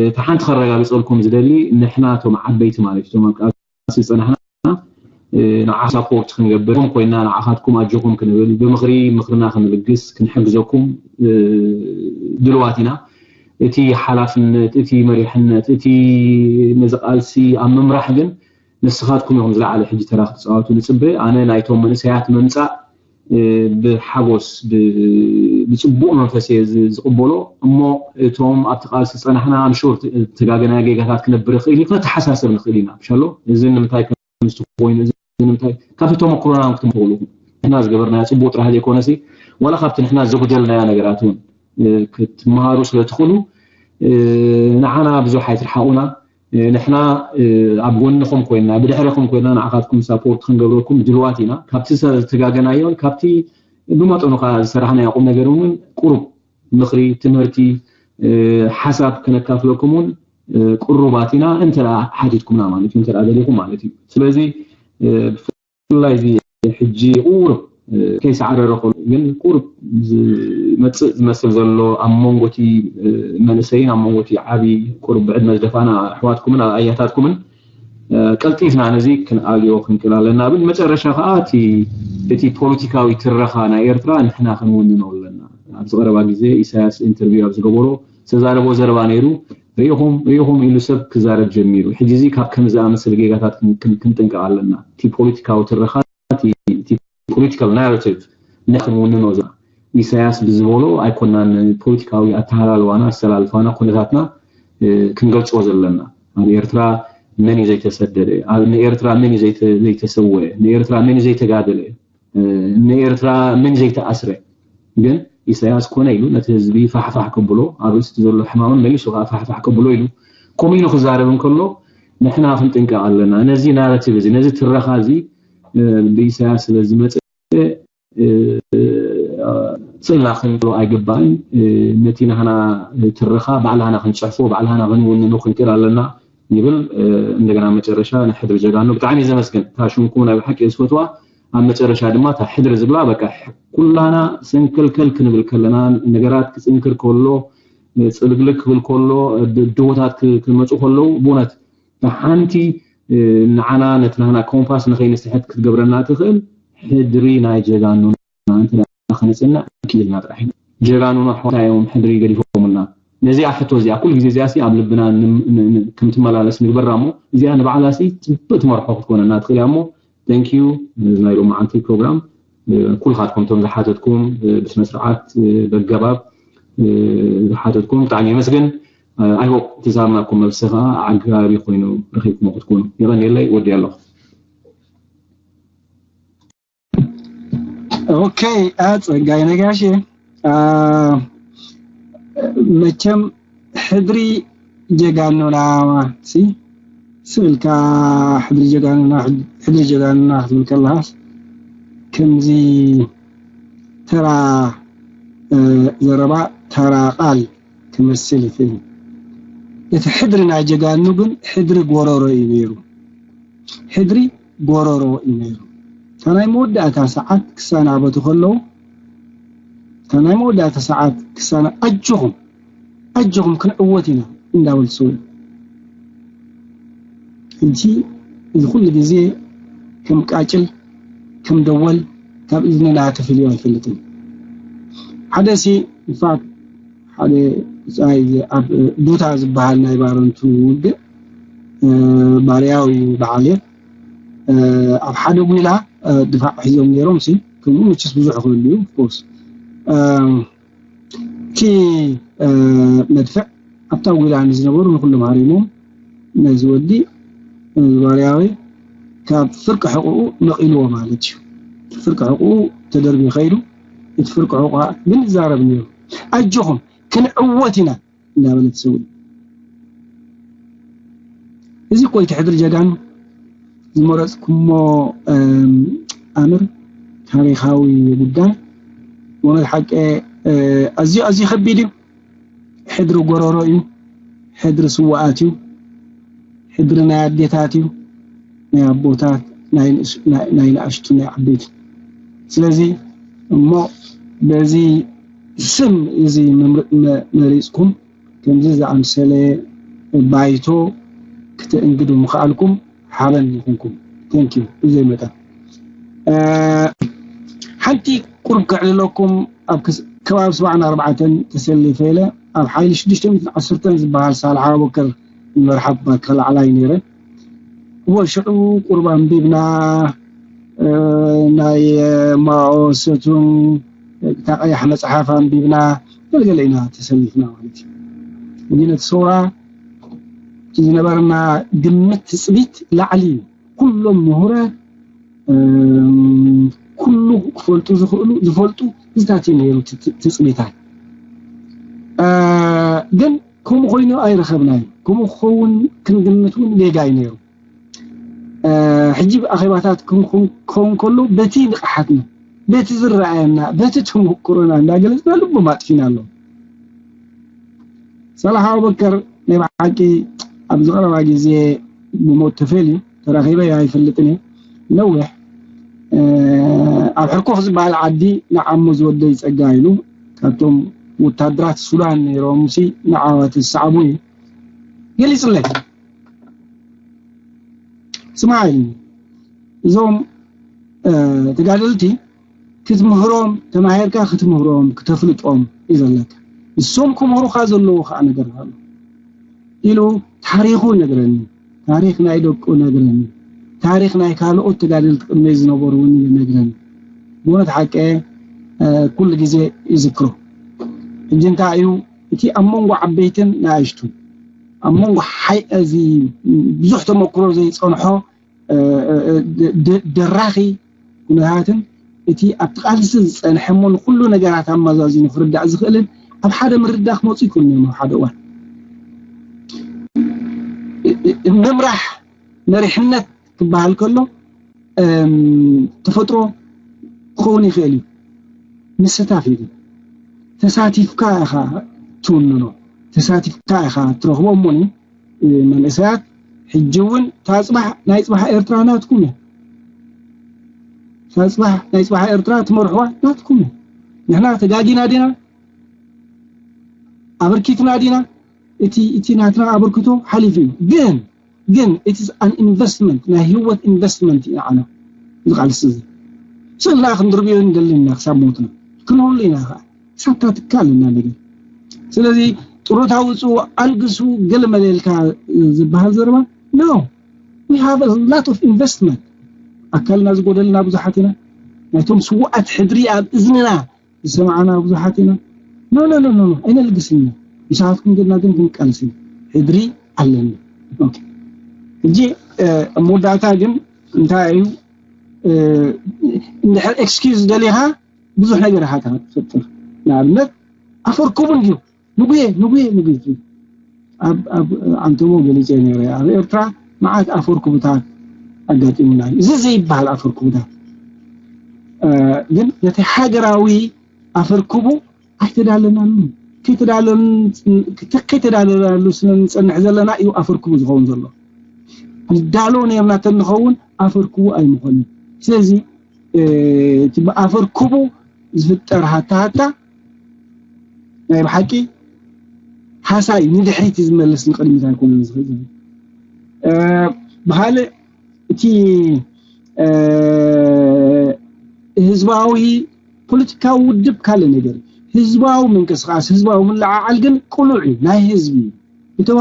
እቲ ሓንቲ ከረጋግፀልኩም ዝደሊ፣ ንሕና እቶም ዓበይቲ ማለት እዩ፣ እቶም ኣብ ቃልሲ ዝፀናሕና ንዓ ሳፖርት ክንገብርኩም ኮይና ንዓኻትኩም ኣጆኹም ክንብል ብምኽሪ ምኽርና ክንልግስ ክንሕግዘኩም ድልዋት ኢና። እቲ ሓላፍነት፣ እቲ መሪሕነት፣ እቲ ነዚ ቃልሲ ኣብ ምምራሕ ግን ንስኻትኩም ኢኹም ዝለዓለ ሕጂ ተራ ክትፃወቱ ንፅበ። ኣነ ናይቶም መንእሰያት ምምፃእ ብሓጎስ ብፅቡቕ መንፈስ እየ ዝቕበሎ። እሞ እቶም ኣብቲ ቃልሲ ዝፀናሕና ኣምሹር ተጋገናዮ ጌጋታት ክነብር ይኽእል እዩ፣ ክነተሓሳሰብ ንኽእል ኢና። ብሻሎ እዚ ንምንታይ ከምዚ ኮይኑ፣ እዚ ንምንታይ ካብቲ ተመክሮና ክትምሃሩ ትኽእሉ ኢኹም። ንሕና ዝገበርናዮ ፅቡቕ ጥራሕ ዘይኮነሲ ዋላ ካብቲ ንሕና ዘጉደልናዮ ነገራት እውን ክትመሃሩ ስለ ትኽእሉ ንዓና ብዙሕ ኣይትርሓቑና። ንሕና ኣብ ጎንኹም ኮይና ብድሕረኹም ኮይና ንዓኻትኩም ሳፖርት ክንገብረኩም ድልዋት ኢና። ካብቲ ዝተጋገናዮን ካብቲ ብመጠኑ ከዓ ዝሰራሕናዮ ቁም ነገር እውን ቁሩብ ምኽሪ፣ ትምህርቲ፣ ሓሳብ ክነካፍለኩም እውን ቅሩባት ኢና፣ እንተ ሓቲትኩምና ማለት እዩ፣ እንተ ደሊኹም ማለት እዩ። ስለዚ ብፍላይ እዚ ሕጂ ቁሩብ ከይሰዓረረ ከሎ ግን ቁሩብ ዝመፅእ ዝመስል ዘሎ ኣብ መንጎ እቲ መንእሰይን ኣብ መንጎ እቲ ዓብዪ ቁሩብ ብዕድመ ዝደፋና ኣሕዋትኩምን ኣያታትኩምን ቀልጢፍና ነዚ ክንኣልዮ ክንክእል ኣለና ብል። መጨረሻ ከዓ እቲ ፖለቲካዊ ትረኻ ናይ ኤርትራ ንሕና ክንውንኖ ኣለና። ኣብዚ ቀረባ ግዜ ኢሳያስ ኢንተርቪው ኣብ ዝገበሮ ዝተዛረቦ ዘረባ ነይሩ። ርኢኹም ርኢኹም ኢሉ ሰብ ክዛረብ ጀሚሩ። ሕጂ እዚ ካብ ከም ዝኣመሰለ ጌጋታት ክን- ክን- ክንጥንቀቕ ኣለና። እቲ ፖለቲካዊ ትረኻ፣ እቲ ፖለቲካል ናራቲቭ ንክንውንኖ ዘ ኢሳያስ ብዝበሎ ኣይኮናን። ፖለቲካዊ ኣተሃላልዋና፣ ኣሰላልፋና፣ ኩነታትና ክንገልጾ ዘለና። ኣብ ኤርትራ መን እዩ ዘይተሰደደ? ንኤርትራ መን እዩ ዘይተሰወ? ንኤርትራ መን እዩ ዘይተጋደለ? ንኤርትራ መን ዘይተኣስረ? ግን ኢሳያስ ኮነ ኢሉ ነቲ ህዝቢ ፋሕፋሕ ቅብሎ፣ ኣብ ርእሲ ዘሎ ሕማምን መሊሱ ከዓ ፋሕፋሕ ቅብሎ ኢሉ ከምኡ ኢሉ ክዛረብ እንከሎ፣ ንሕና ክንጥንቀቕ ኣለና። ነዚ ናራቲቭ እዚ፣ ነዚ ትረኻ እዚ ብኢሳያስ ስለ ዝመፀ ፅላ ክንብሎ ኣይግባእን። ነቲ ናህና ትረኻ ባዕላህና ክንፅሕፎ፣ ባዕላህና ክንውንኖ ክንክእል ኣለና ይብል። እንደገና መጨረሻ ንሕድሪ ጀጋኑ ብጣዕሚ ዘመስግን። እታ ሽምኩም ናይ ብሓቂ ዝፈትዋ፣ ኣብ መጨረሻ ድማ እታ ሕድሪ ዝብላ በቃ ኩላና ሰንከልከል ክንብል ከለና፣ ነገራት ክፅንክር ከሎ፣ ፅልግልግ ክብል ከሎ፣ ድሆታት ክመፁ ከለዉ ብእውነት ሓንቲ ንዓና ነቲ ናህና ኮምፓስ ንኸይንስሕት ክትገብረና ትኽእል ሕድሪ ናይ ጀጋኑና እንተ ከነፅንዕ ክኢልና ጥራሕ ኢና። ጀጋኑና ኣሕዋትና እዮም ሕድሪ ገዲፎምልና። ነዚኣ ሕቶ እዚኣ ኩሉ ግዜ እዚኣ ሲ ኣብ ልብና ከምትመላለስ ንግበራ እሞ እዚኣ ንባዕላ ሲ ፅብቅቲ መርሖ ክትኮነና ትኽእል እያ እሞ thank you። ናይ ሎማዓንቲ ፕሮግራም ኩልኻትኩም እቶም ዝሓተትኩም ብስነ ስርዓት በገባብ ዝሓተትኩም ብጣዕሚ የመስግን። I hope እቲ ዝሃብናኩም መልሲ ከዓ ኣዕጋቢ ኮይኑ ረኺብኩሞ ክትኮኑ። የቐንየለይ። ወዲ ኣለኹ። ኦኬ፣ ጸጋይ ነጋሽ፣ መቸም ሕድሪ ጀጋኑና ሲ ስልካ ሕድሪ ጀጋኑና፣ ሕድሪ ጀጋኑና ክትብል ከለኻስ ከምዚ ተራ ዘረባ፣ ተራ ቃል ክመስል ይኽእል። እቲ ሕድሪ ናይ ጀጋኑ ግን ሕድሪ ጎረሮ እዩ ነይሩ። ሕድሪ ጎረሮ እዩ ነይሩ። እታ ናይ መወዳእታ ሰዓት ክሰናበቱ ከለዉ፣ እታ ናይ መወዳእታ ሰዓት ክሰና-፣ ኣጆኹም፣ ኣጆኹም ክንዕወት ኢና እንዳበሉ ዝሰውኡ። ሕጂ እዚ ኩሉ ግዜ ከም ቃጭል፣ ከም ደወል ካብ እዝንና ተፈልዩ ኣይፈልጥን። ሓደ ሲ፣ ኢንፋክት፣ ሓደ ብጻይ ኣብ ዱታ ዝበሃል ናይ ባረንቱ ውግእ፣ ባርያዊ በዓል፣ ኣብ ሓደ ጒላ ድፋዕ ሒዞም ነይሮም ሲ፣ ከምኡ መቸስ ብዙሕ ክህሉ እዩ፣ ኦፍኮርስ። እቲ መድፍዕ ኣብታ ጒላ ንዝነበሩ ንኹሎም ሃሪሞም፣ ነዚ ወዲ፣ ነዚ ባርያዊ ካብ ፍርቂ ሕቑኡ ነቒልዎ ማለት እዩ። ፍርቂ ሕቑኡ ተደርብዩ ከይዱ፣ እቲ ፍርቂ ሕቑ ግን ይዛረብ ነይሩ። ኣጆኹም፣ ክንዕወት ኢና እንዳበለ ተሰዊኡ። እዚ እኮ እዩ እቲ ሕድሪ ጀጋኑ ዝመረፅኩሞ ኣምር ታሪኻዊ ጉዳይ። እውነት ሓቂ ኣዝዩ ኣዝዩ ከቢድ እዩ። ሕድሪ ጎረሮ እዩ። ሕድሪ ስዋኣት እዩ። ሕድሪ ናይ ኣዴታት እዩ። ናይ ኣቦታት፣ ናይ ንእሽ-፣ ናይ፣ ናይ ንኣሽቱ፣ ናይ ዓበይቲ። ስለዚ እሞ በዚ ስም እዚ መምር-፣ መ-፣ መሪጽኩም ከምዚ ዝኣምሰለ ባይቶ ክተእንግዱ ምኽኣልኩም ሓበን ይኹንኩም። Thank you። ብዘይ መጠን። እ፣ ሓንቲ ቁሩብ ከዕልለኩም፣ ኣብ ክስ-፣ ከባቢ ሰብዓን ኣርባዕተን ተሰሊፈ ኢለ ኣብ ሓይሊ ሽዱሽተ ሚእትን ዓሰርተን ዝበሃል ሳልሕ ኣቡበከር መርሓባ ከላዕላይ ነይረ። እወ፣ ሽዑ ቁሩብ ኣንቢብና፣ እ፣ ናይ ማኦ ሰቱን እታ ቀያሕ መጽሓፍ ኣንቢብና፣ ገለገለ ኢና ተሰሊፍና ማለት እዩ። ግን እቲ ሰውራ ዝነበረና ግምት፣ ትጽቢት ላዕሊ እዩ። ኩሎም ምሁራት፣ እም፣ ኩሉ ክፈልጡ ዝኽእሉ፣ ዝፈልጡ ህዝታት እዩ ነይሩ እቲ ት-፣ ትጽቢታት። እ፣ ግን ከምኡ ኮይኑ ኣይረኸብናዮ። ከምኡ ክኸውን ክንግምት እውን ጌጋ እዩ ነይሩ። እ፣ ሕጂ ብኣኼባታት ክንኩን-፣ ክኸውን ከሎ በቲ ንቕሓትና፣ በቲ ዝረኣየና፣ በቲ ተመክሮና እንዳገለጽና ልቦም ኣጥፊና ኣለዉ። ሳላሕ ኣቡበከር ናይ ብሓቂ ኣብዚ ቀረባ ግዜ ብሞት ተፈልዩ፣ ተራኺበ ኣይፈልጥን እየ። ነዊሕ፣ እ፣ ኣብ ሕርኩኽ ዝበሃል ዓዲ ንዓሞ ዝወደይ ጸጋ ኢሉ ካብቶም ወታደራት ሱዳን ነይሮምሲ ንዓዋት ዝሰዓቡ እዩ ገሊጹለይ። ስማዕ ኢሉኒ፣ እዞም፣ እ፣ ተጋደልቲ ክትምህሮም፣ ተማሂርካ ክትምህሮም፣ ክተፍልጦም እዩ ዘለካ። እሶም ክምህሩኻ ዘለዎ ከዓ ነገር ኣሎ ኢሉ ታሪኹ ነግረኒ። ታሪኽ ናይ ደቁ ነግረኒ። ታሪኽ ናይ ካልኦት ተጋደልቲ ቅድመይ ዝነበሩ እውን ነግረኒ። ብእውነት ሓቀ ኩሉ ግዜ ይዝክሮ። ሕጂ እንታይ እዩ እቲ ኣብ መንጎ ዓበይትን ንኣሽቱን ኣብ መንጎ ሓይ እዚ ብዙሕ ተመክሮ ዘይፀንሖ ደራኺ ኩነታትን እቲ ኣብቲ ቃልሲ ዝፀንሐ እሞ ንኩሉ ነገራት ኣመዛዚኑ ክርዳእ ዝኽእልን ኣብ ሓደ ምርዳእ ክመፁ ይክእሉ እዮም። ኣብ ሓደ እዋን ምምራሕ መሪሕነት ክበሃል ከሎ ተፈጥሮ ክኸውን ይኽእል እዩ። ምስታፍ እዩ። ተሳቲፍካ ኢኻ ትውንኖ፣ ተሳቲፍካ ኢኻ ትረኽቦ። እሞኒ መንእሰያት ሕጂ እውን እታ ፅባሕ ናይ ፅባሕ ኤርትራ ናትኩም እያ። እታ ፅባሕ ናይ ፅባሕ ኤርትራ ትመርሕዋ ናትኩም እያ። ንሕና ተጋጊና ዲና ኣበርኪትና ዲና? እቲ እቲ ናትና ኣበርክቶ ሓሊፉ እዩ። ግን ግን it is an investment፣ ናይ ህይወት ኢንቨስትመንት እዩ። ዓና ዝቃልስ እዚ ስእልና ክንድርብዮ እንደሊ ኢና ክሳብ ሞትና ክንህሉ ኢና ከዓ ሳታ ትካል እና ነገር ስለዚ ጥሮታ ውፅኡ ኣልግሱ ገለ መለልካ ዝበሃል ዘረባ no we have a lot of investment። ኣካልና ዝጎደልና ብዙሓት ኢና። ናይቶም ስዋኣት ሕድሪ ኣብ እዝንና ዝሰማዕና ብዙሓት ኢና። No no no no ኣይነልግስን ኢና። ንስኻትኩም ጌርና ግን ክንቃልስ ኢና። ሕድሪ ኣለና። ሕጂ ኣብ መወዳእታ ግን እንታይ እዩ እንድሕር ኤክስኪዝ ደሊኻ ብዙሕ ነገር ኢኻ ትፈጥር። ንኣብነት ኣፈርኩቡ እንድዩ ንጉየ ንጉየ ንጉየ ኣብ ኣብ ዓንተቦ ገሊፀ ነይረ። ኣብ ኤርትራ መዓት ኣፈርኩቡታት ኣጋጢሙና እዩ። እዚ ዘይበሃል ኣፈርኩቡታት ግን ነቲ ሃገራዊ ኣፈርኩቡ ኣይተዳለናሉ። ከይተዳለናሉ ስለ ንፀንሕ ዘለና እዩ ኣፈርኩቡ ዝኸውን ዘሎ። ንዳሎ ነርና ተንኸውን ኣፈርኩቡ ኣይምኾንን። ስለዚ እቲ ብኣፈርኩቡ ዝፍጠር ሃታሃታ ናይ ብሓቂ ሃሳይ ንድሕሪት ዝመልስ ንቅድሚት ኣይኮነን ዝኽእል። ብካልእ እቲ ህዝባዊ ፖለቲካዊ ውድብ ካልእ ነገር፣ ህዝባዊ ምንቅስቃስ፣ ህዝባዊ ምልዓዓል ግን ቅሉዕ እዩ፣ ናይ ህዝቢ እዩ።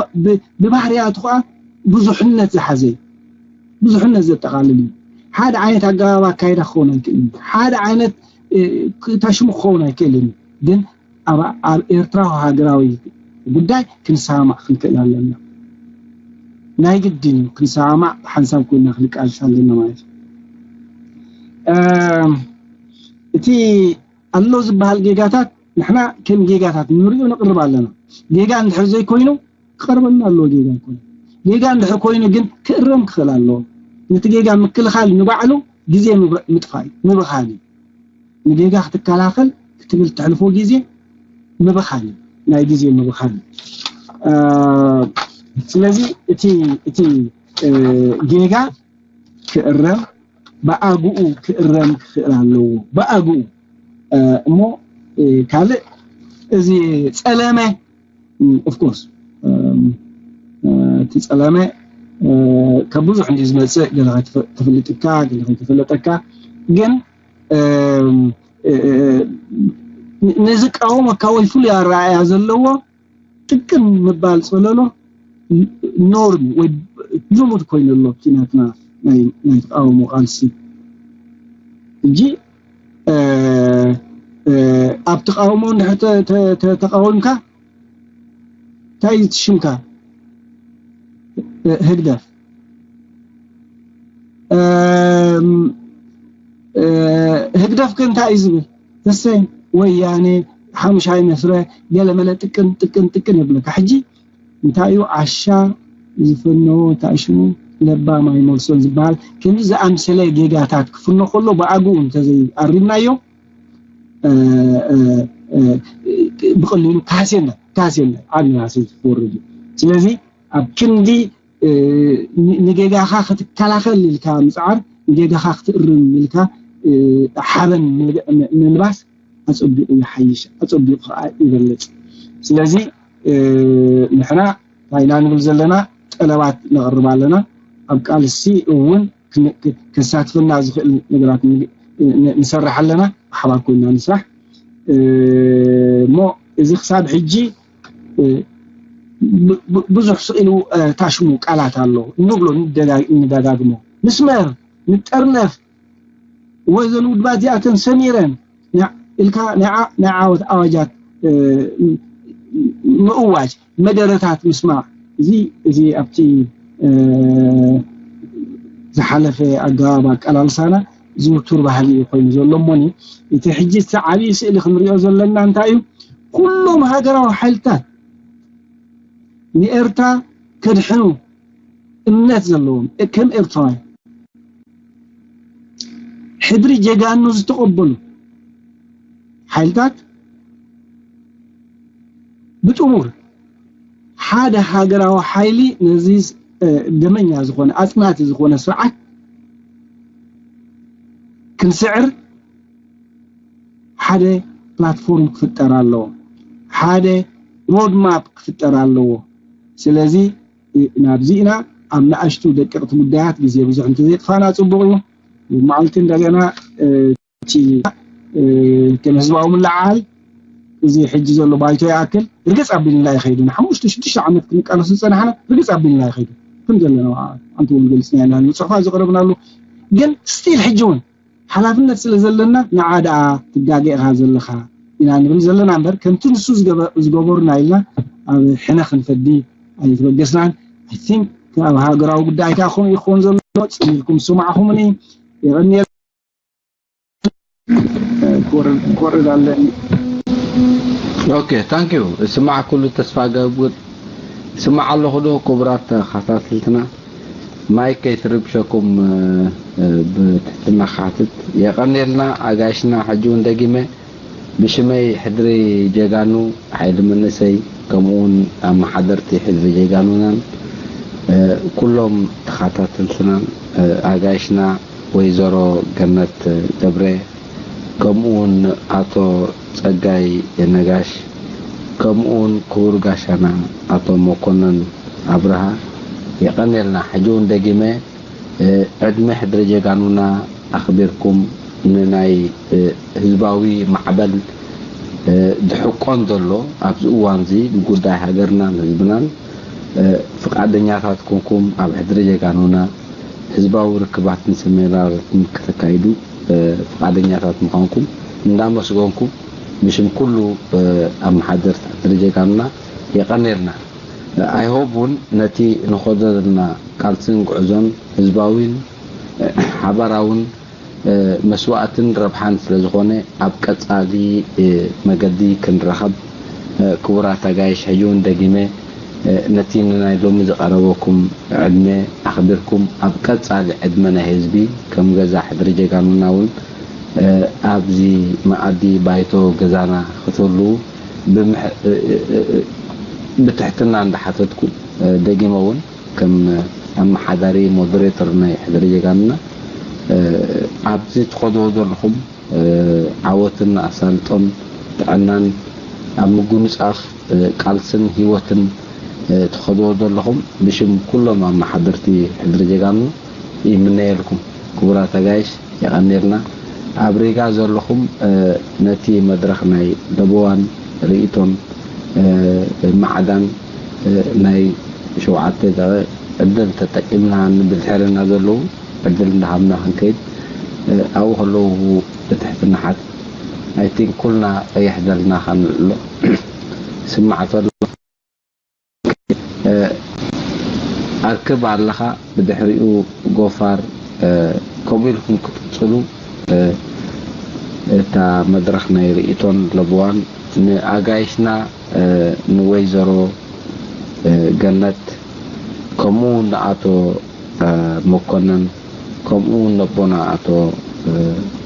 ብባህርያቱ ከዓ ብዙሕነት ዝሓዘ እዩ፣ ብዙሕነት ዘጠቃልል እዩ። ሓደ ዓይነት ኣገባብ ኣካይዳ ክኸውን ኣይክእልን፣ ሓደ ዓይነት ታሽሙ ክኸውን ኣይክእልን። ግን ኣብ ኤርትራዊ ሃገራዊ ጉዳይ ክንሰማማዕ ክንክእል ኣለና። ናይ ግድን እዩ ክንሰማማዕ፣ ሓንሳብ ኮይና ክንቃልስ ኣለና ማለት እዩ። እቲ ኣሎ ዝበሃል ጌጋታት ንሕና ከም ጌጋታት ንሪኦ ነቕርብ ኣለና። ጌጋ እንድሕር ዘይኮይኑ ክቐርበልና ኣለዎ። ጌጋ ይኮነ ጌጋ እንድሕር ኮይኑ ግን ክእረም ክኽእል ኣለዎ። ነቲ ጌጋ ምክልኻል ንባዕሉ ግዜ ምጥፋእ እዩ፣ ምብኻን እዩ። ንጌጋ ክትከላኸል ክትብል ተሕልፎ ግዜ ምብኻን እዩ፣ ናይ ግዜ ምብኻን እዩ። ስለዚ እቲ እቲ ጌጋ ክእረም ብኣግኡ ክእረም ክኽእል ኣለዎ፣ ብኣግኡ። እሞ ካልእ እዚ ጸለመ ኦፍኮርስ እቲ ጸለመ ካብ ብዙሕ እንዲ ዝመጽእ ገለ ከይተፈለጥካ ገለ ከይተፈለጠካ ግን ንዝቃወመካ ወይ ፍሉይ ኣረኣእያ ዘለዎ ጥቅም ምባል ጸለሎ ኖርም ወይ ልሙድ ኮይኑ ኣሎ። እቲ ናትና ናይ ተቃውሞ ቃልሲ እጂ ኣብ ተቃውሞ እንድሕር ተቃዊምካ እንታይ እዩ ትሽምካ? ህግደፍ ህግደፍ ከ እንታይ እዩ ዝብል? ተሰይ ወያኔ ሓሙሻይ መስረ ገለመለ ጥቅን ጥቅን ጥቅን የብለካ። ሕጂ እንታይ እዩ ዓሻ ዝፈነዎ እንታይ ሽሙ ለባም ኣይመልሶን ዝበሃል ከምዚ ዝኣምሰለ ጌጋታት ክፍኖ ከሎ ብኣግኡ እንተዘይኣሪምናዮ ብቐሊሉ ካሴና ካሴና ዓቢ ናሰ ዝወርድ እዩ። ስለዚ ኣብ ክንዲ ንጌጋኻ ክትከላኸል ኢልካ ምፅዓር ንጌጋኻ ክትእርም ኢልካ ሓበን ምልባስ ኣፀቢቑ ይሓይሽ፣ ኣፀቢቑ ከዓ ይበልፅ። ስለዚ ንሕና እንታይ ኢና ንብል ዘለና? ጠለባት ነቕርብ ኣለና። ኣብ ቃልሲ እውን ከሳትፈና ዝኽእል ነገራት ንሰርሕ ኣለና። ብሓባር ኮይና ንስራሕ እሞ እዚ ክሳብ ሕጂ ብዙሕ ስኢሉ ታሽሙ ቃላት ኣሎ፣ ንብሎ፣ ንደጋግሞ፣ ንስመር፣ ንጠርነፍ ወዘን ውድባት እዚኣተን ሰሚረን ኢልካ ናይ ዓወት ኣዋጃት ምእዋጅ፣ መደረታት ምስማዕ፣ እዚ እዚ ኣብቲ ዝሓለፈ ኣገባብ ኣቀላልሳና ዝውቱር ባህሊ እዩ ኮይኑ ዘሎ። እሞኒ እቲ ሕጂ እቲ ዓብዪ ስእሊ ክንሪኦ ዘለና እንታይ እዩ? ኩሎም ሃገራዊ ሓይልታት ንኤርትራ ከድሕኑ እምነት ዘለዎም ከም ኤርትራውያን ሕድሪ ጀጋኑ ዝተቐበሉ ሓይልታት ብጥሙር ሓደ ሃገራዊ ሓይሊ ነዚ ደመኛ ዝኾነ ኣጽናቲ ዝኾነ ስርዓት ክንስዕር ሓደ ፕላትፎርም ክፍጠር ኣለዎ። ሓደ ሮድማፕ ክፍጠር ኣለዎ። ስለዚ ናብዚ ኢና ኣብ ንኣሽቱ ደቀቕቲ ጉዳያት ግዜ ብዙሕ እንተዘይጥፋና ጽቡቕ እዩ። መዓልቲ እንደገና እቲ ከም ህዝባዊ ምልዓል እዚ ሕጂ ዘሎ ባይቶ ይኣክል ርግጽ ኣቢልና ይኸይዱ። ንሓሙሽተ ሽዱሽተ ዓመት ክንቃለሱ ዝጸናሕና ርግጽ ኣቢልና ይኸይዱ። ከም ዘለና ኣንቲ እውን ገልጽና ኢና ንጽሑፋት ዘቕረብናሉ ግን ስቲል ሕጂ እውን ሓላፍነት ስለ ዘለና ንዓ ደኣ ትጋገ ኢኻ ዘለኻ ኢና ንብል ዘለና እምበር ከምቲ ንሱ ዝገበሩና ኢልና ኣብ ሕነ ክንፈዲ ኣይተበገስናን። I think ኣብ ሃገራዊ ጉዳይ ከኣ ከምኡ ይኸውን ዘሎ ጽን ኢልኩም ዝሰማዕኹምኒ የቐንየ ክወርድ ኣለኒ። ኦኬ ታንክ ዩ። እስማዕ ኩሉ ተስፋ ገብር ስማዕ ኣለኹ ዶ ክቡራት ተኸታተልትና? ማይክ ከይትርብሸኩም ብትሕትና ክሓትት። የቐንየልና ኣጋይሽና። ሕጂ እውን ደጊመ ብሽመይ ሕድሪ ጀጋኑ ሓይሊ መንእሰይ ከምኡውን ኣመሓደርቲ ሕድሪ ጀጋኑናን ኩሎም ተኸታተልትናን ኣጋይሽና ወይዘሮ ገነት ገብረ ከምኡውን ኣቶ ጸጋይ ነጋሽ ከምኡውን ክቡር ጋሻና ኣቶ መኮነን ኣብርሃ የቐንየልና። ሕጂ እውን ደጊመ ዕድመ ሕድሪ ጀጋኑና ኣኽቢርኩም ንናይ ህዝባዊ ማዕበል ድሕቆን ዘሎ ኣብዚ እዋን እዚ ንጉዳይ ሃገርናን ህዝብናን ፍቓደኛታት ኮንኩም ኣብ ሕድሪ ጀጋኑና ህዝባዊ ርክባትን ሰሚናራትን ከተካይዱ ፍቓደኛታት ምዃንኩም እንዳመስገንኩ ብሽም ኩሉ ኣመሓደርቲ ሕድሪ ጀጋኑና የቐንየልና። I hope እውን ነቲ ንኸዶ ዘለና ቃልስን ጉዕዞን ህዝባዊን ሓባራውን መስዋእትን ረብሓን ስለ ዝኾነ ኣብ ቀጻሊ መገዲ ክንራኸብ ክቡራት ኣጋይሽ ሕጂ እውን ደጊመ ነቲ ንናይ ሎሚ ዝቐረበኩም ዕድመ ኣኽቢርኩም ኣብ ቀጻሊ ዕድመ ናይ ህዝቢ ከም ገዛ ሕድሪ ጀጋኑና እውን ኣብዚ መኣዲ ባይቶ ገዛና ክትህልዉ ብትሕትና እንዳሓተትኩ ደጊመ እውን ከም ኣመሓዳሪ ሞደሬተር ናይ ሕድሪ ጀጋኑና ኣብዚ ትኸድዎ ዘለኹም ዓወትን ኣሳልጦን ጥዕናን ኣብ ምጉንጻፍ ቃልስን ህይወትን ትኸድዎ ዘለኹም ብሽም ኩሎም ኣመሓደርቲ ሕድሪ ጀጋኑ ይምነየልኩም። ክቡራት ኣጋይሽ የቐንየልና። ኣብ ሪጋ ዘለኹም ነቲ መድረኽ ናይ ለበዋን ርእይቶን ማዕዳን ናይ ሸውዓተ ደቂ ዕድል ተጠቂምና ንብል ድሕርና ዘለዉ ዕድል እንዳሃብና ክንከይድ ኣብኡ ከለዉ ብትሕትና ሓት I think ኩልና ቀይሕ ዘለና ከንልዕሎ ስማዕ ተሎ ኣርክብ ኣለኻ ብድሕሪኡ ጎፋር ከምኡ ኢልኩም ክትቅፅሉ እታ መድረኽ ናይ ርእይቶን ለበዋን ንኣጋይሽና ንወይዘሮ ገነት ከምኡ ንኣቶ መኮነን ከምኡ እውን ነቦና ኣቶ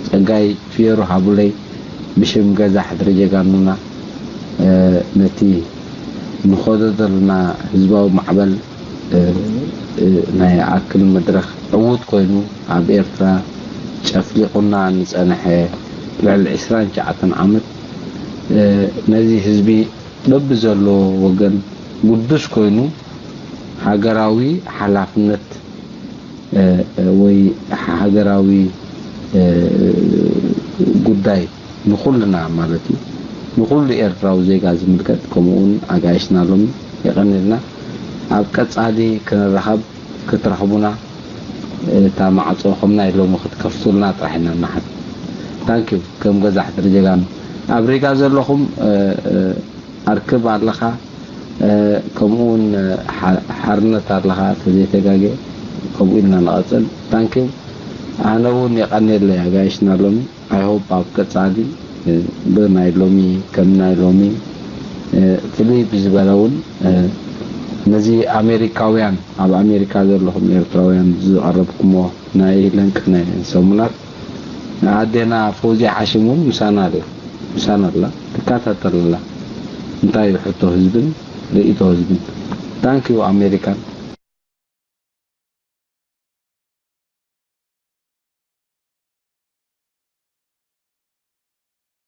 ጸጋይ ፊየሩ ሃቡለይ ብሽም ገዛ ሕድሪ ጀጋኑና ነቲ ንኸዶ ዘለና ህዝባዊ ማዕበል ናይ ኣክል መድረኽ ዕዉት ኮይኑ ኣብ ኤርትራ ጨፍሊቑና ንጸንሐ ልዕሊ ዕስራን ትሽዓተን ዓመት ነዚ ህዝቢ በብዘለዎ ወገን ግዱስ ኮይኑ ሃገራዊ ሓላፍነት ወይ ሃገራዊ ጉዳይ ንኹልና ማለት እዩ ንኹሉ ኤርትራዊ ዜጋ ዝምልከት፣ ከምኡውን ኣጋይሽና ሎሚ የቐንልና። ኣብ ቀጻሊ ክንራኸብ ክትረኽቡና እታ ማዕጾ ከም ናይ ሎሚ ክትከፍቱልና ጥራሕ ኢና ንሓት። ታንኪዩ። ከም ገዛ ሕድሪ ጀጋኑ ኣብ ሪጋ ዘለኹም፣ እ፣ እ፣ ኣርክብ ኣለኻ፣ እ፣ ከምኡውን፣ እ፣ ሓ-፣ ሓርነት ኣለኻ፣ ተዘይተጋጌ ከምኡ ኢልና ንቐጽል። ታንኪዩ። ኣነ እውን የቐንየለይ ኣጋይሽና ሎሚ። I hope ኣብ ቀጻሊ፣ እ፣ ብናይ ሎሚ ከም ናይ ሎሚ፣ እ፣ ፍልይ ብዝበለ እውን፣ እ፣ ነዚ ኣሜሪካውያን፣ ኣብ ኣሜሪካ ዘለኹም ኤርትራውያን ዝቐረብኩሞ ናይ ለንቅነ ሰሙናት፣ ኣዴና ፈውዝያ ሓሽም እውን ምሳና ኣላ፣ ምሳና ኣላ፣ ትከታተል ኣላ። እንታይ እዩ ሕቶ ህዝብን ርእይቶ ህዝብን? ታንኪዩ ኣሜሪካን።